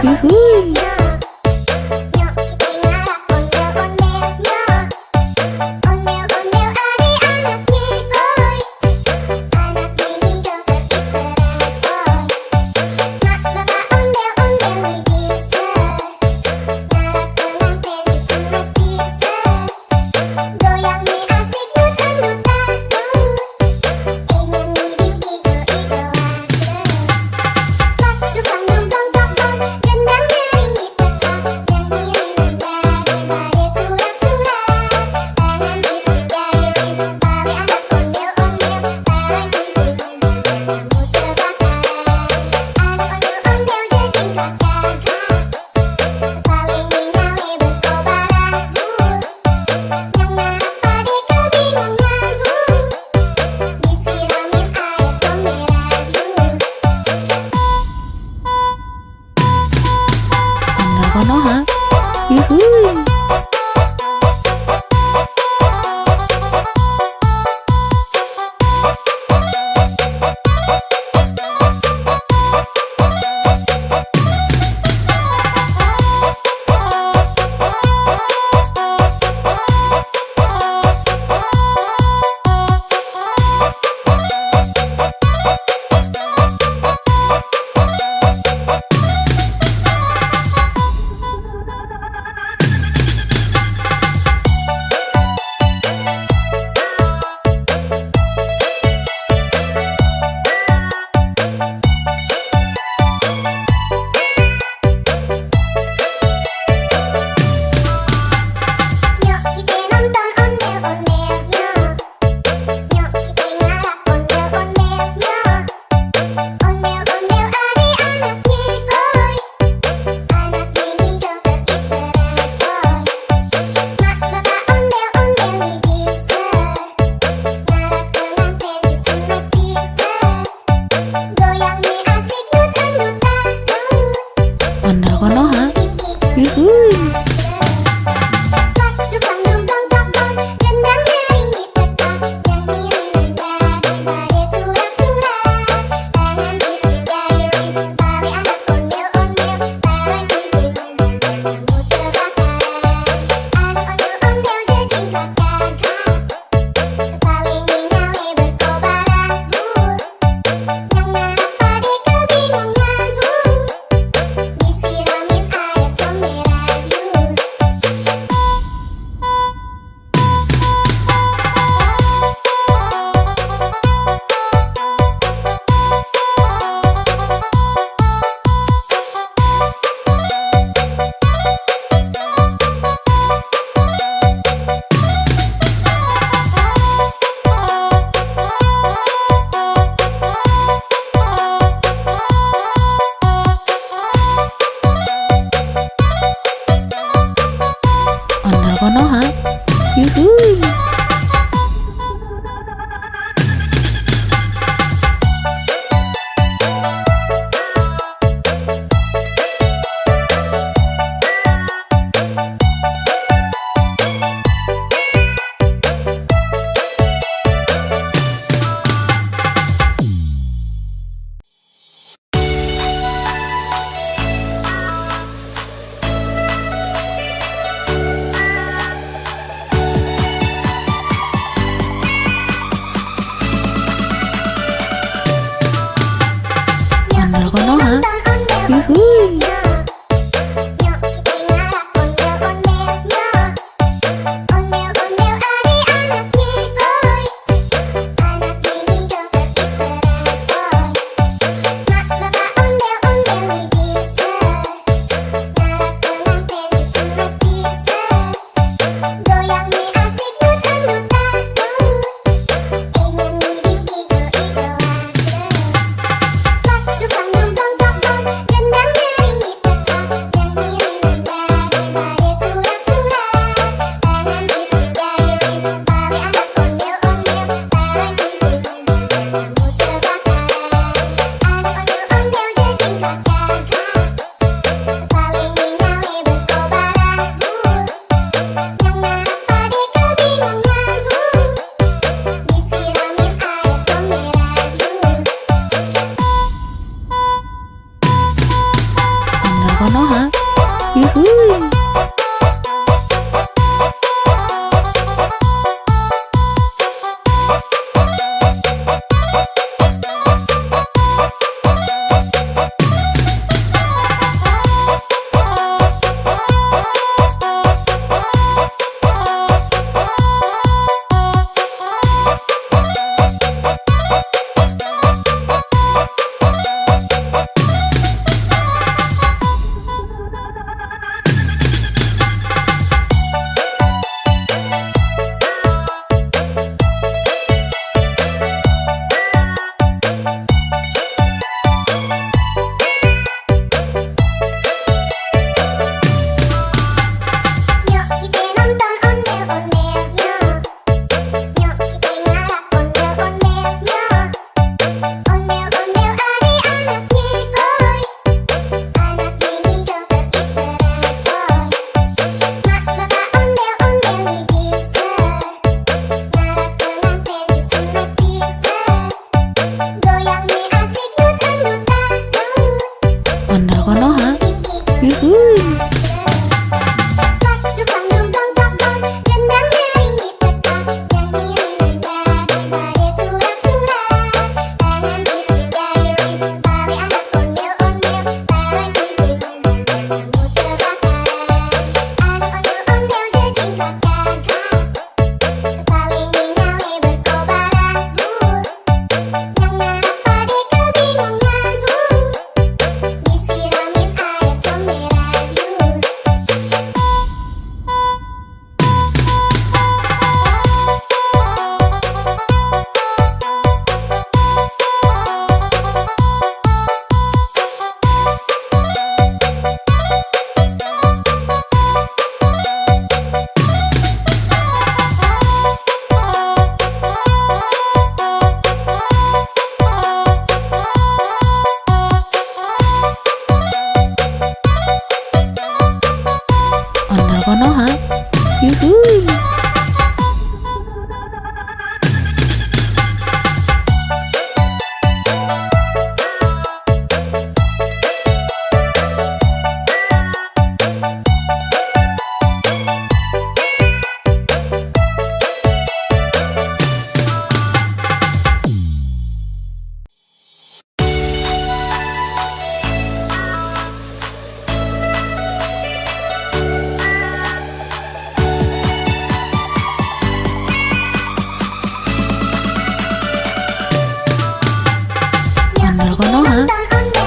Yuhui. Nyok kita ngarak ondel-ondel nyok. Ondel-ondel adik-anaknya boy. Anak ini joget diterasoi. Mak bapak ondel-ondel nih bisa. Ngarak pengantin disunat bisa. Goyang nih asik dut-dut-dut. Ingin bibit igo-igoan. Pas dukang dum dong dong dong, gendangnya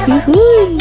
yuhuy.